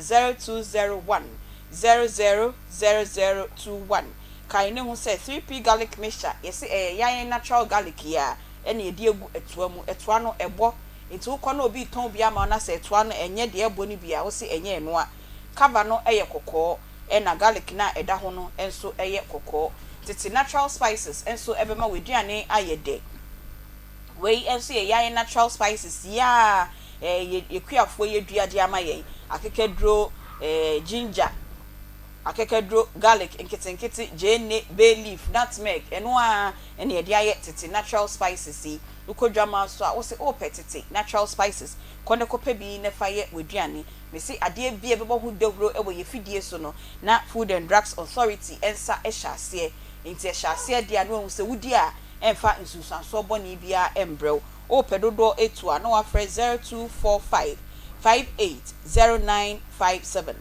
0201000021. Kae ne ho sɛ 3P Garlic Mixture yɛse ɛyɛ yan natural garlic yi a ɛna yɛde agu ɛtoa mu. Ɛtoa no ɛbɔ nti wokɔ na obi retɔn bi ama wo na sɛ ɛtoa no ɛnyɛ deɛ ɛbɔ no bi a wose ɛnyɛ ɛnoa. Cover no yɛ kɔkɔɔ ɛna garlic no a ɛda ho no nso yɛ kɔkɔɔ. Tete natural spices nso ɛbɛma w'aduane ayɛ dɛ. Wei nso yɛ yɛn natural spices yi a yɛ akuafoɔ yi adua de ama yɛn. Akekaduro, ginger, akekaduro, garlic nketenkete, gyeene, bay leaf, nutmeg, ɛno ara na yɛde ayɛ tete natural spices yi. Wokɔ dwamaa so a, wose wopɛ tete natural spices, kɔ na kɔpɛ bi na fa yɛ w'aduane. Mese adeɛ bi a ɛbɛbɔ ho dawuro wɔ yɛn fidie so no, na Food and Drugs Authority nsa hyɛ aseɛ. Enti ɛhyɛ aseɛ deɛ a na wahu sɛ wodi a, ɛmfa nsunsuansoɔ bɔne biara mbrɛ wo. Wopɛ dodoɔ etu a na wafrɛ 0245 58 0957,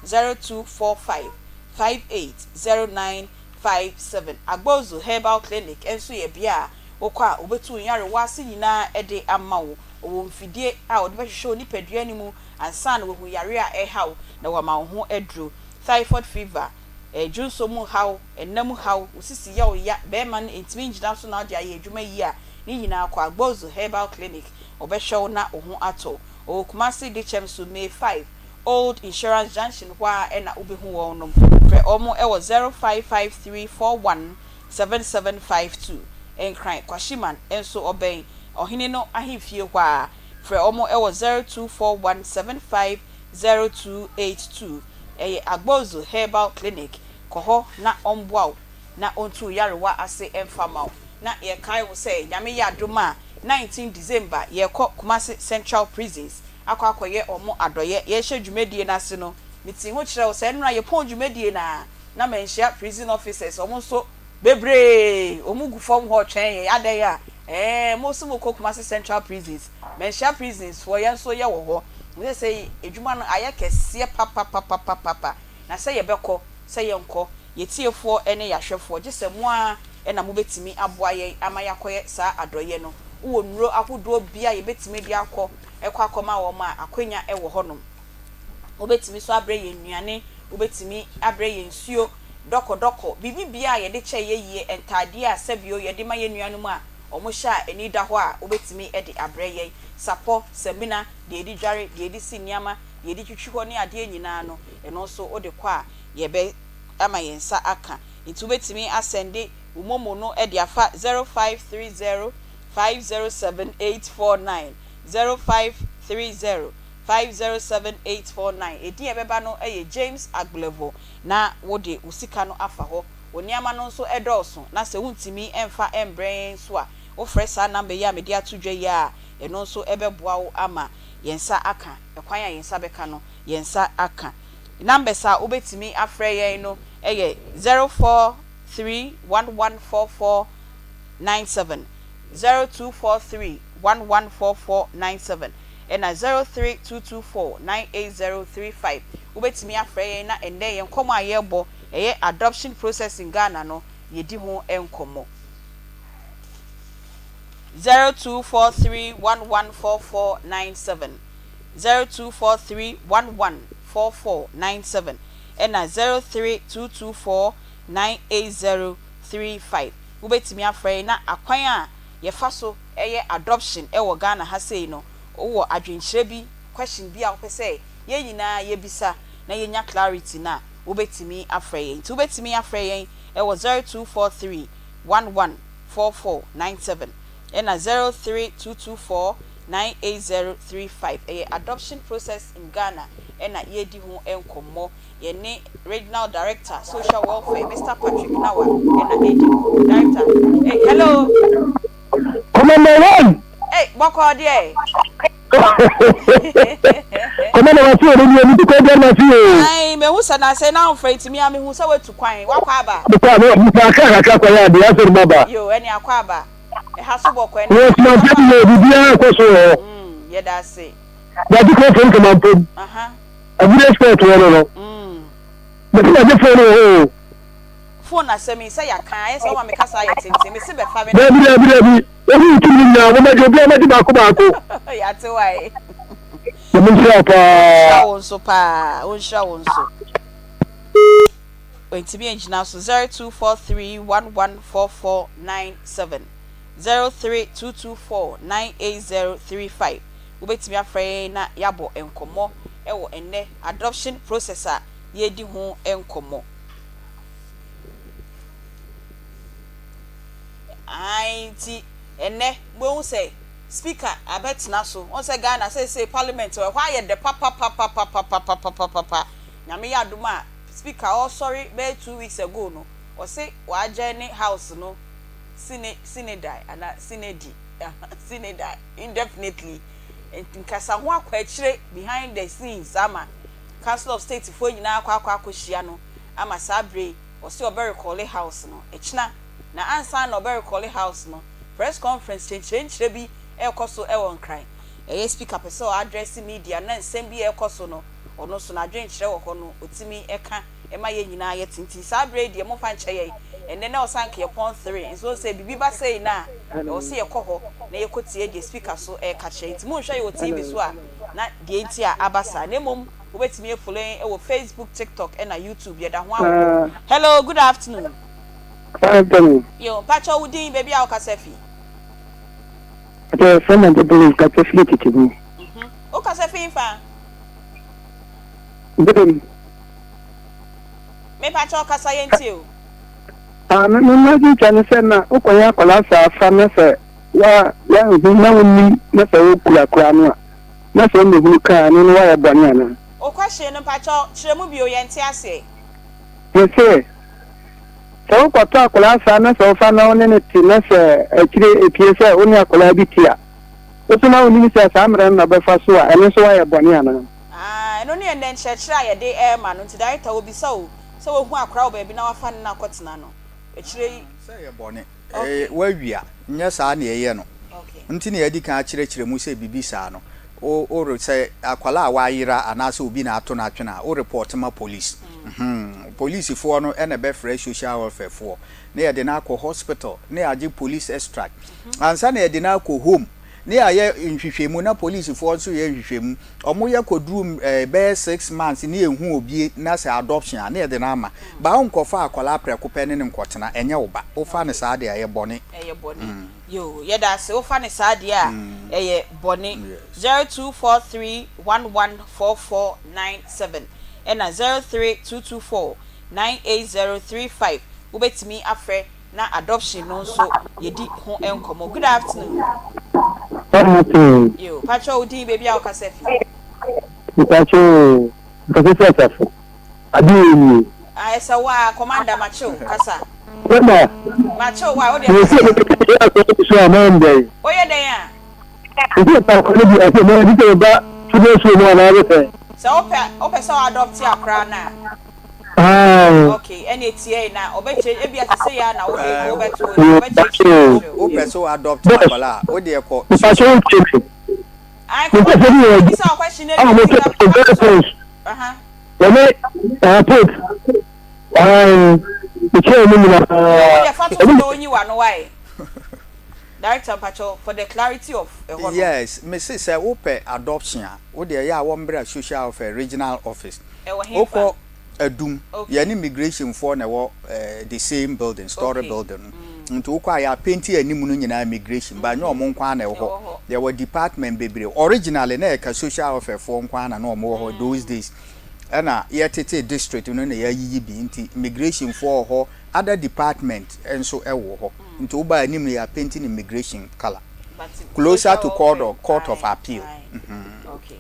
0245 58 0957. Agbozu Herbal Clinic nso yɛ bea a wokɔ a wɔbɛtu wo nyarewa ase nyinaa de ama wo. Wɔwɔ mfidie a wɔde bɛhwehwɛ wo nipadua no mu ansa na wɔahu yareɛ a ɛreha wo na wɔama wo ho aduro. Typhoid fever, dwonsɔ mu haw, nna mu haw, wo sisi yɛ wo ya, bɛrima no ntumi ngyina so na ɔde ayɛ adwuma yie a, ne nyinaa kɔ Agbozu Herbal Clinic, wɔbɛhwɛ wo na wo ho atɔ wo. Ɔwɔ Kumasi Dekyɛm so, May 5, Old Insurance Junction hɔ ara na wobɛhu wɔn nom. Frɛ wɔn wɔ 0553417752. Nkran, Kwashiman nso ɔbɛn Ɔhene no ahemfie hɔ ara. Frɛ wɔn wɔ 0241750282. Ɛyɛ Agbozu Herbal Clinic. Kɔ hɔ na ɔmboa wo na ɔntu wo yarewa ase mfa ma wo. Na yɛkae wo sɛ Nyame yɛ adom a 19 December yɛrekɔ Kumasi Central Prisons akɔ akɔyɛ wɔn adɔyɛ. Yɛrehyɛ dwumadie no ase no, metee ho kyerɛ wo sɛ nnora yɛpɔn dwumadie no a na manhyia prison officers, wɔn nso bebree wɔn gu fam hɔ retwɛn yɛn. Adɛn a? Ɛɛ mo nso mokɔ Kumasi Central Prisons, manhyia prisons foɔ, yɛn nso yɛwɔ hɔ. Seesei adwuma no ayɛ kɛseɛ papapapapapa. Na sɛ yɛbɛkɔ, sɛ yɛnkɔ, yɛtiefoɔ ne yɛahwɛfoɔ, gye sɛ mo ara na mobɛtumi aboa yɛn ama yɛakɔyɛ saa adɔeɛ no. Wowɔ nnuro ahodoɔ bi a yɛbɛtumi de akɔ, kɔ akɔma wɔn a, akwanya wɔ hɔnom. Wobɛtumi nso abrɛ yɛn nnuane, wobɛtumi abrɛ yɛn nsuo, dɔkɔdɔkɔ, biribi biara a yɛde kyɛ yɛ yie, ntaadeɛ a sɛbio yɛde ma yɛn nuanom a wɔhyɛ a ani da hɔ a, wobɛtumi de abrɛ yɛn, sapɔ, samina, deɛ yɛde dware, deɛ yɛde si nneɛma, deɛ yɛde twitwi hɔ ne adeɛ nyinaa no, ɛno nso wode kɔ a, yɛbɛ ama yɛn nsa aka. Nti wobɛtumi asɛnde wo momo no de afa 0530 507 849, 0530 507 849. Edin a ɛbɛba no yɛ James Agblevor na wode wo sika no afa hɔ. Wo nneɛma no nso dɔɔso na sɛ wontumi mfa mbrɛ yɛn nso a, wofrɛ saa number yi a mede ato dwa yi a, ɛno nso bɛboa wo ama yɛn nsa aka. Ɛkwan a yɛn nsa bɛka no, yɛn nsa aka. Numbers a wobɛtumi afrɛ yɛn no yɛ 043114497, 0243114497, ɛna 0322498035. Wobɛtumi afrɛ yɛn na ɛnnɛ yɛn nkɔmmɔ a yɛrebɔ, ɛyɛ adoption process in Ghana no, yɛdi ho nkɔmmɔ. 0243 114497, 0243 114497 ɛna 03224 98035. Wobɛtumi afrɛ yɛn na akwan a yɛfa so yɛ adoption wɔ Ghana ha sei no, wowɔ adwenkyerɛ bi, question bi a wopɛ sɛ yɛn nyinaa yɛbisa na yɛnya clarity no a, wobɛtumi afrɛ yɛn. Nti wobɛtumi afrɛ yɛn wɔ 0243 114497 ɛna 03224 98035. Ɛyɛ adoption process in Ghana ɛna yɛredi ho nkɔmmɔ. Yɛne Regional Director Social Welfare Mister Patrick Nawa ɛna ɛredi nkɔmmɔ. Director, eh, hello. Commander one. Hey, bɔkɔɔ deɛ. Commander wase wɔ n'ani ani kɔ deɛ na fi o. Ayi, mehu sɛ na sɛ na nfrɛ ntumi a mehu sɛ watu kwan wakɔ aba. Mekɔ a mekɔ akra kakra kɔ yɛ adeɛ asɛ ma ba. Yo, ɛne akɔ aba. Ɛha so bɔkɔ ɛne. Wɔ sumafo bi yɛ biribiara kɔ so wɔ hɔ. Yɛda ase. Yɛagye kɔ fam kama mpom. Agude sport wɔ no no. Mese yɛagye phone wɔ hɔ o. Phone asɛm yi sɛ yɛaka ayɛ sɛ woma me kasa ayɛ tenten mese bɛfa me. Dabi dabi dabi wohu tumi nyinaa momɛgye obiara mɛgye baako baako. Yɛate wae. Nyame nhyira wo paa. Ɔnhyira wo nso paa ɔnhyira wo nso. Wantumi angyina so 0243 114497 03224 98035 Wobɛtumi afrɛ yɛn na yɛabɔ nkɔmmɔ wɔ ɛnnɛ adoption process a yɛredi ho nkɔmmɔ. Ae nti ɛnnɛ mobɛhu sɛ speaker abɛtena so. Wohu sɛ Ghana seesei parliament ɛhɔ ayɛ dɛ papapapapapapapapa. Nyame yɛ adom a speaker ɔresɔre bɛyɛ 2 weeks ago no ɔse w'adjourn house no sine sine die anaa sine di sine die indefinitely. Nkasa ho akɔ akyire behind the scenes ama Council of State foɔ nyinaa akɔ akɔ akɔhyia no ama saa berɛ yi ɔse ɔbɛ recall house no ɛkyena na ansa na ɔbɛ recall house no press conference kyerɛnkyerɛnkyerɛ bi ɛrekɔ so ɛwɔ Nkran. Ɛyɛ speaker pɛ sɛ ɔ address media na nsɛm bi a ɛrekɔ so no ɔno nso n'adwenkyerɛ wɔ hɔ no ɔtumi ɛka ɛma yɛn nyinaa yɛte. Nti saa berɛ yi deɛ momfa nkyɛ yɛn ɛnnɛ na ɔsan nka yɛpɔn three nso sɛ biribi ba sei no a ɛwɔ sɛ yɛkɔ hɔ na yɛkɔtie deɛ speaker so ɛreka kyerɛ. Nti monhwɛ yɛ wɔ TV so a na deɛ nti a aba saa na mmom wobɛtumi afollow yɛn wɔ Facebook, TikTok ɛna YouTube. Yɛda ho awɔ hɔ. Hello, good afternoon. Afternoon. Yo, mpakyɛ wo din, baabi a wokasa fi. Mpakyɛ yɛfrɛ me Adebole, mekasa firi Tete mu. Wokasa fi mfa? Bem. Mepakyɛ kasa yɛntie o. Ah, me me mmadwe twa ne sɛ na wokɔyɛ akwadaa saa fa na sɛ wa wanhu na wonim na sɛ wokura koraa no a na sɛ womɛhunu kaa no no woayɛ bɔne anaa? Wo question no mpakyɛ kyerɛ mu bio yɛnte aseɛ. Mese sɛ wokɔtɔ akwadaa saa na sɛ wofa na wo ne no te na sɛ akyire epie sɛ wo ne akwadaa bi te a wo so na wonim sɛ saa mmerɛ no na wobɛfa so a ɛno nso woayɛ bɔne anaa? Ah, ɛno ne ɛnnɛ nkyerɛkyerɛ a yɛde rema no. Nti director wɔbisa o, sɛ wahu akora wɔ baabi na wafa no na akɔtena no. Akyire yi. Sɛ ɛyɛ bɔne. Okay. Woawia. Nyɛ saa na yɛyɛ no. Okay. Nti na yɛadi kan akyerɛkyerɛ mu sɛ biribi saa no, wo, wo, sɛ akwadaa a wayera anaasɛ obi na ato no atwene a, wo report ma police. Mm. Polisifoɔ no na ɛbɛfrɛ social welfare foɔ na yɛde no akɔ hospital na yɛagye police extract. Ansa na yɛde no akɔ home na yɛayɛ nhwehwɛmu na polisifoɔ nso yɛ nhwehwɛmu. Wɔyɛ kɔduru eh, bɛyɛ 6 months ne yɛhu obi na sɛ adoption a na yɛde no ama. Ba wonkɔfa akwadaa prɛko pɛ ne no nkɔtena, ɛnyɛ wo ba. Wofa no saa deɛ a, ɛyɛ bɔne. Ɛyɛ bɔne. Yoo, yɛda ase. Wofa no saa deɛ a, ɛyɛ bɔne. 0243 114497 ɛna 03224 98035. Wobɛtumi afrɛ na adoption no nso yɛdi ho nkɔmmɔ. Good afternoon. Afternoon. Yo, pakyɛ wo din, baabi a wokasa fi. Mpakyɛ nkasa fi asafo. Ade wɔ nie. Ah, ɛsɛ wo a, commander makyew, kasa. Bɛma. Makyew wa, wo deɛ kasa. Mesi sɛ so a mayɛ ndɛn. Woyɛ dɛn a? Nti sɛ akɔ no bi ɛsɛ mɛ ɛdi sɛ ba children's home anaa bɛ sɛ. Sɛ wopɛ wopɛ sɛ adopt akora no a. Aye. Okay, ɛna etie na ɔbɛkyerɛ ebi asese ya na wode wobɛto ɔbɛkyerɛkyerɛ kyerɛ. Wopɛ sɛ wo adopt akwadaa a, wo deɛ kɔ. Mpakyɛ wo tie me. Ayi, Nti sɛ bi wɔ bisa wo question na a mo sɛ very close. Wɔne Pope ayi mekyerɛ mu nyinaa. Wo deɛ fa to so na onyi w'ano wae. Director mpakyɛw for the clarity of ɛhɔ no. Yes, me se sɛ wo pɛ adoption a, wo deɛ ɛyɛ a wɔn bra social welfare regional office. Ɛwɔ Wo henfa? kɔ Adum, Okay. yɛne immigration foɔ na ɛwɔ eh, the same building, story Okay. building no. Nti wo kɔ a yɛ apenti anim no nyinaa immigration, but nyɛ wɔn nko ara na ɛwɔ hɔ. Ɛwɔ hɔ. Yɛwɔ department bebree. Originally na yɛka social welfare foɔ nko ara na na wɔn wɔ hɔ those days. Ɛna yɛtete district no na yɛayiyi bi nti immigration foɔ wɔ hɔ, other department nso wɔ hɔ. Nti wo ba anim no yɛ apenti no immigration colour. But Closer social to court welfare, of, court of aye, appeal. aye. Okay.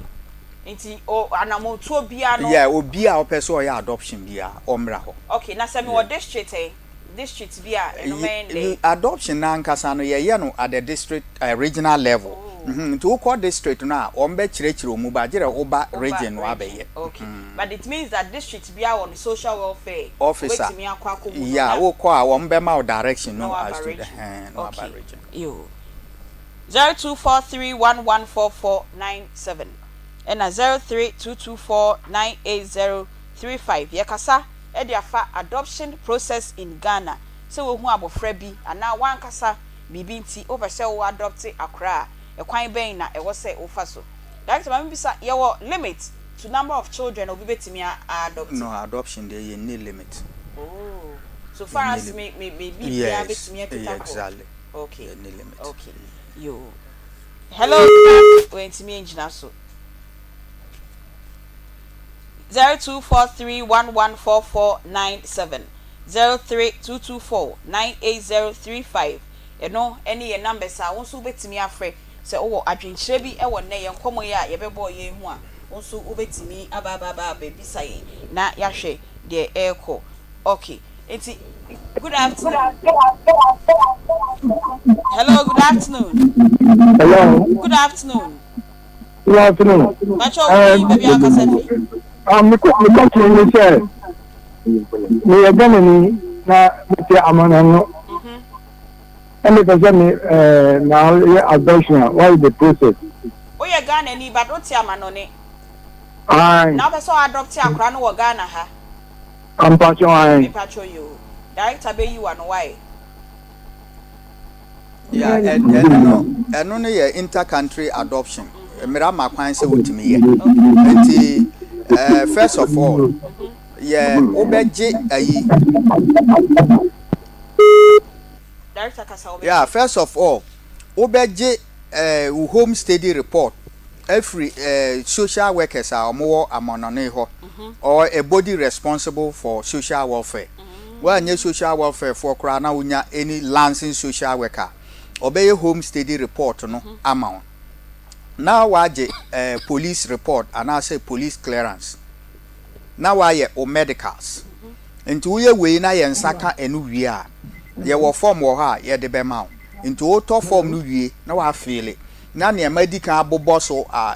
Nti o anamontuo biara no. Yeah, obi a ɔpɛ sɛ ɔyɛ adoption biara ɔmmra hɔ. Okay, na sɛ mewɔ district ɛ, district bi a ɛno mɛyɛ no dɛn? Adoption no ankasa no yɛyɛ no at the district, regional level. Nti wokɔ district no a wɔn bɛkyerɛkyerɛ wo mu but gyerɛ woba Woba region no region, abɛyɛ. okay. But it means that district biara wɔ ne social welfare, Officer, wobɛtumi akɔ akɔhu no yeah, na. wokɔ a wɔn bɛma wo direction Na no waba as to, region. ɛhɛn, na waba Okay, region. yoo. 0243114497 ɛna 0322498035. Yɛkasa de afa adoption process in Ghana. Sɛ wohu abɔfra bi anaa w'ankasa biribi nti wopɛ sɛ wo adopte akora a, ɛkwan bɛn na ɛwɔ sɛ wofa so? Director, ma mebisa, yɛwɔ limit to number of children a obi bɛtumi a adopte? No, adoption deɛ yɛnni limit. Oh, so far as me me me biribiara bɛtumi akita kɔ. Exactly. Okay. Yɛnni limit. Okay. Yo. Hello, wɛntumi ngyina so. 0243114497, 0322498035, ɛno ɛne yɛn numbers a wo nso wobɛtumi afrɛ sɛ wowɔ adwenkyerɛ bi ɛwɔ nnɛ yɛn nkɔmmɔ yi a yɛbɛbɔ yɛn ho a, wo nso wobɛtumi aba aba aba abɛbisa yɛn na yɛahwɛ deɛ ɛrekɔ. Okay, nti good afternoon. Hello, good afternoon. Hello. Good afternoon. Good afternoon. Pacho, wo baabi a wakasa fi? Ah, me kɔ me kɔ ne sɛ meyɛ Ghanani na mete amanano. Ɛna pɛ sɛ me ɛɛ na yɛ adoption a, what is the process? Woyɛ Ghanani but wote amanɔne. Aye. Na wopɛ sɛ ɔadopte akora no wɔ Ghana ha? Mpacho aye. Mepacho yi o. Director bɛyi wa no why? Yeah, ɛno no ɛno no yɛ inter-country adoption. Mmara ma kwan sɛ wotumi yɛ. Nti first of all, yɛ wobɛgye ayi. Director kasa wobɛgye. Yeah, first of all, wobɛgye wo home study report afiri social workers a wɔwɔ amanɔne hɔ or a body responsible for social welfare. Woanyɛ social welfare foɔ koraa na wonya any licensed social worker, ɔbɛyɛ home study report no ama wo. Na wagye police report anaasɛ police clearance. Na wayɛ wo medicals. Nti woyɛ wei na yɛn nsa ka ɛno wie a, yɛwɔ form wɔ hɔ a yɛde bɛma wo. Nti wotɔ form no wie na wafill na nneɛma di kan abobɔ so a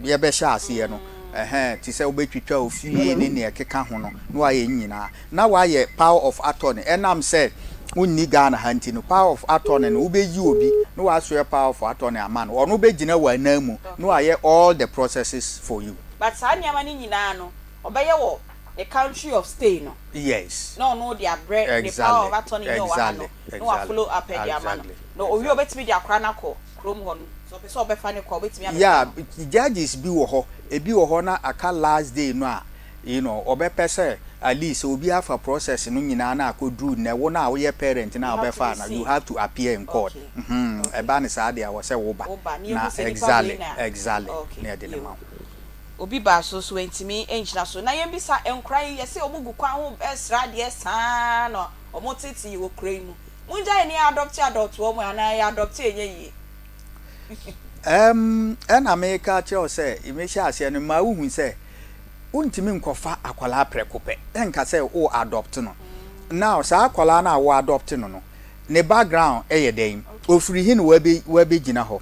yɛbɛhyɛ aseɛ no, ɛhɛn, te sɛ wobɛtwitwa ofie ne nea ɛkeka ho no na wayɛ nyinaa na wayɛ power of attorney. Ɛnam sɛ wonni Ghana ha nti no, power of attorney no, wobɛyi obi na wasoɛ power of attorney ama no, ɔno bɛgyina w'anan mu na wayɛ all the processes for you. But saa nneɛma no nyinaa no, ɔbɛyɛ wɔ the country of stay no? Yes. Na ɔno de abrɛ ne power of attorney ne ɔwɔ ha no na wa follow up de ama no. Na owie, obetumi de akora no akɔ kurom hɔ no, sɛ ɔpɛ sɛ ɔbɛfa ne kɔ, obetumi abɛfa no? Judges bi wɔ hɔ, ebi wɔ hɔ na aka last day no a, ɔbɛpɛ sɛ at least obi afa process no nyinaa na akɔduru nnɛ, wo na woyɛ parent na wobɛfa na you have to appear in court. Ɛba ne saa deɛ, wɔ sɛ woba na exactly na yɛde ne ma wo. Obi baa so so ntumi ngyina so na yɛn bisa nkora yi, yɛsɛ ɔmo gu kwan ho ɛsra adeɛ saa na ɔmo tete wɔ kuro yi mu. Mo ngya yɛ ni adopt adopt wɔn anaa yɛ adopt ɛnyɛ yie? Ɛna meka kyerɛ wo sɛ mehyɛ aseɛ no ma wohu sɛ wontumi nkɔfa akwadaa prɛko pɛ ɛnka sɛ wo adopt no. Now saa akwadaa no a wo adopt no, ne background ɛyɛ dɛn? Ofiri hi na wabɛgyina hɔ,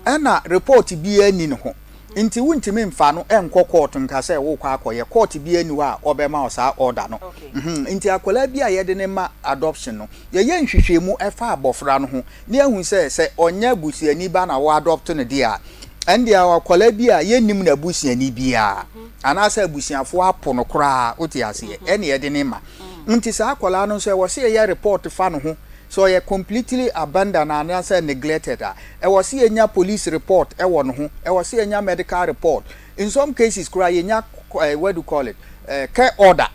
ɛna report biara ni ne ho, nti wontumi mfa no ɛnkɔ court nka sɛ wokɔ akɔyɛ. Court biara ni hɔ a ɔbɛma wo saa order no. Nti akwadaa bi a yɛde ne ma adoption no, yɛyɛ nhwehwɛmu ɛfa abɔfra no ho ne ehu sɛ sɛ ɔnyɛ abusuani ba na wɔ adopt no deɛ a, ɛndeɛ akwadaa bi a yɛnnim n'abusuani biara anaasɛ abusuafoɔ apo no koraa, wote aseɛ, ɛne yɛde ne ma. Nti saa akwadaa no nso, ɛwɔ sɛ yɛyɛ report fa no ho. Sɛ ɔyɛ completely abandoned anaasɛ neglected a, ɛwɔ sɛ yɛnya police report wɔ ne ho, ɛwɔ sɛ yɛnya medical report. In some cases koraa yɛnya what do you call it, care order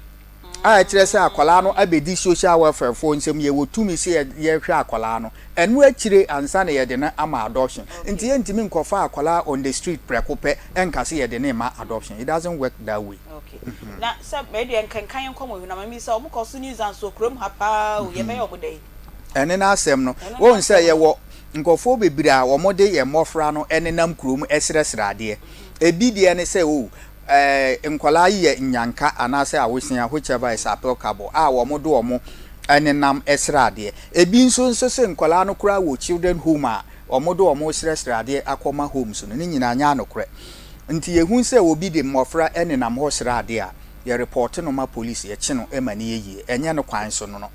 a ɛkyerɛ sɛ akwadaa no abɛdi social welfare foɔ nsam, yɛwɔ tumi sɛ yɛhwɛ akwadaa no. Ɛno akyire ansa na yɛde no ama adoption. Nti yɛntumi nkɔfa akwadaa on the street prɛko pɛ nka sɛ yɛde no rema adoption. It doesn't work that way. Okay. Na sɛ mɛ deɛ nkankan yɛn nkɔmɔ yi na mɛ sɛ wɔn kɔ so nuisance wɔ kurom ha paa o, yɛbɛyɛ wɔn dɛ. Ɛne n'asɛm no. Wɔn sɛ yɛwɔ nkurɔfoɔ bebree a wɔn de yɛn mmɔfra no nenam kurom srɛsrɛ adeɛ. Ebi deɛ ne sɛ o ɛɛ nkwadaa yi yɛ nyanka anaasɛ awosea, whichever is applicable, a wɔn de wɔn nenam srɛ adeɛ. Ebi nso nso sɛ nkwadaa no koraa wɔ children home a wɔn de wɔn srɛsrɛ adeɛ akɔma homes no, ne nyinaa nyɛ anokorɛ. Nti yɛhu sɛ obi de mmɔfra nenam hɔ srɛ adeɛ a, yɛ report no ma police, yɛkye no ma no yɛ yie. Ɛnyɛ no kwan so no no.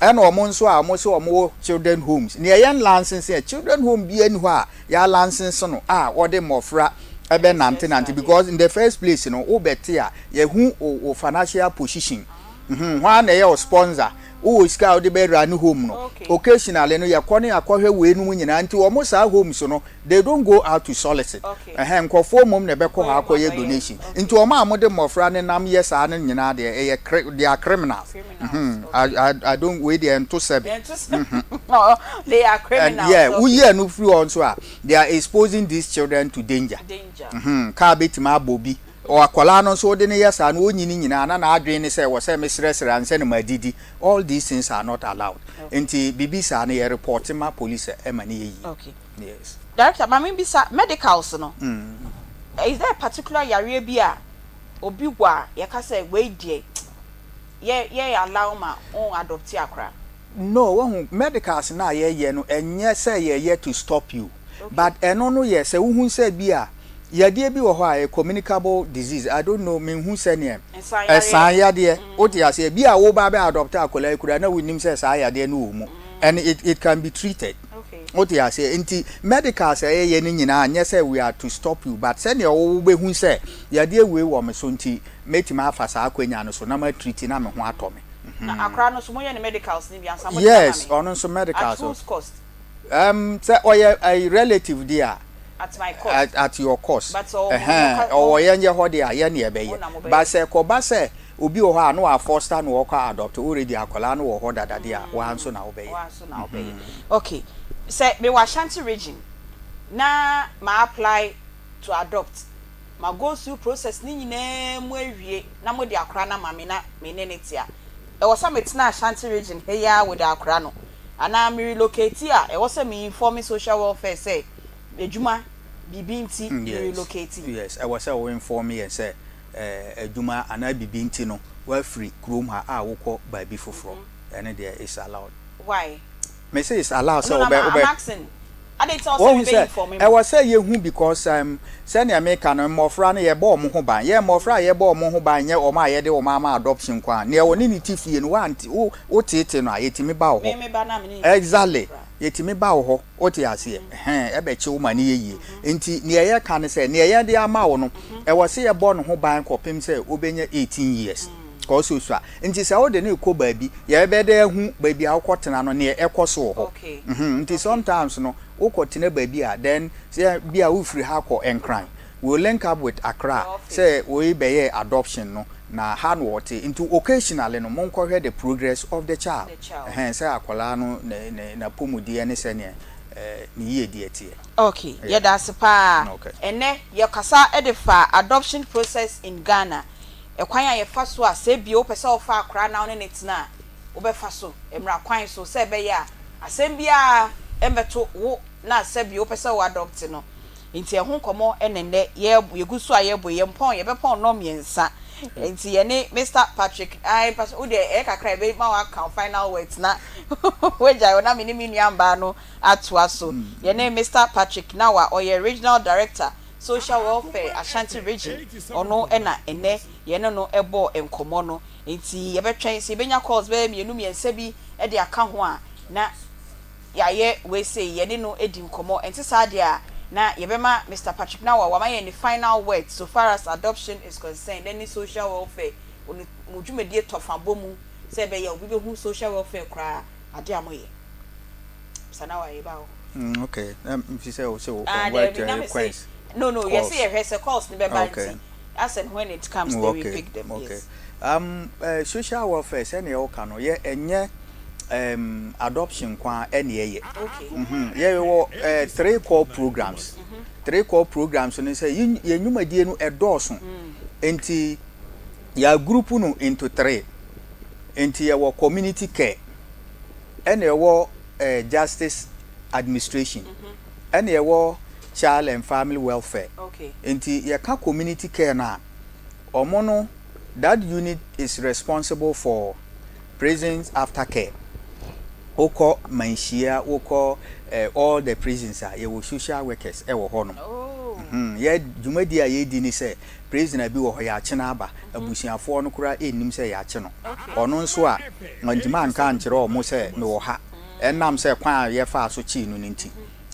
Ɛna wɔn nso a wɔn sɛ wɔn wɔ children homes, nea yɛn license yɛ children home bi ani hɔ a yɛ license no a wɔde mmɔfra ɛbɛ nante nante, because in the first place no, wobɛte a yɛhu o financial position, hɔn a na ɛyɛ o sponsor, wowɔ sika a wode bɛwura ne home no. Occasionally no, yɛkɔ ne akɔhwɛ wei no mu nyinaa. Nti wɔn saa homes no, they don't go out to solicit. Ɛhɛn, nkɔfoɔ mom na ɛbɛkɔ hɔ akɔyɛ donation. Nti wɔn a wɔde mmɔfra ne nam yɛ saa no nyinaa deɛ, ɛyɛ they are criminals. I don't, wei deɛ nto sɛbi. They are criminals. And yeah, woyi ɛno firi hɔ nso a, they are exposing these children to danger. Kaa bɛtumi abɔ bi. Akwadaa no nso wode ne yɛ saa no, ɔnyini nyinaa na n'adwene ne sɛ wɔ sɛ mesrɛsrɛ ansa na madidi. All these things are not allowed. Nti biribi saa no, yɛ report ma police ɛma ne yɛ yie. Yes. Director, maame bisa, medicals no, is there a particular yareɛ bi a obi wɔ a yɛka sɛ wei deɛ yɛ yɛ allow ma on adopt akora? No, wahu, medicals na yɛyɛ no, ɛnyɛ sɛ yɛyɛ to stop you, but ɛno no yɛ sɛ wohu sɛ bi a yadeɛ bi wɔ hɔ a yɛ communicable disease. I don't know, menhu sɛneɛ ɛsan yadeɛ, wote aseɛ, bi a woba bɛ adopt akwadaa yi koraa na wonim sɛ saa yadeɛ no wɔ mu, and it can be treated, wote aseɛ. Nti medicals a ɛyɛ no nyinaa nyɛ sɛ we are to stop you, but sɛneɛ wobɛhu sɛ yadeɛ wei wɔ me so, nti mɛtumi afa saa akonnwa no so na ma treat na me ho atɔ me. Na akora no so, moyɛ ne medicals ni bi ansa mo? Yes, ɔno nso medicals. At whose cost? Sɛ ɔyɛ a relative deɛ a, At my cost. At your cost. But ɔwɔ ɛhɛn ɔwɔ yɛn yɛ hɔ deɛ a, yɛn ne ɛbɛyɛ. But sɛ kɔba sɛ obi wɔ hɔ a na wa foster na ɔkɔ adopt already, akwadaa no wɔ hɔ dada deɛ a, waa nso na wobɛyɛ. Waa nso na wobɛyɛ. Okay, sɛ mewɔ Ashanti Region na ma apply to adopt, ma go through process ne nyinaa mu awie na mo de akora no ama me na me ne ne te a, ɛwɔ sɛ metena Ashanti Region ha yi ara with akora no, anaa me relocate a, ɛwɔ sɛ me inform social welfare sɛ adwuma biribi nti me relocate? Yes, ɛwɔ sɛ wo inform yɛn sɛ adwuma anaa biribi nti no wafiri kurom ha a wokɔ baabi foforɔ. Ɛno deɛ is allowed. Why? Me say it's allowed sɛ wobɛ wobɛ wɔhu sɛ ɛwɔ sɛ yɛhu, because sɛnea meka no, mmɔfra no yɛbɔ wɔn ho ban. Yɛ mmɔfra a yɛbɔ wɔn ho ban nyɛ wɔn a yɛde wɔn ama adoption kwan. Nea wɔne ne ti fie no, wante wo woteete no a, yɛtumi ba wo hɔ. Exactly, yɛtumi ba wo hɔ, wote aseɛ, ɛhɛn, ɛbɛkye wo ma ne yɛ yie. Nti nea yɛka no sɛ nea yɛde ama wo no, ɛwɔ sɛ yɛbɔ ne ho ban kɔpem sɛ wobɛnya 18 years kɔɔ so a. Nti sɛ wode ne kɔ baabi, yɛbɛda ahu baabi a wokɔtena no, neɛ ɛkɔ so wɔ hɔ. Nti sometimes no, wokɔtena baabi a, then sɛ bi a wofiri ha kɔ Nkran, we link up with Accra sɛ wei bɛyɛ adoption no na ha no wɔte. Nti occasionally no, monkɔhwɛ the progress of the child, ɛhɛn, sɛ akwadaa no ne ne n'apɔmudeɛ ne sɛneɛ ne yiedie teɛ. Okay, yɛda ase paa. Ɛnɛ yɛkasa de fa adoption process in Ghana, ɛkwan a yɛfa so a sɛ ebio wopɛ sɛ wofa akwaraa na wo ne ne tena a, wobɛfa so mmara kwan so sɛ ɛbɛyɛ a asɛm biara ɛmbɛto wo na sɛ bio wopɛ sɛ wo adopt no. Nti ɛho nkɔmmɔ ɛne nnɛ yɛ yɛgu so a yɛbɔ yɛn pɔn, yɛbɛpɔn nnɔ 3. Nti yɛne Mr Patrick ai mpasɛ wo deɛ ɛyɛ kakra ɛbɛ ma waka final words na wagyae wo na me ne me nua mbaa no atoa so. Yɛne Mr Patrick Nawa, ɔyɛ regional director, Social Welfare, Ashanti Region, ɔno ɛna ɛnɛ yɛne no ɛbɔɔ nkɔmmɔ no. Nti yɛbɛtwɛn sɛ yɛbɛnya calls bɛyɛ mmienu mmiɛnsa bi de aka ho a na yɛayɛ wei sei yɛne no di nkɔmmɔ. Ɛnte saa deɛ a, na yɛbɛma Mr Patrick Nawa wama yɛn ne final word so far as adoption is concerned ne social welfare, mo dwumadie tɔfa bɔ mu sɛ ɛbɛyɛ obi bɛhu social welfare koraa ade a moyɛ. Sanawa yɛba hɔ. Mm, okay. Na mfi sɛ wo sɛ wo Ah, wɔ daabi, na me se request. no no yɛse Calls. yɛhwɛ sɛ calls no bɛba Okay. nti as and when it comes Mm, then we okay, pick them okay. yes. Um, social welfare sɛnea woka no yɛ ɛnyɛ um, adoption kwan ɛne ɛyɛ. Okay. Yɛwɔ three core programs. Three core programs no sɛ yɛn nnwumadie no ɛdɔɔso nti yɛ group no into three. Nti yɛwɔ community care, ɛna ɛwɔ justice administration, ɛna ɛwɔ child and family welfare. Nti yɛka community care no a, ɔmo no that unit is responsible for prisons aftercare. Wokɔ Manhyia, wokɔ all the prisons a yɛwɔ social workers ɛwɔ hɔnom. Yɛ dwumadi a yɛdi ni sɛ prisoner bi wɔ hɔ, yɛakye no aba, abusuafoɔ no koraa ɛnnim sɛ yɛakye no. Ɔno nso a ɔntumi anka nkyerɛ ɔmo sɛ mewɔ ha, ɛnam sɛ kwan a yɛfaa so kyii no no nti.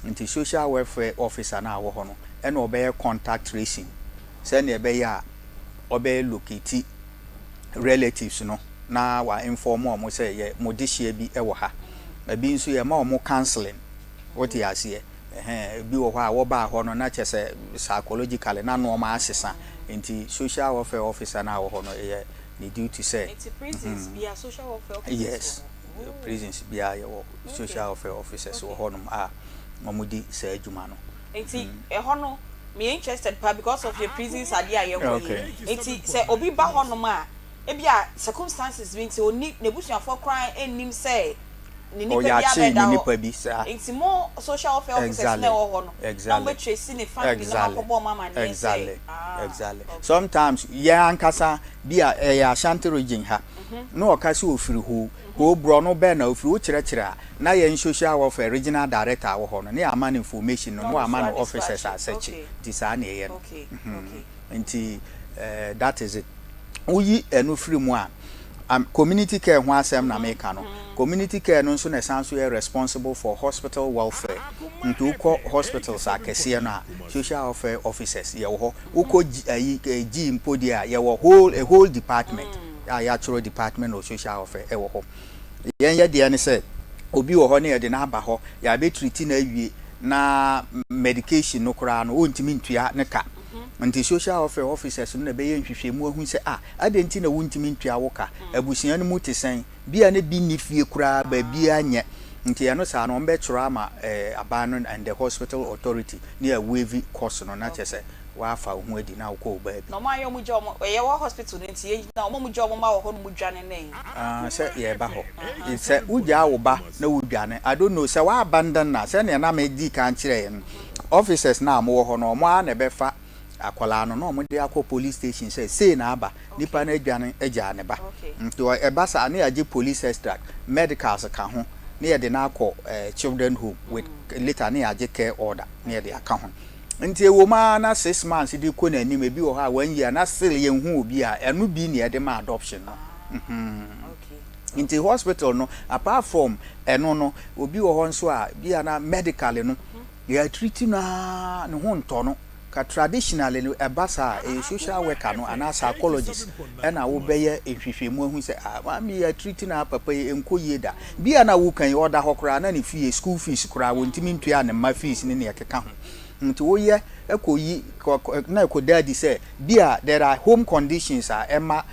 Nti social welfare officer no a wɔ hɔ no ɛna ɔbɛyɛ contact tracing sɛnea ɛbɛyɛ a ɔbɛyɛ locate relatives no na wa inform ɔmo sɛ yɛ mo de hyia bi ɛwɔ ha. Ebi nso yɛ ma ɔmo counseling, wote aseɛ? Ɛhɛn, ebi wɔ hɔ a wɔbaa hɔ no na kyerɛ sɛ psychologically na nneɛma asesa, nti social welfare officer no a wɔ hɔ no ɛyɛ ne duty sɛ Nti prisons bia social welfare officers Yes, wɔ hɔ? prisons biara yɛwɔ social welfare officers wɔ hɔnom a wɔn di saa adwuma no. Nti ɛhɔ no me interested pa because of your prisons adeɛ a yɛkɔ yi. Nti sɛ obi ba hɔnom a, ebi a circumstances bi nti oni n'ebusuafoɔ koraa nnim sɛ ne nipa bi Ɔyɛ akye abɛda ne hɔ, nipa bi saa. Nti mo social welfare officers na ɛwɔ hɔ no na mo bɛ trace ne family na mo akɔbɔ ɔmo amaneɛ sɛ ah, Exactly. Sometimes yɛn ankasa bi a ɛyɛ Ashanti Region ha na ɔka sɛ ofiri hoo hoo borɔ no bɛn na ofiri, wokyerɛkyerɛ a, na yɛn social welfare regional director wɔ hɔ no ne ama no information no na wama no officers asɛkyi. Nti saa na ɛyɛ no. Nti that is it. Woyi ɛno firi mu a, community care ho asɛm na meka no. Community care no nso na ɛsan so yɛ responsible for hospital welfare. Nti wokɔ hospitals akɛseɛ no a, social welfare officers yɛwɔ hɔ. Wokɔ ayi G mpo deɛ a, yɛwɔ whole a whole department a yɛatwerɛ Department of Social Welfare ɛwɔ hɔ. Yɛn yɛ deɛ ne sɛ obi wɔ hɔ ne yɛde no aba hɔ, yɛabɛ treat no awie na medication no koraa no wɔntumi ntua ne ka. Nti social welfare officers no na ɛbɛyɛ nhwehwɛmu ahu sɛ, ah, adɛn nti na wontumi ntua wo ka? Abusua no mu te sɛn? Bia ne bi nni fie koraa, baabiara nyɛ. Nti ɛno saa no wɔbɛtwerɛ ama aban no and the hospital authority ne yɛ waive cost no na kyerɛ sɛ wafa wo ho adi na wokɔ wo baabi. Na ɔmo ayɛ ɔmo gya ɔmo ɛyɛ wɔ hospital no nti yɛn gyina ɔmo a ɔmo gya ɔmo ma wɔ hɔ no mu dwane ne. Ah, sɛ yɛreba hɔ sɛ wogyaa wo ba na wodwane, I don't know sɛ woabandon na sɛnea na medi kan kyerɛ yɛn no, officers na a mowɔ hɔ no, ɔmo ara na ɛbɛfa akwadaa no na ɔmo de akɔ police station sɛ sei na aba, nipa no adwane agyaa ne ba. Nti ɛba saa ne yɛagye police extract, medicals ka ho, ne yɛde no akɔ children home with later ne yɛagye care order ne yɛde aka ho. Nti ɛwɔ mu ara na 6 months de kɔ n'anim, ebi wɔ hɔ a 1 year na still yɛn hu obi a ɛno bi ne yɛde ma adoption no. Nti hospital no, apart from ɛno no, obi wɔ hɔ nso a bi a na medically no yɛ treat no aa ne ho ntɔ no ka. Traditionally no, ɛba saa a, ɛyɛ social worker no anaa psychologist ɛna wobɛyɛ nhwehwɛmu ahu sɛ, ah, maame yɛ treat no a, papa yi nkɔ yie da. Bi a na woka yi, ɔda hɔ koraa na ne fie school fees koraa wɔntumi ntua ne mma fees ne nea ɛkeka ho. Nti woyɛ ɛkɔyi na ɛkɔda adi sɛ bi a there are home conditions a ɛma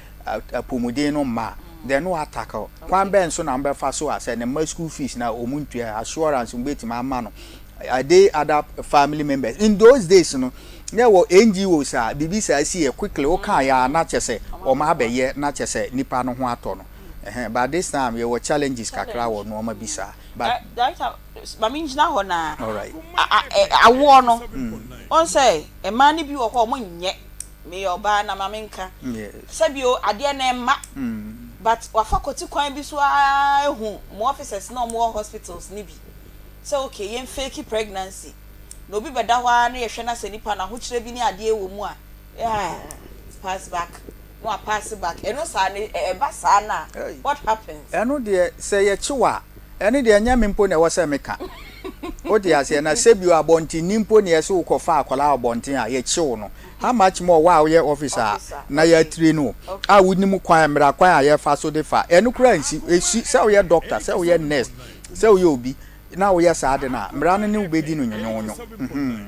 apɔmuden no mma a, then no atackle kwan bɛn so na mbɛfa so a sɛ ne mma school fees na ɔmu ntua, assurance mbɛtumi ama no. Are they other family members? In those days no, na ɛwɔ NGOs a biribi saa si yɛ quickly, woka yɛ a na kyɛ sɛ ɔmo abɛyɛ na kyɛ sɛ nipa no ho atɔ no. Ɛhɛn, but this time yɛwɔ challenges kakra wɔ nneɛma bi saa, but Director, maame ngyina hɔ na Alright. Awoɔ no ɔn sɛ mmaa no bi wɔ hɔ a ɔmo nyɛ meyɛ ɔbaa na maame nka sɛbio adeɛ no ɛma but wafa kɔti kwan bi so ara ehu mo officers na ɔmo wɔ hospitals ne bi sɛ okay, yɛn fake pregnancy na obi bɛda hɔ ara na yɛhwɛ na sɛ nipa na ahokyerɛ bi ne adeɛ wɔ mu a, yeah, pass back na wa pass back. Ɛno saa ne ɛba saa na what happens? Ɛno deɛ, sɛ yɛkyew a, ɛno deɛ ɛnyɛ me mpo na ɛwɔ sɛ meka, wote aseɛ? Na sɛbio abɔntenni mpo ne yɛsɛ wokɔfa akwadaa abɔnten a yɛkyew no, how much more wo a woyɛ officer a na yɛatire no a wonim kwan mmara kwan a yɛfa so de fa ɛno koraa nsi. Ɛsi sɛ woyɛ doctor, sɛ woyɛ nurse, sɛ woyɛ obi. na woyɛ saa ade no a, mmara no ne wo bɛdi no nwonwonwo.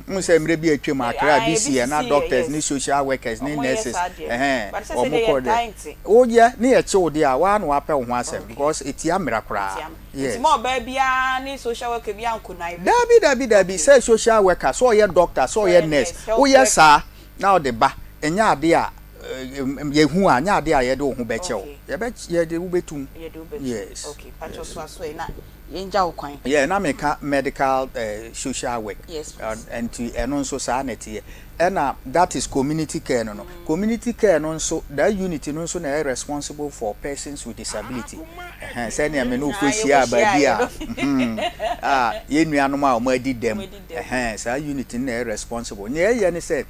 Wohu sɛ mmerɛ bi a atwam Accra bi siiɛ na doctors ne social workers ne nurses ɛhɛn wɔn kɔ dɛ. Woyɛ ne yɛkye wo deɛ a, woara na woapɛ wo ho asɛm because ɛtia mmara koraa. Yes. Nti ma ɔbaa biara ne social worker biara nkonnive. Dabi dabi dabi, sɛ social worker, sɛ ɔyɛ doctor, sɛ ɔyɛ nurse, woyɛ saa na wode ba, ɛnyɛ adeɛ a yɛhu a, nyɛ adeɛ a yɛde wo ho bɛkyɛ wo. Yɛbɛ yɛde wo bɛtum. Yɛde wo bɛtum. Yes. Okay, pakyɛ soa so ɛ na yɛngya wo kwan. Yeah, na meka medical social work. Yes please. Nti ɛno nso saa na ɛteɛ. Ɛna that is community care no no. Community care no nso, that unit no nso na ɛyɛ responsible for persons with disability. Ɛhɛn, sɛnea me ne wo kɔhyiaa baabi a, hmm, a yɛn nuanom a wɔadi dɛm, ɛhɛn, saa unit no na ɛyɛ responsible. Nea ɛyɛ ne sɛ,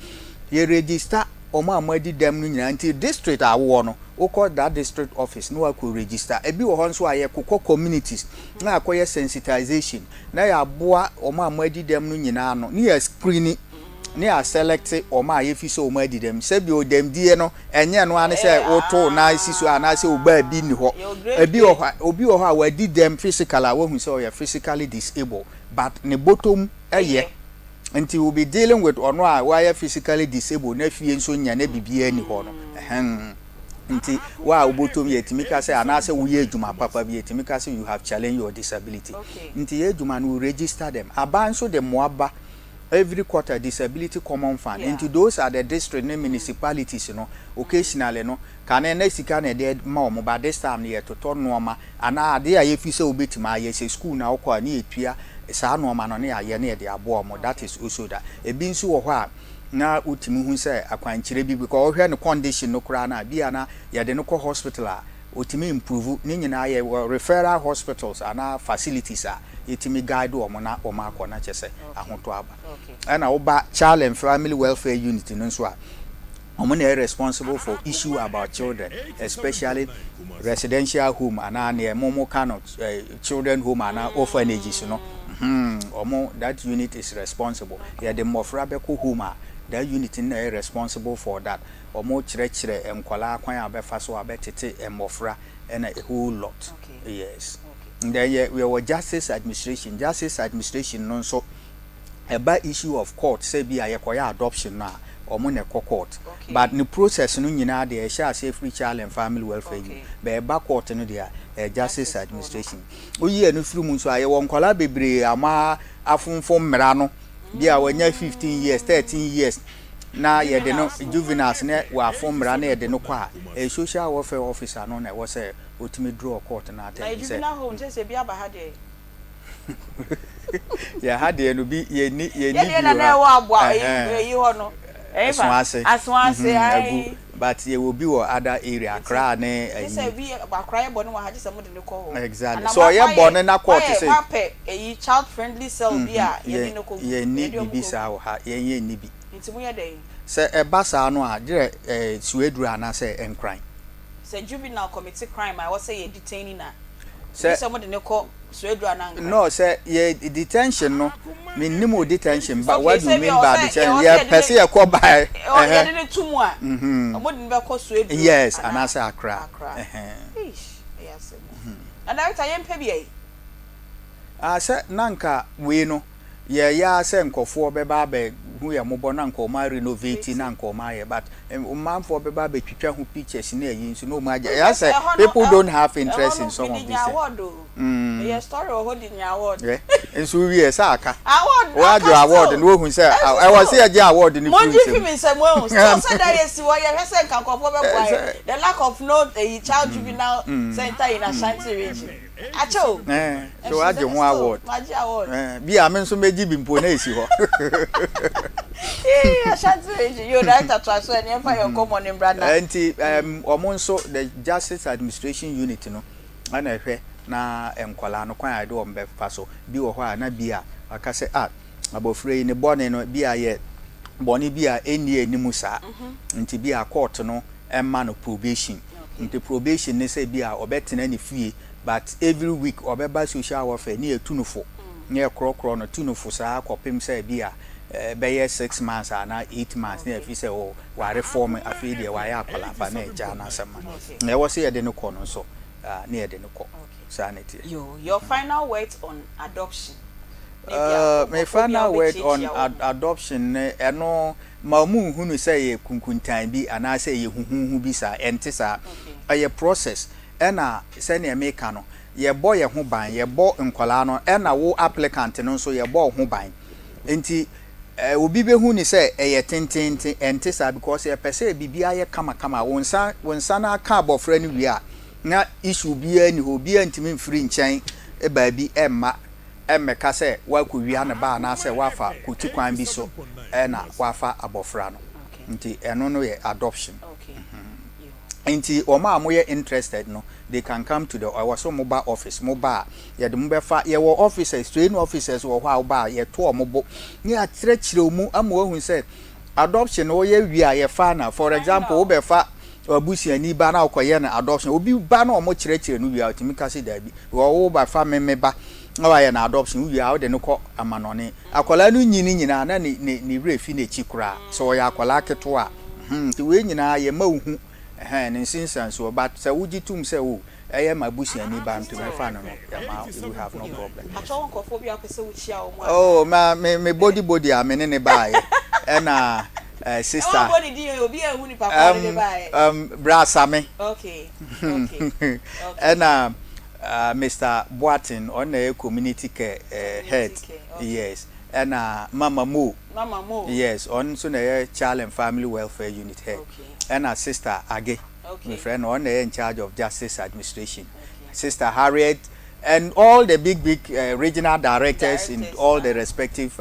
yɛ register wɔn a wɔadi dɛm no nyinaa nti district a wowɔ no wokɔ that district office na wakɔ register. Ebi wɔ hɔ nso a yɛkokɔ communities na akɔyɛ sensitization na yɛaboa wɔn a wɔadi dɛm no nyinaa ano na yɛ screen ne yɛ select wɔn a yɛfi sɛ wɔn adi dɛm. Sɛbi o dɛmdie no ɛnyɛ no ara ne sɛ woto na si so anaasɛ wo baabi nni hɔ. Ebi wɔ hɔ a obi wɔ hɔ a wadi dɛm physical a wahu sɛ ɔyɛ physically disabled but ne bɔtɔm yɛ. Nti will be dealing with ɔno a wayɛ physically disabled na fie nso nya na biribiara nni hɔ no ɛhɛn nti wo a wobɔtɔm yɛtumi ka sɛ anaasɛ woyɛ adwuma papa bi yɛtumi ka sɛ you have challenged your disability nti yɛ adwuma no we register them aban nso de mmoa ba every quarter disability common fund nti those are the district ne municipalities no occasionally no kane na sika na ɛde ma wɔn but this time no yɛtotɔ nnoɔma Anaa adeɛ a yɛfiri sɛ wobɛtumi ayɛ, sɛ sukuu na wokɔ a ne yɛtua saa nnoɔma no ne yɛayɛ ne yɛde aboa wɔn, that is also that. Ebi nso wɔ hɔ a na wotumi hu sɛ akwankyerɛ bi, because wohwɛ ne condition no koraa no a, bi a na yɛde no kɔ hospital a, ɔtumi improve, ne nyinaa yɛwɔ referral hospitals anaa facilities a yɛtumi guide wɔn na wɔn akɔ na kyerɛ sɛ ahotɔ aba. Ɛna woba Child and Family Welfare Unit no nso a, Wɔn na ɛyɛ responsible for issue about children especially residential home anaa neɛ mo mo ka no children home anaa orphanages no hmm wɔn that unit is responsible yɛde mmɔfra bɛkɔ home a that unit no na ɛyɛ responsible for that wɔn kyerɛkyerɛ nkwadaa kwan a wɔbɛfa so a bɛtete mmɔfra ɛna a whole lot yes then yɛ yɛwɔ justice administration justice administration no nso. ɛba issue of court sɛ bi a yɛkɔyɛ adoption no a, wɔn na ɛkɔ court. But ne process no nyinaa deɛ ɛhyɛ aseɛ firi Child and Family Welfare Unit. But ɛba court no deɛ a, ɛyɛ Justice Administration. Woyi ɛno firi mu nso a, yɛwɔ nkwadaa bebree a wɔn afonfom mmara no, bi a wɔanya 15 years, 13 years, na yɛde no, juveniles na wɔafom mmara na yɛde no kɔ a, ɛyɛ social welfare officer no na ɛwɔ sɛ ɔtumi draw court no Na attention sɛ, juvenile home sɛ sɛ bi aba ha deɛ. Yɛ ha deɛ no bi yɛ ni yɛ ni Yɛ deɛ bi na wɔ na ha. ɛwɔ aboa ɛyi Ɛhɛn. ɛyi hɔ no. Ɛyi fa Asoase. Asoase Mhm, agu. ayi. But yɛ wɔ bi wɔ other area, Nti Accra ne gye sɛ ayi. bi akora yɛ bɔne wɔ ha gye sɛ mo de no kɔ hɔ. Exactly. Ana Sɛ mo ɔyɛ moayɛ bɔne na court moayɛ se. moapɛ ɛyi child friendly cell bi Mhm, a yɛde yɛ no kɔ gu yɛ nni yɛde ɔmo biribi kɔ saa gu. wɔ ha, yɛn yɛ nni bi. Nti mo yɛ dɛn? Sɛ ɛba saa no a, gyerɛ ɛɛ Suaduru anaasɛ Nkran. Sɛ juvenile commit crime a ɛwɔ sɛ yɛ detain no a. Sɛ. Sɛ mo de no kɔ Suaduru anaa Nkran. No sɛ yɛ detention no me nnim wo detention ba what do you Okay sɛ mean bi by ɔsɛ detention yɛ yɛ pɛ sɛ yɛ kɔ ba ɔsɛ ɛhɛ yɛde no to mu a ɔmo de no bɛkɔ Suaduru yes anaa anaasɛ Accra Accra ɛhɛn. Eish ɛyɛ asɛm o na director yɛn pɛ bi ɛyi. Ah sɛ na nka wei no Yɛyɛ ara sɛ nkurɔfoɔ bɛba abɛ hu yɛn mmɔbɔ na nka wɔn a renovate na nka wɔn ayɛ but ɔmanfoɔ bɛba abɛtwitwa ho pictures ne ayi nso na wɔn agya ɛyɛ sɛ people don't have interest in some of these things. Mm. Meyɛ story wɔ hɔ de nya award. Yeah. Nso wie sɛ aka. Award aka still. Award no wohu sɛ ɛwɔ sɛ yɛgye award no firi nsam. Mo gye fi nsam ehu. Still sɛ da yɛ si hɔ yɛhwɛ sɛ nka nkurɔfoɔ bɛboa yɛ. The lack of no eh, child juvenile center in Ashanti region. Akyɛ o. Ɛɛ so wagye ho award. Magye award. Ɛɛ bi a me nso mɛgye bi mpo na esi hɔ. Ee Ashanti region yo director to aso ɛni ɛnfa yɛn nkɔmɔ ne mbra na. Nti ɛm wɔn nso the justice administration unit no ɛna ɛhwɛ na nkwadaa no kwan a yɛde wɔn bɛfa so bi wɔ hɔ a na bi a waka sɛ ah abɔfra yi ne bɔne no bi a yɛ bɔne bi a ɛnni anim saa nti bi a court no ɛma no probation Nti probation ne sɛ bi a ɔbɛtena ne fie but every week ɔbɛba social welfare ne yɛtu no fo ne yɛkorɔkorɔ no tu no fo saa kɔpem sɛ bi a ɛbɛyɛ 6 months anaa 8 months ne yɛfi sɛ oh wa reform afei deɛ wayɛ akwadaa pa na yɛgyaa no asɛm ma no. Na ɛwɔ sɛ yɛde no kɔ no nso a ne yɛde no kɔ. Saa na ɛteɛ. Yo, your final words on adoption. Uh, my final word on ad adoption ne ɛno ma ɔmo nhunu sɛ ɛyɛ kunkuntan bi anaasɛ ɛyɛ huhuhu bi saa, ɛnte saa. Ɛyɛ process ɛna sɛnea meka no yɛbɔ yɛn ho ban, yɛbɔ nkwadaa no ɛna wo applicant no nso yɛbɔ wo ho ban. Nti eh, obi bɛhu ne sɛ ɛyɛ tententen, ɛnte saa because yɛpɛ sɛ biribiara yɛ kamakama. Wo nsa wo nsa no aka abɔfra no wie a na issue biara nni hɔ, obiara ntumi mfiri nkyɛn baabi mma mmɛka sɛ woakɔwia ne ba anaasɛ woafa koti kwan bi so na woafa abɔfra no. Nti ɛno no yɛ adoption. Nti wɔn a wɔyɛ interested no, they can come to the, ɛwɔ so moba office, moba a yɛde mo bɛfa, yɛwɔ officers, trained officers wɔ hɔ a woba a yɛto wɔn bo ne yɛakyerɛkyerɛ mu ama wɔahu sɛ adoption no wɔyɛ wie a yɛfa na, for example, wobɛfa abusuani ba na wokɔyɛ no adoption, obi ba na wɔn kyerɛkyerɛ no wie a ɔtumi ka sɛ daabi, wɔwo ba fa me me ba na wayɛ no adoption, wowie a wode no kɔ amanɔne, akwadaa no nyini nyinaa na ne ne ne werɛ fi n'akyi koraa sɛ ɔyɛ akwadaa ketewa a, nti wei nyinaa yɛma wo hu ɛhɛn ne nsensansoɔ, but sɛ wogye tom sɛ o ɛyɛ m'abusuani ba nti mɛfa no no, yɛma, we have no problem. Pakyɛ wo nkorɔfoɔ bi a wopɛ sɛ wokyia wɔn anaa? Oh ma me me body body a me ne ne baeɛ ɛna eh, sister. Ɛwɔ bɔ ne din o, obi anhu nipa korɔ ne ne baeɛ. Um, um, Bra Same. Okay, okay, okay. Ɛna uh, Mister Boateng, ɔno na ɛyɛ community care uh, head. Community care, okay. Yes. Ɛna Mama Mo. Mama Mo. Yes, ɔno nso na ɛyɛ Child and Family Welfare Unit head. Okay. Ɛna Sister Age. Okay. Mefrɛ no, ɔno na ɛyɛ in charge of Justice Administration. Okay. Sister Harriet and all the big, big regional directors, in all the respective,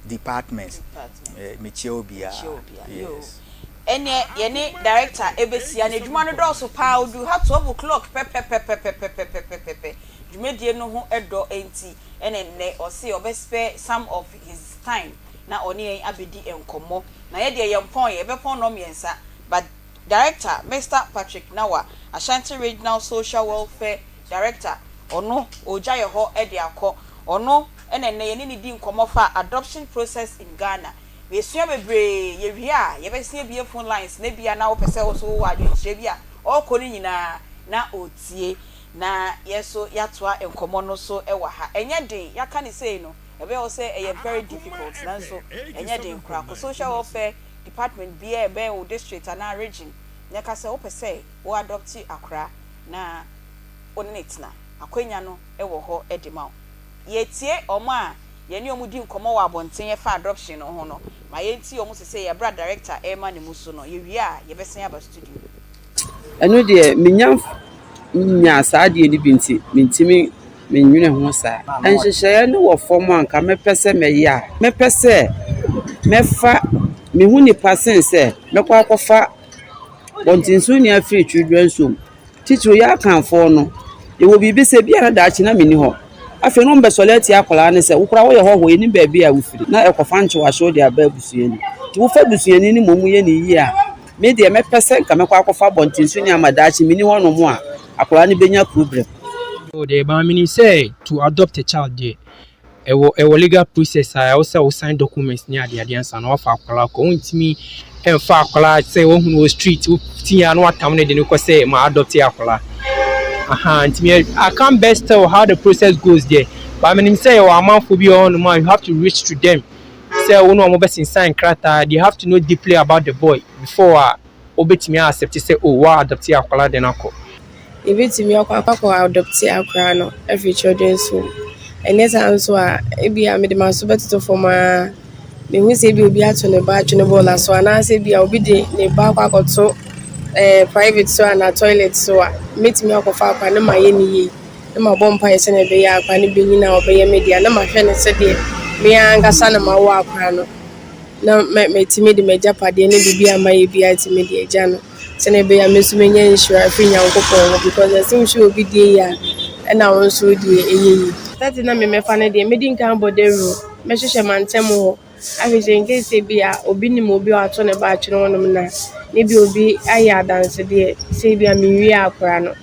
departments. Department. Mekyia obiara. Mekyia obiara. Yo. Yes. Ɛneɛ yɛne director ɛbɛsia no, adwuma no dɔɔso paa, ɔduru ha 12 o'clock pɛpɛpɛpɛpɛpɛpɛpɛpɛ, dwumadie no ho dɔ nti ɛna nnɛ ɔse ɔbɛ spare some of his time na ɔne yɛn abɛdi nkɔmmɔ, na yɛdeɛ yɛmpɔn yɛ, yɛbɛpɔn nnɔmmiɛnsa, but Director Mister Patrick Nawa, Ashanti Regional Social Welfare Director, ɔno ɔregya yɛ hɔ de akɔ. Ɔno na nnɛ yɛne no di nkɔmmɔ fa adoption process in Ghana. Yɛsua bebree, yɛwie a yɛbɛsan abue phone lines na ebia na wopɛ sɛ wo nso wowɔ adwenkyerɛ bi a ɔrekɔ no nyinaa na ɔretie na yɛn nso yɛatoa nkɔmmɔ no so wɔ ha. Ɛnyɛ den, yɛaka no sei no ɛbɛyɛ wo sɛ ɛyɛ very difficult nanso ɛnyɛ den koraa. Kɔ social welfare department biara a ɛbɛn wo district anaa region na ka sɛ wopɛ sɛ wo adopte akora na wo ne no tena. Akwanya no wɔ hɔ de ma wo. Yɛretie wɔn a yɛne wɔn di nkɔmmɔ wɔ abɔnten ɛfa adoption no ho no. Ma yɛntie wɔn sesei ɛberɛ a director rema ne mu so no. Yɛwie a yɛbɛsan aba studio. Ɛno deɛ menya nyaa saa adeɛ no bi nti mentumi mennwene ho saa. Nhyehyɛeɛ no wɔ fam a anka mɛpɛ sɛ mɛyɛ a, mɛpɛ sɛ mɛfa me ho nipa sen sɛ mɛkɔ akɔfa bɔntensoni afiri children's home. Titiriw yɛn Akanfoɔ no, yɛwɔ biribi sɛ ebia na daakye na menni hɔ. Afei na wɔbɛsɔre atia akwadaa no sɛ wo koraa woyɛ hɔhoɔ, yɛnnim baabi a wofiri. Na ɛkɔfa nkyewahyew de aba abusua no mu. Nti wofa busuani no mmom yɛ no yie a, me deɛ mɛpɛ sɛ nka mɛkɔ akɔfa abɔntensoni ama daakye menni hɔnom a, akwadaa no bɛnya problem. Oh deɛ but menim sɛ to adopt a child deɛ ɛwɔ ɛwɔ legal process a ɛwɔ sɛ wo sign documents ne adeade ansa na wafa akwadaa kɔ. Wontumi ɛmfa akwadaa sɛ woahunu wɔ street wotia na watam no de no kɔ sɛ ma adopt akwadaa. Aha nti me I can't best tell how the process goes there but menim sɛ yɛwɔ amanfoɔ bi wɔ hɔnom a you have to reach to them sɛ wo ne wɔn bɛsensan nkrataa, they have to know deeply about the boy before a wobɛtumi a accept sɛ oh wa adopte akwadaa de no akɔ. Yɛbɛtumi akɔ akɔ adopte akwadaa no afiri children's home. Ɛnyɛ saa nso a, ebia mede m'aso bɛtoto fam ara. Mehu sɛ ebia obi ato ne ba atwene bɔɔla so anaasɛ ebia obi de ne ba akɔ akɔto ɛɛ private so anaa toilet so a, mɛtumi akɔfa akwadaa no mayɛ no yie na mabɔ mpaeɛ sɛdeɛ ɛbɛyɛ a akwadaa no bɛnyini a ɔbɛyɛ me dea na mahwɛ no sɛdeɛ me ara ankasa na mawo akwadaa no. Na matumi de m'agyapadeɛ ne biribi a mayɛ biara atumi de agya no sɛdeɛ ɛbɛyɛ a me nso mɛnya nhyira afiri Nyankopɔn hɔ because ɛsɛ wohwɛ obi deɛ yie a ɛna wo nso wo deɛ ɛyɛ yie. Starting na me mɛfa no deɛ mɛdi nkan abɔ dawuro, mɛhwehwɛ mantam hɔ ahwɛ sɛ in case sɛ bi a obi nim obi a wato ne ba atwene hɔnom no a, na bi obi ayɛ adansedeɛ sɛ bi a menwie akora no.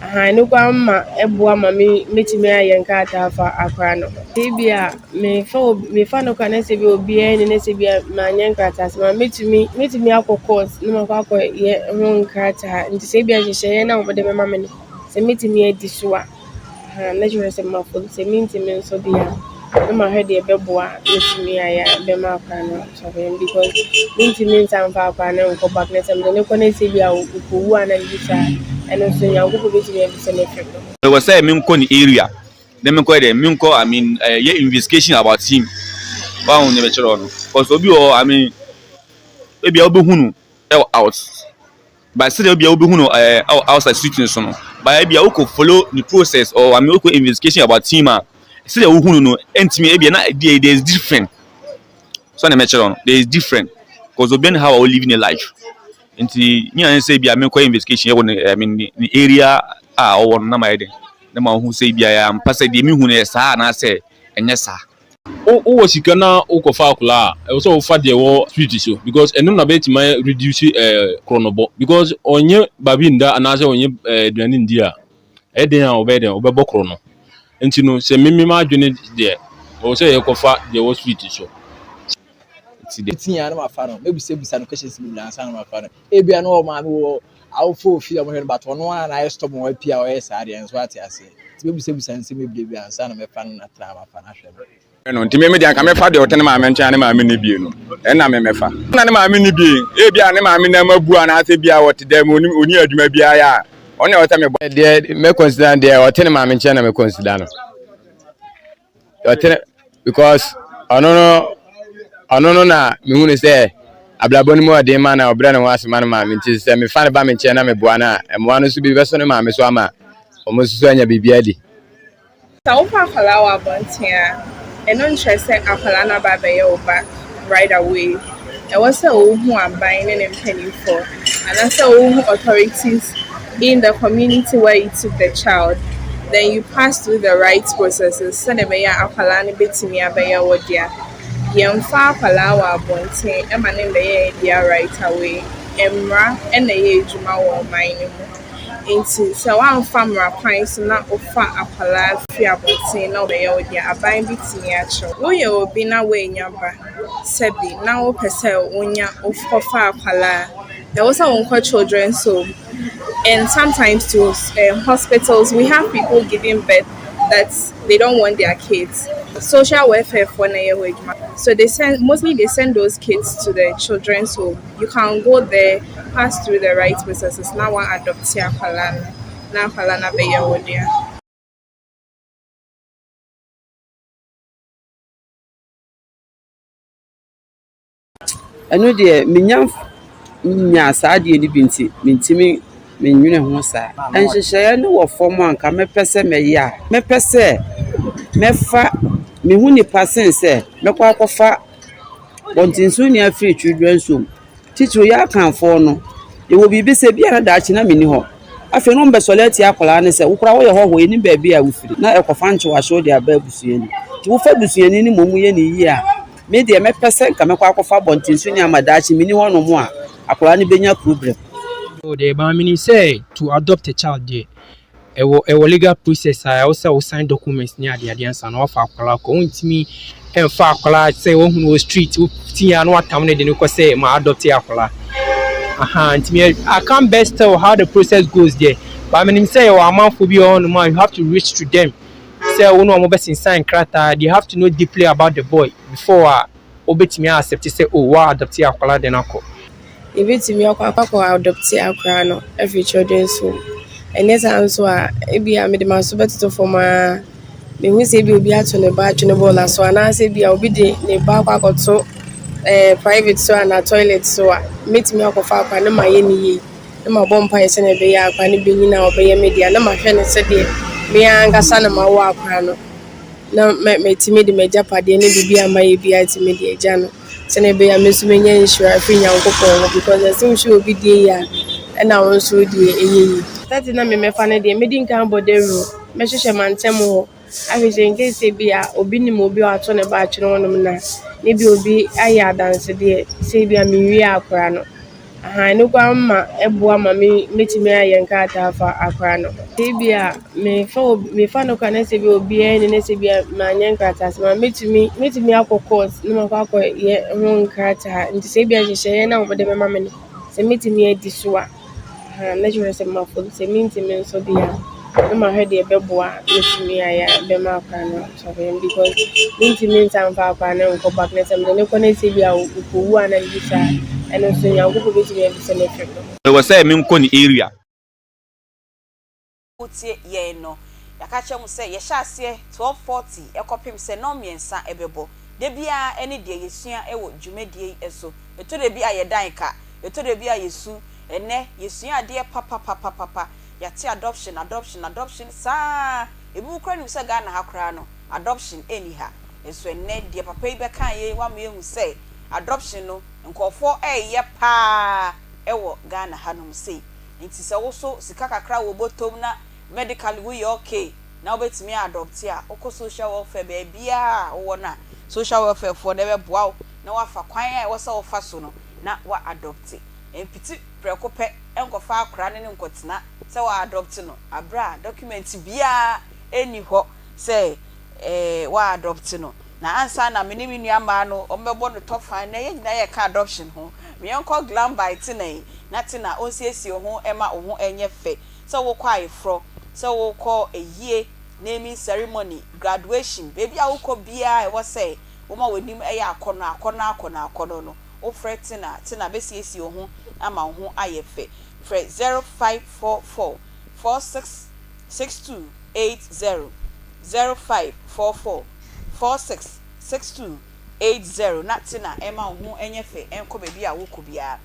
Ahaa ɛno koraa ma ɛboa ma me mɛtumi ayɛ nkrataa afa akora no ho. Sɛ bi a mefa obi mefa no koraa na sɛ bi a obiara nni na sɛ bi a manyɛ nkrataa asɛm a mɛtumi mɛtumi akɔ court na makɔ akɔyɛ ho nkrataa nti sɛ bi a nhyehyɛeɛ no a wɔde bɛma me no sɛ. Sɛ mɛtumi adi so a, ahaa, na kyerɛ sɛ mafom. Sɛ mentumi nso deɛ a, na mahwɛ deɛ ɛbɛboa a mɛtumi ayɛ a ɛbɛma akwadaa no atɔ because mentumi nsan mfa akwadaa no nkɔ back na sɛ mede no kɔ na sɛ bi a ɔkɔwu anaa biribi saa a, ɛno nso Nyankopɔn bɛtumi abisa no afiri me hɔ. Ɛwɔ sɛ menkɔ ne area na menkɔ yɛ dɛ menkɔ I mean yɛ investigation about him wahu nea mekyerɛ wo no cause obi wɔ hɔ I mean ebia wobɛhu no ɛwɔ out but sɛdeɛ ebia wobɛhu no ɛɛ ɛwɔ outside street no so no but ebia wokɔ follow the process or I mean wokɔ investigation about him a sɛdeɛ wohu no no ɛntumi ebia na there there is different so na mekyerɛ wo no there is different cause obi ne how a ɔlive ne life nti nyina ne sɛ ebia menkɔ investigation ɛwɔ ne I mean ne area a ɔwɔ no na mayɛ dɛn na mahu sɛ ebia ɛyɛ ampa sɛ deɛ mehu no yɛ saa anaasɛ ɛnyɛ saa. Wo wowɔ sika na wokɔfa akwadaa a, ɛwɔ sɛ wofa deɛ ɛwɔ street so because ɛno na bɛtumi ayɛ reduce ɛɛ korɔnobɔ because ɔnyɛ baabi nda anaasɛ ɔnyɛ ɛɛ aduane ndi a, ɛyɛ den a ɔbɛyɛ dɛn ɔbɛbɔ korɔno. Nti no sɛ me me m'adwene deɛ ɛwɔ sɛ yɛkɔfa deɛ ɛwɔ street so. Nti deɛ. Metia a na mafa no, mɛbisabisa no questions bebree ansa na mafa no. Ebia na ɔwɔ maame wɔ awofo wɔ fie a wɔhwɛ no but ɔno ara na ayɛ stubborn wapue a ɔyɛ saa deɛ nso ate aseɛ. Nti mɛbisabisa nsɛm bebree ansa na mɛfa no atena mafa no ahwɛ no. No nti me me deɛ anka mɛfa deɛ ɔte ne maame nkyɛn a ne maame nni bie no ɛna me mɛfa. Na ne maame nni bie ebia ne maame nam abu anaasɛ bia ɔte dɛm ɔni ɔni adwuma biara yɛ a ɔno na ɛwɔ sɛ mebɔ. Deɛ mɛ consider deɛ ɔte ne maame nkyɛn na mɛ consider no. Ɔtene because ɔno no ɔno no na mehu no sɛ abrabɔ no mu ɔden ma na ɔbrɛ ne ho ase ma no maame nti sɛ mefa no ba me nkyɛn na meboa no a mmoa no nso bi bɛso ne maame so ama wɔn nso so anya biribi adi. Sɛ wofa akwadaa wɔ abɔnten a, ɛno nkyerɛ sɛ akwadaa no aba abɛyɛ wo ba right away. Ɛwɔ sɛ wohu aban ne ne mpanimfoɔ anaasɛ wohu authorities in the community where you took the child. Then you pass through the right processes sɛdeɛ ɛbɛyɛ a akwadaa no bɛtumi abɛyɛ wo dea. Yɛmfa akwadaa wɔ abɔnten ma no mmɛyɛ yɛn dea right away. Mmara na ɛyɛ adwuma wɔ ɔman no mu. Nti sɛ woamfa mmara kwan so na wofa akwadaa firi abɔnten na ɔbɛyɛ wo dea, aban bɛtumi akye wo. Woyɛ obi na woannya ba sɛbi na wopɛ sɛ wonya wokɔfa akwadaa a, ɛwɔ sɛ wonkɔ children's home and sometimes to hospitals we have people giving birth that they don't want their kids. Social welfare foɔ na ɛyɛ hɔ adwuma. So they send mostly they send those kids to the children's home. You can go there, pass through the right processes na wa adopt akwadaa no na akwadaa no abɛyɛ wo dea. Ɛno deɛ menya nyaa saa adeɛ no bi nti mentumi mennwene ho saa. Nhyehyɛeɛ no wɔ fam a anka mɛpɛ sɛ mɛyɛ a, mɛpɛ sɛ mɛfa me ho nipa sen sɛ mɛkɔ akɔfa bɔntensoni afiri children's home. Titiriw yɛn Akanfoɔ no, yɛwɔ biribi sɛ ebia na daakye na menni hɔ. Afei na wɔbɛsɔre atia akwadaa no sɛ, wo koraa woyɛ hɔhoɔ, yɛnnim baabi a wofiri. Na ɛkɔfa nkyewahyew de aba abusua no mu. Nti wofa busuani no mmom yɛ no yie a, me deɛ mɛpɛ sɛ nka mɛkɔ akɔfa abɔnten so nneɛma daakye menni hɔnom a, akwadaa no bɛnya problem. Oh deɛ but menim sɛ to adopt a child deɛ ɛwɔ ɛwɔ legal process a ɛwɔ sɛ wo sign documents ne adeade ansa na wafa akwadaa kɔ. Wontumi ɛmfa akwadaa sɛ woahunu wɔ street wotii a na watam no de no kɔ sɛ ma adopt akwadaa. Aha nti me I can't best tell how the process goes deɛ but menim sɛ yɛwɔ amanfoɔ bi wɔ hɔnom a you have to reach to them sɛ wo ne wɔn bɛsensan nkrataa they have to know deeply about the boy before a wobɛtumi a accept sɛ oh wa adopt akwadaa de no akɔ. Yɛbɛtumi akɔ akɔ adopte akwadaa no afiri children's home. Ɛnyɛ saa nso a, ebia mede m'aso bɛtoto fam ara. Mehu sɛ ebia obi ato ne ba atwene bɔɔla so anaasɛ ebia obi de ne ba akɔ akɔto ɛɛ private so anaa toilet so a, mɛtumi akɔfa akwadaa no mayɛ no yie. Na mabɔ mpaeɛ sɛdeɛ ɛbɛyɛ a akwadaa no bɛnyini a ɔbɛyɛ me dea. Na mahwɛ no sɛdeɛ me ara ankasa na mawo akwadaa no. Na matumi de m'agyapadeɛ ne biribi a mayɛ biara atumi de agya no. Sɛnea ɛbɛyɛ a me nso menya nhyira afiri Nyankopɔn hɔ because ɛsɛ wohwɛ obi deɛ yie a ɛna wo nso wo deɛ ɛyɛ yie. Starting na me mɛfa no deɛ mɛdi nkan abɔ dawuro, mɛhwehwɛ mantam hɔ ahwɛ sɛ in case sɛ bi a obi nim obi a wato ne ba atwene hɔnom no a, na bi obi ayɛ adansedeɛ sɛ bi a mewie akora no. Ahaa ɛno koraa ma ɛboa ma me mɛtumi ayɛ nkrataa afa akora no ho. Sɛ bi a mefa obi mefa no koraa na sɛ bi a obiara nni na sɛ bi a manyɛ nkrataa asɛm a mɛtumi mɛtumi akɔ court na makɔ akɔyɛ ho nkrataa nti sɛ bi a nhyehyɛeɛ no a wɔde bɛma me no sɛ mɛtumi adi so a ahaa na kyerɛ sɛ mafom sɛ mentumi nso deɛ a. na mahwɛ deɛ ɛbɛboa a mɛtumi ayɛ a ɛbɛma akwadaa no atɔ yam because mentumi nsan mfa akwadaa no nkɔ back na sɛ mede no kɔ na sɛ bi a ɔkɔwu anaa biribi saa a, ɛno nso Nyankopɔn bɛtumi abisa no afiri me hɔ. Ɛwɔ sɛ menkɔ ne area. Motie yɛn no, yɛaka akyerɛ mo sɛ yɛhyɛ aseɛ 12:40 kɔpem sɛ nnɔnmiɛnsa bɛbɔ. Da biara ɛne deɛ yɛsua wɔ dwumadie yi so. Ɛtɔ da bi a yɛdan ka, ɛtɔ da bi a yɛsu. Ɛnnɛ yɛsua adeɛ papapapapapa. Yɛate adoption, adoption, adoption saa ara. Ebinom koraa nim sɛ Ghana ha koraa no, adoption nni ha. Nso ɛnnɛ deɛ papa yi bɛkaeɛ yi wama yɛahu sɛ adoption no nkurɔfoɔ reyɛ pa ara wɔ Ghana hanom sei. Nti sɛ wo so sika kakra wɔ bɔtɔm na medically wo yɛ okay na wobɛtumi a adopt a, wokɔ social welfare baabiara a wowɔ no a, social welfare foɔ no bɛboa wo na woafa kwan a ɛwɔ sɛ wofa so no na wa adopt. Mpiti prɛko pɛ nkɔfa akora no ne nkɔtena sɛ wa adopt no aberɛ a document biara nni hɔ sɛ wa adopt no. Na ansa na me ne me nua mmaa no wɔn bɛbɔ no tɔfa nnɛ yɛn nyinaa yɛka adoption ho. Me yɔnkɔ Glam by Tina yi na Tina ɔnsiesie wo ho ma wo ho nyɛ fɛ sɛ wokɔ ayeforɔ, sɛ wokɔ ayie, naming ceremony, graduation, baabi a wokɔ biara ɛwɔ sɛ woma w'anim yɛ akɔnɔ akɔnɔ akɔnɔ akɔnɔ no wofrɛ Tina a, Tina bɛsiesie wo ho ama wo ho ayɛ fɛ. Frɛ 0544 46 6280, 0544 46 6280 na Tina mma wo ho nyɛ fɛ nkɔ baabi a wokɔ biara.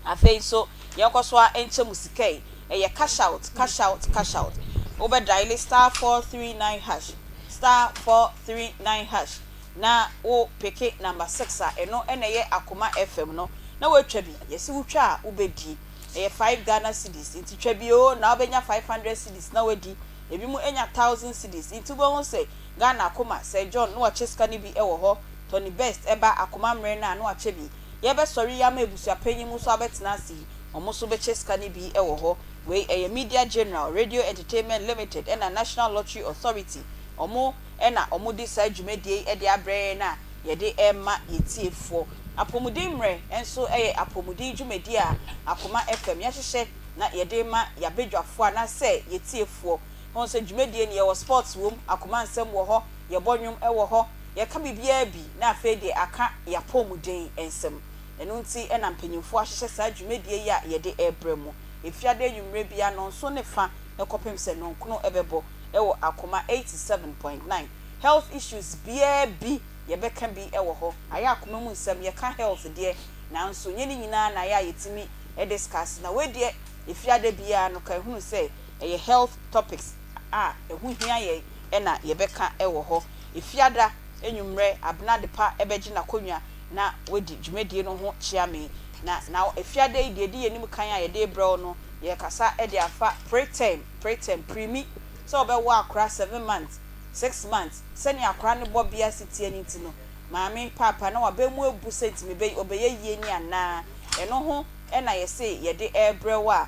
Afei nso yɛnkɔ so ara nkyɛ mu sika yi, ɛyɛ cash out, cash out, cash out. Wobɛ diale star 439 hash, star 439 hash na wo peke number 6 a ɛno na ɛyɛ Akoma FM no na woatwa bi. Yɛse wotwa a wobɛdi. Ɛyɛ 5 Ghana cedis nti twa bi oo na wobɛnya 500 cedis na woadi. Ebinom anya 1000 cedis nti wobɛhu sɛ Ghana Akoma, Sir John na wakyɛ sika no bi wɔ hɔ, Tony Best ba Akoma mmerɛ no a na wakyɛ bi. Yɛbɛsɔre yi ama abusua panyin mu nso abɛtena ase yi, wɔn nso bɛkyɛ sika no bi wɔ hɔ. Wei ɛyɛ Media General, Radio Entertainment Limited ɛna National Lottery Authority, wɔn na wɔde saa dwumadie yi de abrɛ yɛn a yɛde rema yɛn tiefoɔ. Apɔmuden mmerɛ nso yɛ apɔmuden dwumadie a Akoma FM yɛahyehyɛ na yɛde rema yɛn abadwafoɔ anaasɛ yɛn tiefoɔ. Wohu sɛ dwumadie no yɛwɔ sports wom, akoma nsɛm wɔ hɔ, yɛbɔ nnwom wɔ hɔ, yɛka biribiara bi na afei deɛ aka y'apɔmuden nsɛm. Ɛno nti na mpanyinfoɔ ahyehyɛ saa dwumadie yi a yɛde rebrɛ mo. Efiada anwummerɛ biara nnɔnson ne fa kɔpem sɛ nnɔnkono bɛbɔ wɔ Akoma 87.9. Health issues biara bi yɛbɛka bi wɔ hɔ. Ayɛ akoma mu nsɛm, yɛka health deɛ nanso nyɛ ne nyinaa na ayɛ a yɛtumi discuss. Na wei deɛ Efiada biara no ka hunu sɛ ɛyɛ health topics a ɛho hia yɛn na yɛbɛka wɔ hɔ. Efiada anwummerɛ Abena Adepa bɛgye n'akonnwa na wadi dwumadie no ho kyeame. Na na Efiada yi deɛ ɛdi yɛn anim kan a yɛde rebrɛ wo no, yɛrekasa de afa preterm, preterm, primi, sɛ wobɛwo akora seven months, six months, sɛnea akora no bɔbea si teɛ no nti no, maame, paapa na w'aba mu abu sɛ nti mebɛ ɔbɛyɛ yie ni anaa? Ɛno ho na yɛse yɛde rebrɛ wo a,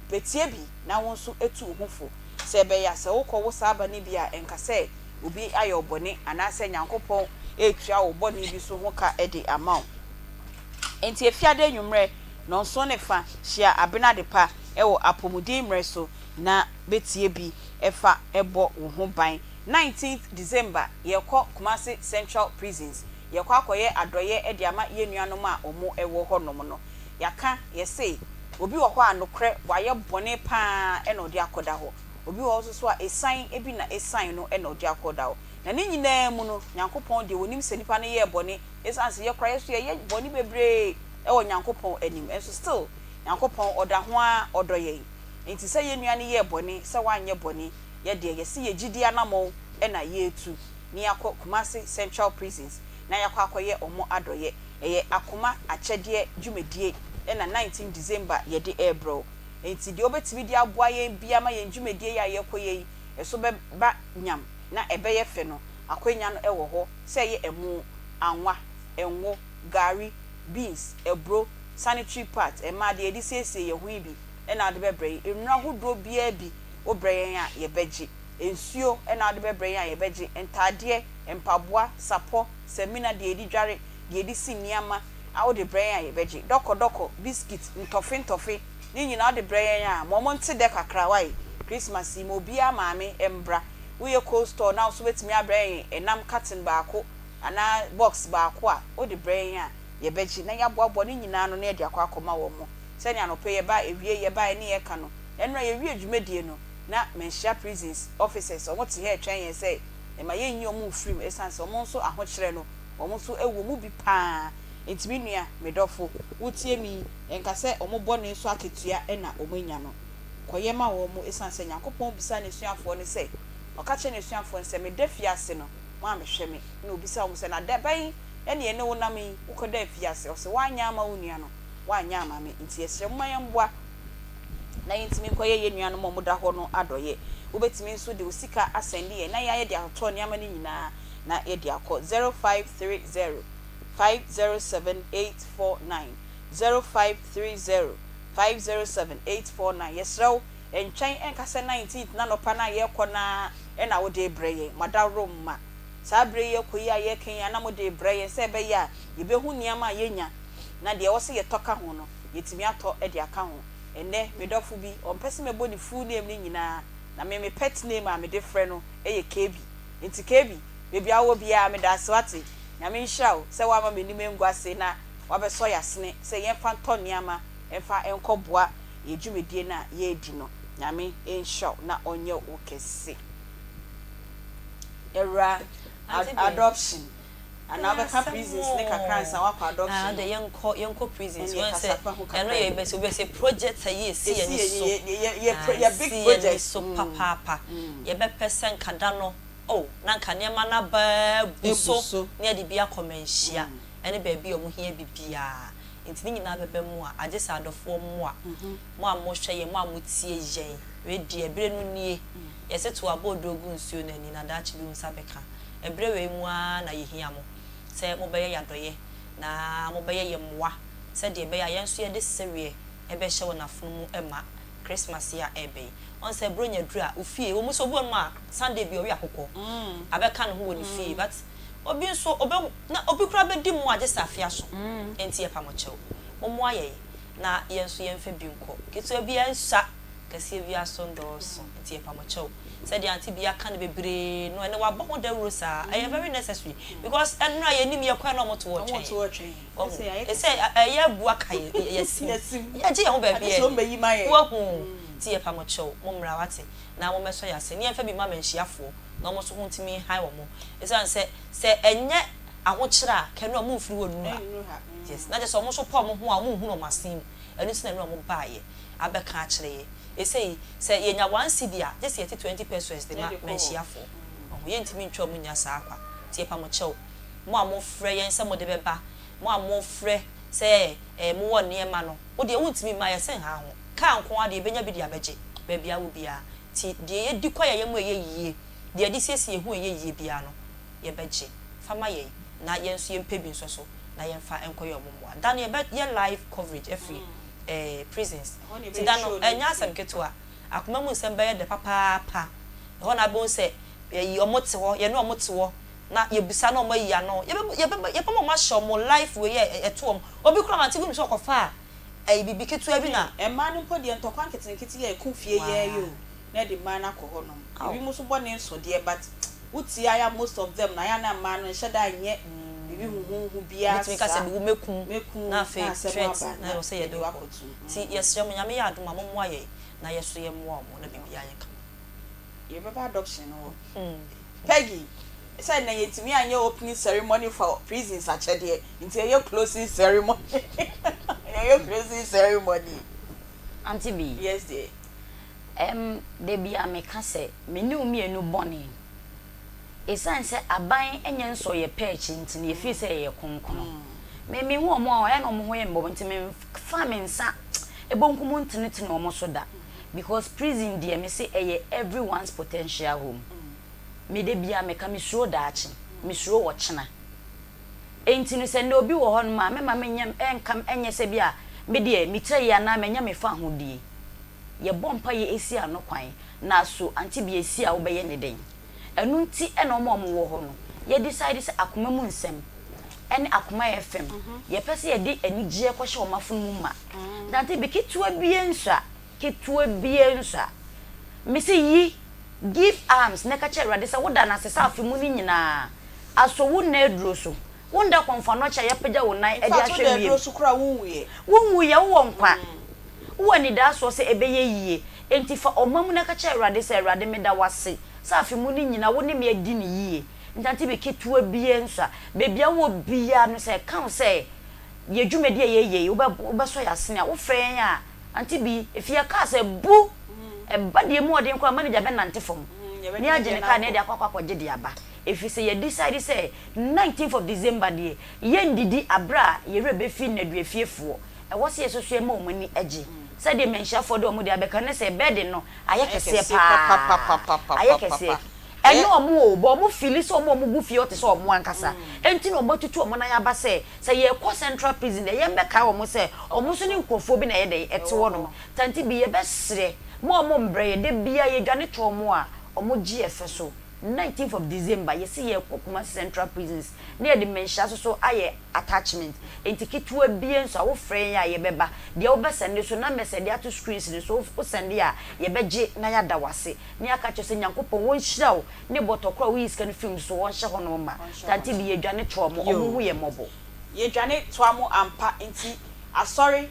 Betie bi na wo nso tu wo ho fo. Sɛ ɛbɛyɛ a, sɛ wokɔwo saa ba no bi a, nka sɛ obi ayɛ wo bɔne anaasɛ Nyankopɔn retua wo bɔne bi so ho ka de ama wo. Enti Efiada anwummerɛ, nnɔnson ne fa, hyia Abena Adepa wɔ apɔmuden mmerɛ so na betie bi fa bɔ wo ho ban. Nineteenth December, yɛrekɔ Kumasi Central Prisons. Yɛrekɔ akɔyɛ adɔeɛ de ama yɛn nuanom a wɔwɔ hɔnom no. Yɛaka, yɛse, obi wɔ hɔ a nokorɛ wayɛ bɔne pa ara na ɔde akɔda hɔ. Obi wɔ hɔ nso so a ɛsiane bi na ɛsiane no na ɔde akɔda hɔ. Na ne nyinaa mu no, Nyankopɔn deɛ ɔnim sɛ nipa no yɛɛ bɔne, ɛsiane sɛ yɛ koraa yɛ nso yɛyɛ bɔne bebree wɔ Nyankopɔn anim, nso still Nyankopɔn ɔda ho ara ɔdɔ yɛn. Enti sɛ yɛn nua no yɛɛ bɔne, sɛ wanyɛ bɔne, yɛ deɛ yɛse yɛ gyidie anamɔn na yɛretu na yɛakɔ Kumasi Central Prisons na yɛakɔ akɔyɛ wɔn adɔyɛ. Ɛyɛ akoma akyɛdeɛ dwumadie na 19 December yɛde rebrɛ wo. Enti deɛ wobɛtumi de aboa yɛn biara ma yɛn dwumadie yi a yɛrekɔyɛ yi so bɛba nyam na ɛbɛyɛ fɛ no, akwanya no wɔ hɔ sɛ ɛyɛ ɛmo, anwa, ngo, gari, beans, aburo, sanitary pads, mmaa deɛ yɛde siesie yɛn ho yi bi na wode bɛbrɛ yɛn, nnuro ahodoɔ biara bi wobrɛ yɛn a yɛbɛgye, nsuo na wode bɛbrɛ yɛn a yɛbɛgye, ntaadeɛ, mpaboa, sapɔ, samina, deɛ yɛde dware, deɛ yɛde si nneɛma a wode brɛ yɛn a yɛbɛgye. Dɔkɔdɔkɔ, biscuit, ntɔfe ntɔfe, ne nyinaa wode brɛ yɛn a, ma wɔnte dɛ kakra, wai? Christmas yi ma obiara maame mbra. Woyɛ cold store na wo nso wobɛtumi abrɛ yɛn ɛnam carton baako anaa box baako a, wode brɛ yɛn a, yɛbɛgye na yɛaboaboa ne nyinaa ano na yɛde akɔ akɔma wɔn. Sɛnea anɔpa yi yɛbaa awiei yi yɛbaeɛ ne yɛreka no, ɛnnora yɛwiee dwumadie no, na Manhyia Prisons officers wɔn te ha retwɛn yɛn sɛ mma yɛnyi wɔn mfiri mu ɛsiane sɛ wɔn nso ahokyerɛ no wɔn nso wɔ mu bi pa ara. Enti me nua, me dɔfo, wotie me yi, nka sɛ wɔn bɔne so akatua na wɔanya no. Kɔyɛ ma wɔn ɛsiane sɛ Nyankopɔn bisaa n'asuafoɔ no sɛ, ɔka kyerɛɛ n'asuafoɔ no sɛ, Meda fiase no, moammɛhwɛ me. Ɛna ɔbisaa wɔn sɛ, Na da bɛn na yɛne wo nam yi, wokɔdaa afiase? Ɔse, Woanyɛ amma wo nua no, woanyɛ amma me. Enti yɛsrɛ momma yɛmmoa na yɛntumi nkɔyɛ yɛn nuanom a wɔda hɔ no adɔeɛ. Wobɛtumi nso de wo sika asɛnde yɛn na yɛayɛ de atotɔ nneɛma no nyinaa na yɛde akɔ. 0530 507 849 0530 507 849 Yɛsrɛ wo, ntwɛn nka sɛ 19th no anɔpa no a yɛrekɔ no ara na wode rebrɛ yɛn. Mo adaworo mma. Saa berɛ yi akɔ yi a yɛreka yi ara na mode rebrɛ yɛn sɛ ɛbɛyɛ a yɛbɛhu nneɛma a yɛnya na deɛ ɛwɔ sɛ yɛtɔ ka ho no, yɛatumi atɔ de aka ho. Ɛnnɛ, me dɔfo bi, ɔmpɛ sɛ mɛbɔ ne full name no nyinaa, na me me pet name a mede frɛ no yɛ KB. Nti KB, baabi a wowɔ biara, meda ase wate. Nyame nhyira wo sɛ woamma m'anim angu ase na woabɛsɔ y'asene sɛ yɛmfa ntɔ nneɛma mfa nkɔboa yɛn dwumadie no a yɛredi no. Nyame nhyira wo na ɔnyɛ wo kɛse. Awura, adoption. Anaa wobɛka prisons ne kakra ansa woakɔ adoption no. Ah, yɛnkɔ yɛnkɔ prisons. Ɛnneɛ kasa fa ho kakra. Ɛno yɛ bɛsɛ obi sɛ project a yɛ esi yɛn so. Yɛ yɛ big project. Yɛ so papaapa. Yɛbɛpɛ sɛ nka da no oh na nka nneɛma no aba abu so na yɛde bi akɔ manhyia ɛne baabi a wɔn hia bi biara. Nti ne nyinaa bɛba mu a agye sɛ adɔfoɔ mmoa. Mo a mohwɛ yɛn, mo a motie yɛn, wei deɛ bere no nie. Yɛse to abɔɔduro gu nsuo no ani na daakye bi wo nsa bɛka. Ɛberɛ wei mu ara na yɛhia mo sɛ mobɛyɛ yɛn adɔeɛ na mobɛyɛ yɛn mmoa sɛdeɛ ɛbɛyɛ a yɛn nso yɛde sereɛ bɛhyɛ wɔn afono mu ma Christmas yi a ɛreba yi. Woahu sɛ Buronya duru a, wo fie, ɛwɔ mu sɛ obi wɔ hɔnom a Sunday bi ɔwe akokɔ abɛka ne ho wɔ ne fie but obi nso ɔbɛ na obi koraa bɛdi mmoa gye sɛ afe aso. Enti yɛpa mo kyɛw, mommoa yɛn na yɛn nso yɛmfa bi nkɔ. Ketewa biara nsua. Kɛseɛ biara so ndɔɔso nti yɛpa mo kyɛw. Sɛdeɛ auntie Bia ka no bebree no ɛnɛ wabɔ ho dawuro saa ɛyɛ very necessary because ɛnora yɛnim yɛkɔɛ na ɔmo to hɔ twɛn yɛn wahu ɛsɛ ɛyɛ abu aka yɛ yɛsim yɛgye yɛn ho baabi ɛni wahu nti yɛpa mo kyɛw mo mmra wate na mo mmɛsɔ yɛn ase ne yɛmfa bi ma manhyiafoɔ na ɔmo nso ho ntumi nhan wɔn ɛsiane sɛ sɛ ɛnyɛ ahokyerɛ a kɛ ɛnora ɔmo mfiri hɔ nnuru ha yes na kyerɛ sɛ ɔmo nso pɛ ɔmo ho a ɔmo nhunu ɔmo asen mu ɛno nti na ɛnora ɔmo baayɛ. abɛka akyerɛ yɛ. Esei, sɛ yɛnya one cedi a, gye sɛ yɛte 20 pesewas de ma manhyiafoɔ. Ɔho, yɛntumi ntwa ɔmo nnya saa kwa. Nti yɛpa mo kyɛw, mo a mofrɛ yɛn sɛ mode bɛba, mo a mofrɛ sɛ eh, mowɔ nneɛma no, wo deɛ wontumi mma, yɛse nhaa ho. Kaa nko ara deɛ yɛbɛnya bi de abɛgye, baabi a wɔ biara. Nti deɛ yɛdi kɔ yɛn yam a ɛyɛ yie, deɛ yɛde siesie yɛn ho a ɛyɛ yie biara no, yɛbɛgye. Fa ma yɛn, na yɛn nso yɛmpɛ bi nso so, na yɛmfa nkɔyɛ ɔmo mmoa. Da no yɛbɛyɛ live coverage afiri eh, prisons. Nti da no, ɛnyɛ asɛm ketewa. Akoma mu nsɛm bɛyɛ dɛ papaapa. Ɛhɔ na wobɛhu sɛ yɛyi wɔn te hɔ, yɛne wɔn te hɔ, na yɛbisa na wɔayi ano. Yɛbɛ, yɛbɛ, yɛbɛma wɔn ahyɛ wɔn life wei a ɛto wɔn. Obi koraa mante wonim sɛ ɔkɔfaa ɛyi biribi ketewa bi na. Mmaa no mpo deɛ ntɔkwa nketenkete yɛ ɛko fie yɛɛ yi o, na ɛde mmaa no akɔ hɔ nom. Ebinom nso bɔne nso deɛ but Wo tie ara most of them na ayɛ a na mmaa no nhyɛ da nyɛ biribi huhuuhu biara Wobɛtumi ka saa. sɛ mewu mɛku Mɛku na afei na asɛm threat aba na na ɛwɔ sɛ yɛde yɛde wo wo kɔ. akɔto mu. Nti yɛsrɛ mo Nyame yɛ adom a mommoa yɛn na yɛso yɛmmoa wɔn na biribiara nyɛ kama. Yɛbɛba adoption no hɔ. Peggy, sɛ nnɛ yɛntumi anyɛ opening ceremony for prisons akyɛdeɛ nti yɛyɛ closing ceremony. Yɛyɛ closing ceremony. Auntie Bee. Yes dear. Ɛm, da bi a meka sɛ, me ne wo mmienu bɔne. Esiane sɛ aban nyɛ nsɔeɛ pɛ akyi nti no, yɛfiri sɛ yɛyɛ kronkron. Me, mehu wɔn a, ɛyɛ na wɔn ho yɛ me mmɔbɔ nti memfa me nsa bonkum ntenetene wɔn so da. Because prison deɛ, mese ɛyɛ everyone's potential home. Me da bi a meka, mesuro daakye, mesuro ɔkyena. Enti no, sɛ nnɛ obi wɔ hɔnom a, mɛma menyɛ, ɛnka, ɛnyɛ sɛ bi a me deɛ, me tiri ayi anaa manya me fahodie. Yɛbɔ mpaeɛ ɛsi ano kwan, na so ante bi ɛsi a wobɛyɛ ne dɛn? Ɛno nti na wɔn a wɔwɔ hɔ no, yɛ decide sɛ akoma mu nsɛm ɛne akoma FM, yɛpɛ sɛ yɛde anigyeɛ kɔhyɛ wɔn afono mu ma. Na ante bi ketewa biara nsua, ketewa biara nsua. Mese yi, give alms, na ka kyerɛ Awurade sɛ woda no ase sɛ afe mu no nyinaa asɔ wo nna aduro so. Wonda kɔmfoanɔkye a yɛapagya wo nan In de fact, woda ahwɛ wiem. aduro so koraa a wonwuiɛ. Wonwuiɛ, wowɔ nkwa. Wowɔ anidaasoɔ sɛ ɛbɛyɛ yie. Enti fa ɔma mu na ka kyerɛ Awurade sɛ, Awurade, meda wo ase sɛ afe mu no nyinaa wo ne me adi no yie. Ntante bi ketewa biara nsua. Baabi a wowɔ biara no, sɛ ɛka wo sɛ yɛn dwumadi a yɛreyɛ yi, wobɛ, wobɛsɔ yɛn asene a, wofrɛ yɛn a, Ante bi, efi yɛkaa sɛ bu! Ɛba deɛ emu ɔden koraa a, manager bɛnante fam na yɛagye ne kaa na yɛde akɔ akɔ akɔgye de aba. Ɛfiri sɛ yɛ decide sɛ nineteenth of December deɛ, yɛndidi aberɛ a yɛn werɛ bɛfi nnaduafiefoɔ. Ɛwɔ sɛ yɛsoso yɛma wɔn ani gye. Sɛdeɛ mmanhyiafoɔ de wɔn deɛ abɛka ne sɛ burden no ayɛ kɛseɛ paa. Ayɛ kɛseɛ. Ɛnyɛ wɔn o, but wɔn feeli sɛ wɔn a wɔgu fie hɔ te sɛ wɔn ankasa. Enti na wɔatutu wɔn nan aba sɛ, sɛ yɛrekɔ Central Prison deɛ, yɛmmɛkae wɔn sɛ wɔn nso ne nkurɔfoɔ bi na ɛyɛ dɛn, ɛte hɔnom. Tante bi, yɛbɛsrɛ, ma wɔn mbrɛ yɛn. Da biara yɛdwane to wɔn a, wɔgye yɛn fɛ so. Nineteenth of December, yɛse yɛrekɔ Kumasi Central Prisons na yɛde mmanhyia nso so ayɛ attachment. Enti ketewa biara nso a, wofrɛ yɛn a, yɛbɛba. Deɛ wobɛsɛnde nso, numbers a yɛde ato screens no so, wo sɛnde a, yɛbɛgye na yɛada wo ase. Na yɛaka akyerɛ wo sɛ Nyankopɔn wɔnhyira wo ne bɔtɔ korɔ a woyi sika no firi mu so wɔnhyɛ hɔ nom ma. Tante bi, yɛdwane toa mo, ɔmo hu yɛn mmɔbɔ. Yɛdwane toa mo ampa nti asɔre,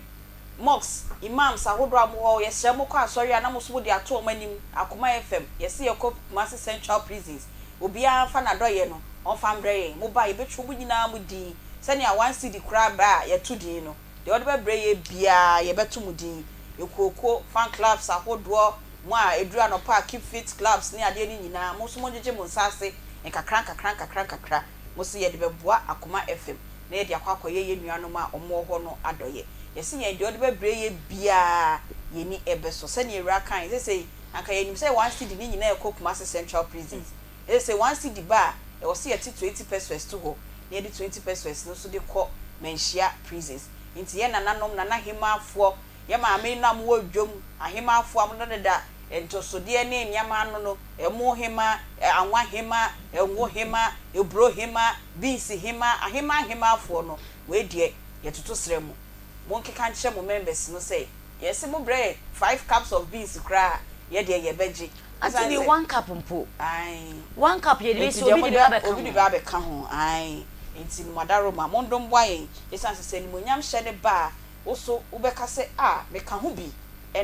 mosques, imams ahodoɔ a mowɔ hɔ yɛsrɛ mo kɔ asɔre a na mo nso mode ato wɔn anim, Akoma FM yɛse yɛkɔ Kumasi Central Prisons obiara mfa n'adɔyɛ no ɔmfa mbrɛ yɛn, moba a yɛbɛtwerɛ mo nyinaa mo din sɛnea one cedi koraa ba a yɛto din no deɛ wode bɛbrɛ yɛn biara yɛbɛto mo din, ekuokuo, fan clubs ahodoɔ, mo a ɛduru anɔpa a keep fit clubs ne adeɛ no nyinaa mo nso mongyegye mo nsa ase nkakra nkakra nkakra nkakra, mo se yɛde bɛboa Akoma FM na yɛde akɔ akɔyɛ yɛn nuanom a wɔn wɔ hɔ no adɔyɛ. Yɛse yɛn deɛ ɔde bɛbrɛ yɛ biara yɛni bɛsɔ. Sɛdeɛ Awuraa kaeɛ, sesei anka yɛnim sɛ one cedi ne nyinaa ɛkɔ Kumasi Central Prisons. Sesei one cedi ba a, ɛwɔ sɛ yɛte 20 pesewas to hɔ na yɛde 20 pesewas no nso de kɔ Manhyia Prisons. Nti yɛn nananom, Nana Hemaafoɔ, Yɛn maame no a mowɔ dwam, ahemaafoɔ a modedada ntosodeɛ ne nneɛma ano no, ɛmo hema, anwa hema, ngo hema, aburo hema, beans hema, ahema ahemaafoɔ no, wei deɛ yɛtoto srɛ mo, monkeka nkyerɛ mo members no sɛ, yɛse mobrɛ yɛ five cups of beans koraa a, yɛdeɛ yɛbɛgye. Ante Ɛsiane bi sɛ, one cup mpo, ae, one cup yɛde enti bɛsi, deɛ obi de mode, bi abɛka obi de ho. bi abɛka ho, ae, enti no moadaworoma, mondom mmoa yɛn, ɛsiane sɛ sɛ animuonyam hyɛ no ba a, Wo nso wobɛka sɛ, 'A, meka ho bi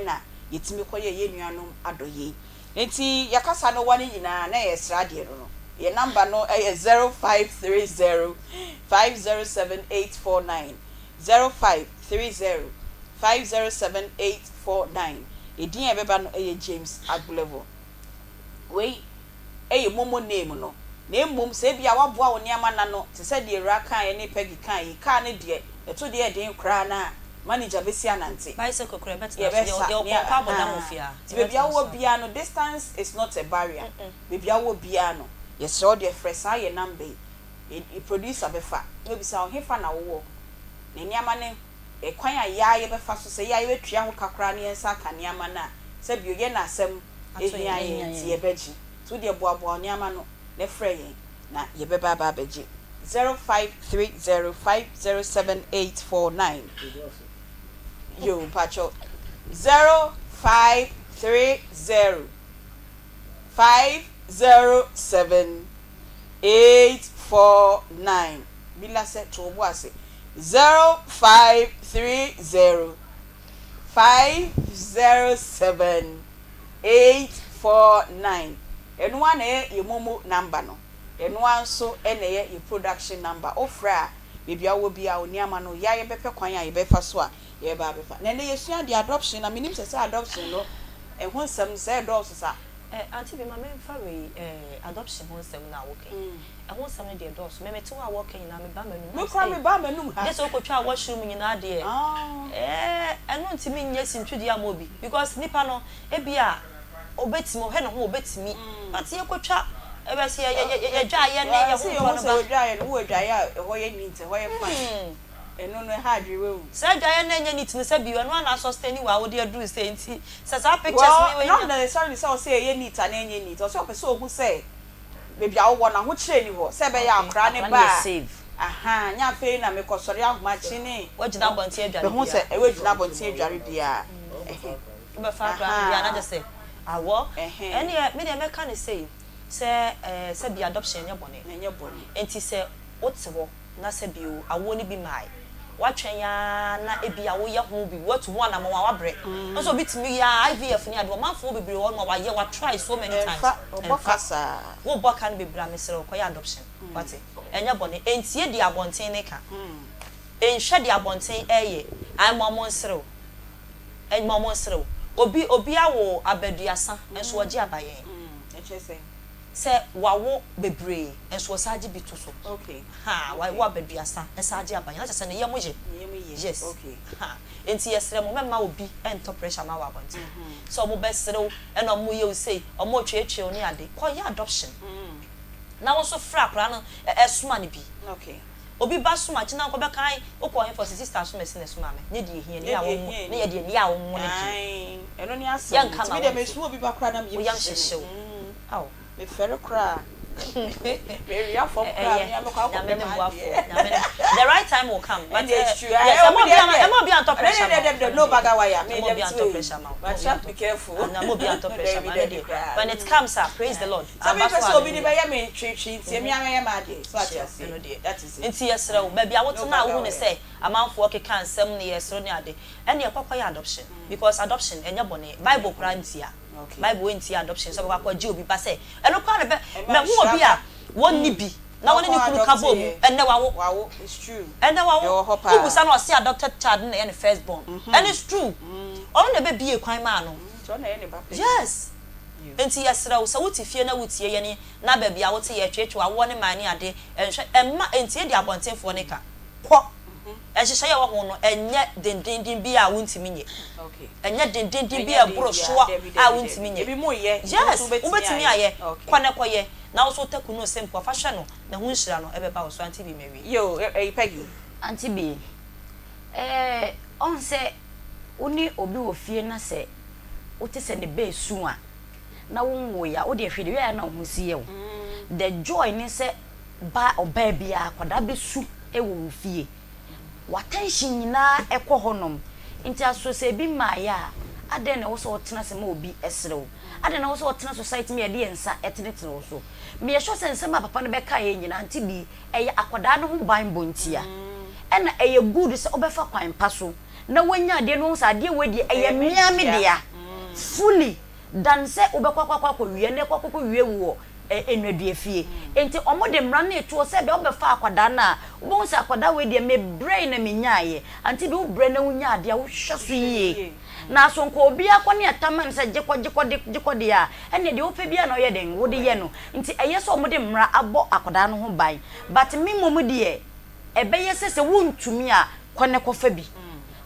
na yɛtumi kɔyɛɛ yɛn nuanom adɔeɛ yi. Enti yɛkasa no wa no nyinaa na yɛresrɛ adeɛ no no. Yɛn namba no yɛ 0530 507 849, 0530 507 849. Edin a ɛbɛba no yɛ James Agblevor. Wei yɛ momo name no, na mmom sɛ ebia woaboa wo nneɛma no ano te sɛ deɛ Awuraa kaeɛ ne Peggy kaeɛ yi, kaa no deɛ, ɛto deɛ ɛden koraa no a, manager bɛsi anante. Bicycle koraa yɛbɛtena so, Yɛbɛsa, yɛwɔ nea, pɔnkɔ abɔdam wɔ ahaa. fie ha, Nti baabi a yɛbɛtena wowɔ so. biara no, distance is not a barrier. Baabi a wowɔ biara no, yɛsrɛ wo deɛ frɛ saa yɛn number yi, yɛn producer bɛfa na wabisa wo hefa na wowɔ, na nneɛma no, kwan a yɛa yɛbɛfa so, sɛ yɛa yɛbɛtua ho ka koraa na yɛn nsa aka nneɛma no a, sɛbio yɛn na asɛm Ehia yɛn nti yɛbɛgye. Nti wo deɛ boaboa wo nneɛma ano na frɛ yɛn na yɛbɛba aba abɛgye. 0530507849 Yoo mpakyɛw 0530507849 Bila sɛ to wo bo ase 0530 507 849 ɛno ara na ɛyɛ yɛn momo number no, ɛno ara nso na ɛyɛ yɛn production number. Wo frɛ a, baabi a wowɔ biara wo nneɛma no, yɛa yɛbɛpɛ kwan a yɛbɛfa so a yɛbɛba abɛfa. Na ɛnnɛ yɛsua adeɛ adoption, na menim sɛ sɛ adoption no ɛho nsɛm no sɛ ɛdɔɔso saa. Eh auntie bi ma me nfa wei eh adoption ho nsɛm no a woka yi ɛho nsɛm no deɛ ɛdɔɔso me mete hɔ a wɔka nyinaa me ba m'anum Me koraa me ba m'anum ha. Gye sɛ wokɔtwaa washroom nyinaa deɛ eh ɛno ntumi nyɛ sintwidie ama obi because nipa no ebia obetumi ɔhwɛ ne ho obetumi but yɛkɔtwa ɛbɛ sɛ yɛ yɛ yɛ yɛdwaeɛ ne yɛ ho Sɛ ntoa yɛhu no sɛ ba. wɔdwaeɛ no wowɔ adwaeɛ a ɛhɔ yɛ neat ɛhɔ yɛ fine ɛno no ɛha adwene wahu. Sɛ adwaeɛ no ɛnyɛ neat no sɛ bio ɛno ara na asustain wo a wode aduru sei nti sɛ saa pictures Well ne wei not nya. necessarily sɛ ɔsɛ ɛyɛ neat anaa ɛnyɛ neat ɔsɛ ɔpɛ sɛ ɔhu sɛ baabi a wowɔ no ahokyerɛ nni hɔ sɛ ɛbɛyɛ a Okay, akwadaa no akwadaa no ba yɛ a safe. ahaa nyɛ afei na mekɔsɔre ahomakye ne Wagyina abɔnten adware bɛhu biara. sɛ wagyina abɔnten adware biara ɛhɛ Wobɛfa akwadaa no biara na ahaa. kyerɛ sɛ. Awɔ, Ɛhɛn. ɛneɛ me deɛ mɛka no sei, sɛ ɛɛ sɛbi adoption ɛnyɛ bɔne. Ɛnyɛ bɔne. Nti sɛ wote hɔ na sɛbi o, awoɔ no bi mmae, woatwɛn ara na ebia woyɛ ho biribi, woatu ho anamɔn a woabrɛ. Nso obi tumi yɛ ara, IVF ne adeɛ, ɔmanfoɔ bebree wɔ hɔnom a wɔayɛ, wɔatry so many times, Ɛmfa, wɔbɔ ka ɛmfa. saa. Wobɔ ka no bebree a, mesrɛ wo kɔyɛ adoption, woate. Ɛnyɛ bɔne. Ɛntie deɛ abɔnten no ka. Nhwɛ deɛ abɔnten reyɛ. Ae ma wɔnserew. Ɛma wɔnserew. Obi obi awo abaduasa nso ɔgye abayɛn. Sɛ wawo bebree nso ɔsan gye bi to so. Ha wawo abaduasa san gye abayɛn. Na kyerɛ sɛ ne yam ye. Yes. Ha nti yɛsrɛ mo mɛmma obi ntɔ pressure mma wɔ abɔnten. Sɛ wɔbɛserew ɛna wɔyɛ wo sei, wɔretweetwee wo ne ade. Kɔyɛ adoption. Na wo nso frɛ akwadaa no soma no bi. Obi ba som a kyena nkɔ bɛka ae wokɔ hefa ɔse sister som ɛse na ɛsomaa me nyɛ deɛ ɛhia ni a wɔnwo ne yɛ deɛ ni a wɔnwo no deɛ Ɛno ne asɛm yɛnka nti ma me deɛ wonte mesoma obi ba koraa na me wo yam yam hyehye hyehye me wo ao. Mefɛre koraa mewia fam koraa Ɛyɛ me a mɛkɔ akɔpɛ Nyame ne m'adeɛ. boafoɔ Nyame ne the right time will come but Ɛnde eh it's true yes ɛɛ ɛma obi obi deɛ ama deɛ ɛma obi antɔ ɛnɛ pressure deɛ ma wo deɛ deɛ ɛno no deɛ baga wire me ɛma deɛ obi mete antɔ wei pressure ma wo ɛma but obi just antɔ be careful ɛna ɛma obi antɔ pressure dabi ma ɛno dabi deɛ koraa when it comes a praise the Lord Sɛ aba mepɛ so sɛ obi de hallelujah. bɛyɛ me ntwetwe nti emi ara mɛyɛ m'adeɛ so ate Hyɛ aseɛ ɛno deɛ. that is it. Nti yɛsrɛ wo, baabi a No wotena a baga wohu no wire. sɛ amanfoɔ keka nsɛm ne yɛsere ne ade, ɛnneɛ kɔ kɔyɛ adoption because adoption ɛnyɛ bɔne, bible koraa ntia, bible ntia adoption sɛ wobɛkɔ akɔgye obi ba sɛ, ɛno koraa na ɛbɛ, Ɛma mahu nhyira obi ba. a wɔnni bi na wɔne ne Ɔkɔ kunu ka bɔɔ mu, adopteeɛ. ɛnnɛ wawo, Wawo, it's true. ɛnnɛ wawo, Ɛwɔ hɔ paa. wobusa no a ɔse adopted child no na ɛyɛ ne first born, and it's true, ɔno na ɛbɛbie kwan maa no, Nti ɔno na ɛyɛ ne ba panin. yes. Enti yɛsrɛ wo, sɛ wote fie na wotie yɛn na baabi a wote yɛretweetwee awoɔ ne mman ne ade, nhwɛ, mma ntie deɛ abɔntenfoɔ no ka. Kɔ. Nhyehyɛeɛ a ɛwɔ ho no, ɛnyɛ dendeenden bi a wontumi nyɛ. Ɛnyɛ dendeenden bi a ɛboro soɔ a wontumi nyɛ. Yes, wobɛtumi ayɛ. Kɔ na kɔyɛ. Na wo nso wo taku no rese mpoa, fa hwɛ no, na ho nhyira no ɛbɛba wo so. Auntie Bee, mawie. Yo, ɛyi Peggy. Auntie Bee, ɛɛ, ɔn sɛ wo ne obi wɔ fie na sɛ wote sɛ ne ba resu a na wonwoe a, wo deɛ hwɛ deɛ a na wo ho si yɛ wo. The joy ne sɛ ba ɔbaa biara akwadaa bɛsu wɔ wo fie. W'attention nyinaa kɔ hɔnom. Nti aso sɛ ebi mmaeɛ a, adɛn na ɛwɔ sɛ wotena ase ma obi sere wo? Adɛn na ɛwɔ sɛ wotena society mu yɛde yɛn nsa tenetene wo so? Meyɛ sure sɛ nsɛm a papa no bɛkaeɛ nyinaa, Auntie Bee, ɛyɛ akwadaa no ho banbɔ ntia. Ɛna ɛyɛ good sɛ wobɛfa kwan pa so na wanya adeɛ no wahu sɛ adeɛ wei deɛ ɛyɛ mea me dea fully than sɛ wobɛkɔ akɔ akɔ akɔwia na ɛkɔ akɔkɔ wie wo wɔ nnuadua fie. Nti wɔn de mmara no reto hɔ sɛ ɛbɛyɛ wobɛfa akwadaa no a wobɛhu sɛ akwadaa wei deɛ mebrɛe na menyaeɛ. Ante bi wobrɛ na wonya adeɛ a wohwɛ so yie. Na so nka obiara kɔ ne ɛtam ma no sɛ gyekɔ gyekɔ de gyekɔ deɛ a ɛnneɛ deɛ wopɛ biara na ɔyɛ dɛn wode yɛ no. Nti ɛyɛ sɛ wɔde mmara abɔ akwadaa no ho ban but me mmom deɛ ɛbɛyɛ sɛ sɛ wontumi a kɔ na kɔfa bi.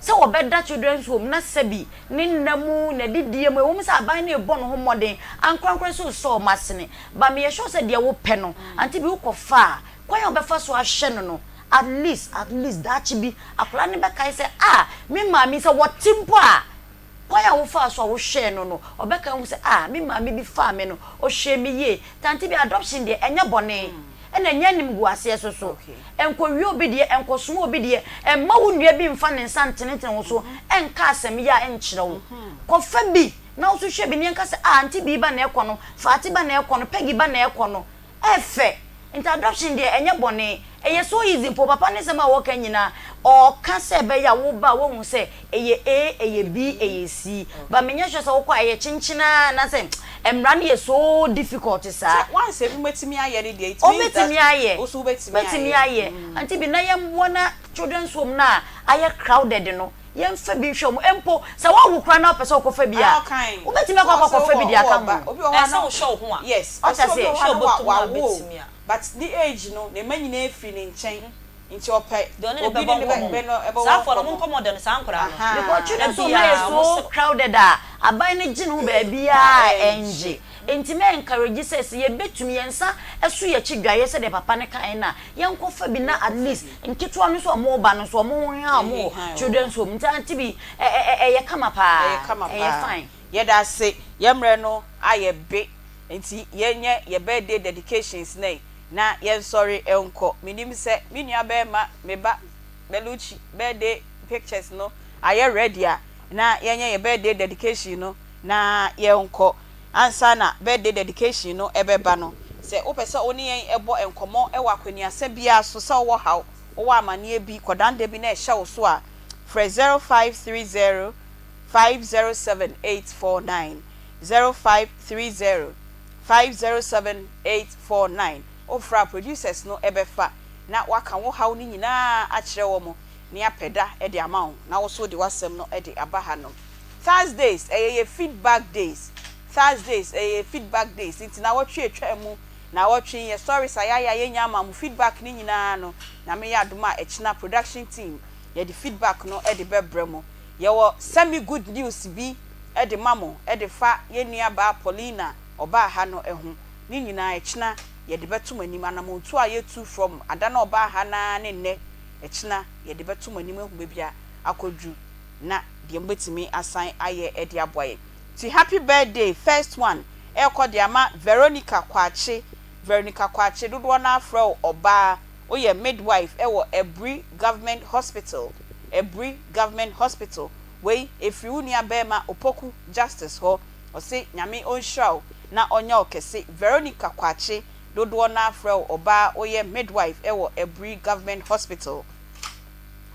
Sɛ wɔbɛda children's home na sɛbi ne nna mu, n'adidie mu, ɛwom sɛ aban no rebɔ ne ho mmɔden ankorankoro nso resɔ wɔn asene, but meyɛ sure sɛ deɛ wopɛ no, ante bi wokɔfa a, kwan a wobɛfa so ahwɛ no no, at least, at least daakye bi, akwadaa no bɛkae sɛ, ah, me maame yi, sɛ wɔte mpo a, Kwan a wofaa so a wohwɛɛ no no, ɔbɛka ahu sɛ, Ah, me maame bi faa me no, ɔhwɛɛ me yie. Tante bi, adoption deɛ, ɛnyɛ bɔne, ɛna ɛnyɛ animguaseɛ nso so. Ɛnkɔwie obi deɛ, ɛnkɔsoma obi deɛ, ɛmma wo nua bi mfa ne nsa ntenetene wo so nka asɛm yea nkyerɛ wo. Kɔfa bi na wo nso hwɛ bi na yɛnka sɛ, Ah, Auntie Bii ba na ɛrekɔ no, Fati ba na ɛrekɔ no, Peggy ba na ɛrekɔ no. Ɛfɛ. Nti adoption deɛ ɛnyɛ bɔne. Ɛyɛ so easy mpo. Papa ne nsɛm a ɔka nyinaa, ɔka sɛ ɛbɛyɛ a wo ba a woahu sɛ ɛyɛ A, ɛyɛ B, ɛyɛ C. But menyɛ sure sɛ wokɔ a ɛyɛ kyenkyen ara anaasɛ mmara no yɛ so difficult saa. Sɛ once ebinom atumi ayɛ no deɛ, it means that Wɔbɛtumi ayɛ. wo nso wobɛtumi Bɛtumi ayɛ. ayɛ. Auntie Bi, na yɛmmoa na children's home no a ayɛ crowded no, Yɛmfa bi nhwɛ wɔn. Mpo sɛ woawo koraa na wopɛ sɛ wokɔfa bi a, wobɛtumi akɔ akɔfa bi de aka ho. Obi wɔ hɔ a na wohwɛ wo ho a, yes, Wate ɔsɛ obi aseɛ? wɔ hɔ a na Hwɛ ɔbɔtɔ mu a wawo o, bɛtumi a. but ne age no, ne mma nyinaa firi ne nkyɛn, nti ɔpɛ Deɛ ɔne ne obi bɛbɔ ne ne nkɔmmɔ. bɛ no ɛbɛwɔ Saa afoɔ no, ɔmo nkɔmmɔ. nkɔmmɔ dɛ no, saa nkwadaa no. Ahaa. Because Da children's home no ayɛ biara, ɔmo so se. crowded a, aban no gye ne ho baabiara a ɛngye. Enti mɛ encourage sɛ, sɛ yɛbɛtumi, yɛn nsa so yɛn akyi dwaeɛ sɛdeɛ papa no kaeɛ no a, yɛnkɔfa bi na at least nketewa no nso a wɔreba no nso wɔn ho nha wɔn wɔ children's home. Nti Auntie Bi, ɛ ɛ ɛyɛ kama paa. Ɛyɛ kama Ɛyɛ paa. fine. Yɛda ase. Yɛn mmerɛ no ayɛ be nti yɛnyɛ yɛ birthday dedications no ɛ na yɛnsɔre nkɔ. Menim sɛ me nua barima, me ba Belucci birthday pictures no ayɛ ready a na yɛnyɛ yɛ birthday dedication no na yɛnkɔ. Ansa na birthday dedication no bɛba no, sɛ wopɛ sɛ wo ne yɛn bɔ nkɔmmɔ wɔ akwaniasa biara so, sɛ wowɔ haw, wowɔ amanneɛ bi, kɔdanda bi na ɛhyɛ wo so a, frɛ 0530 507 849, 0530 507 849. Wofrɛ a, producers no bɛfa na wɔaka wo haw no nyinaa akyerɛ wɔn na yɛapɛ da de ama wo na wo nso wode w'asɛm no de aba hanom. Thursdays ɛyɛ yɛ feedback days Thursdays ɛyɛ yɛ feedback days nti nawɔtwe atwaa mu nawɔtwe yi yɛ stories a yɛayɛ a yɛnnya ama mo feedback no nyinaa no Nyame yɛ adom a ɛkyena production team yɛde feedback no de bɛbrɛ mo Yɛwɔ semi good news bi de ma mo de fa yɛn nua baa Paulina ɔbaa ha no ho Ne nyinaa ɛkyena yɛde bɛto mo anim Anamontuo a yɛtu from ada no a ɔbaa ha no ara ne nnɛ ɛkyena yɛde bɛto mo anim ahu baabi a akɔduru na deɛ mobɛtumi asan ayɛ de aboa yɛn. Nti happy birthday first one ɛrekɔ de ama Veronica Kwakye, Veronica Kwakye dodoɔ no ara frɛ wo ɔbaa, woyɛ midwife wɔ Aburi Government Hospital, Aburi Government Hospital, wei ɛfiri wo nua barima Opoku Justice hɔ, ɔse Nyame ɔnhyira wo na ɔnyɛ wo kɛse, Veronica Kwakye dodoɔ no ara frɛ wo ɔbaa, woyɛ midwife wɔ Aburi Government Hospital.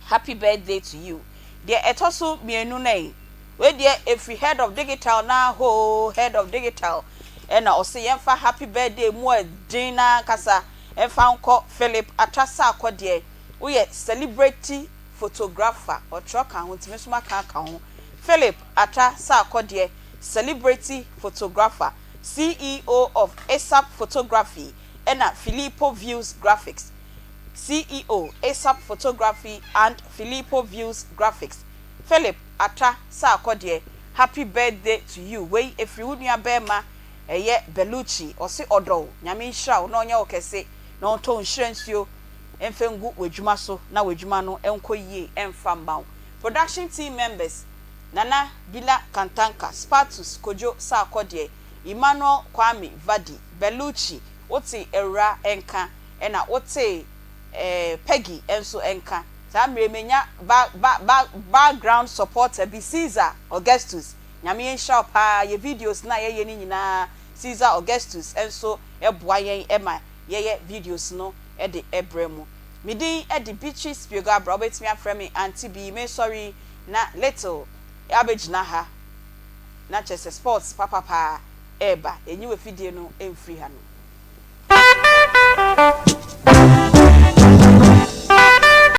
Happy birthday to you. Deɛ ɛtɔ so mienu no ei, wei deɛ ɛfiri head of digital no ara hɔ oo, head of digital ɛna ɔse yɛmfa happy birthday mu ɛden no ara ankasa ɛmfa nkɔ Philip Atta Sarkɔ deɛ woyɛ celebrity photographer, ɔtwerɛ ka ho nti me nso maka aka ho, Philip Atta Sarkɔ deɛ celebrity photographer, CEO of ASAP Photography ɛna Filippo Views Graphics. CEO, ASAP Photography and Filippo Views Graphics, Philip Atta Sarkodie, happy birthday to you, wei ɛfiri wo nua bɛɛma ɛyɛ Bellucci, ɔse ɔdɔ wo, Nyame nhyira wo na ɔnyɛ wo kɛse na ɔntɔ wo nhyira nsuo mfa ngu w'adwuma so na w'adwuma no nkɔ yie mfa mma wo. Production team members, Nana Bila Kantanka, Spartus Kojo Sarkodie, Emmanuel Kwame Vadi, Bellucci, wote awura nka ɛna wotee eh Peggy nso nka. Saa mmerɛ yi menya ba ba ba background supporter bi Caesar Augustus. Nyame nhyira wo paa yɛ videos no a yɛyɛ no nyinaa Caesar Augustus nso boa yɛn ma yɛyɛ videos no de brɛ mo. Me din de Beatrice Piogo-Abrah wobɛtumi afrɛ me Auntie Bee. Mesɔre yi na Little abɛgyina ha na kyerɛ sɛ sports papapaa ɛreba. Yɛnyi w'afidie no mfiri ha no.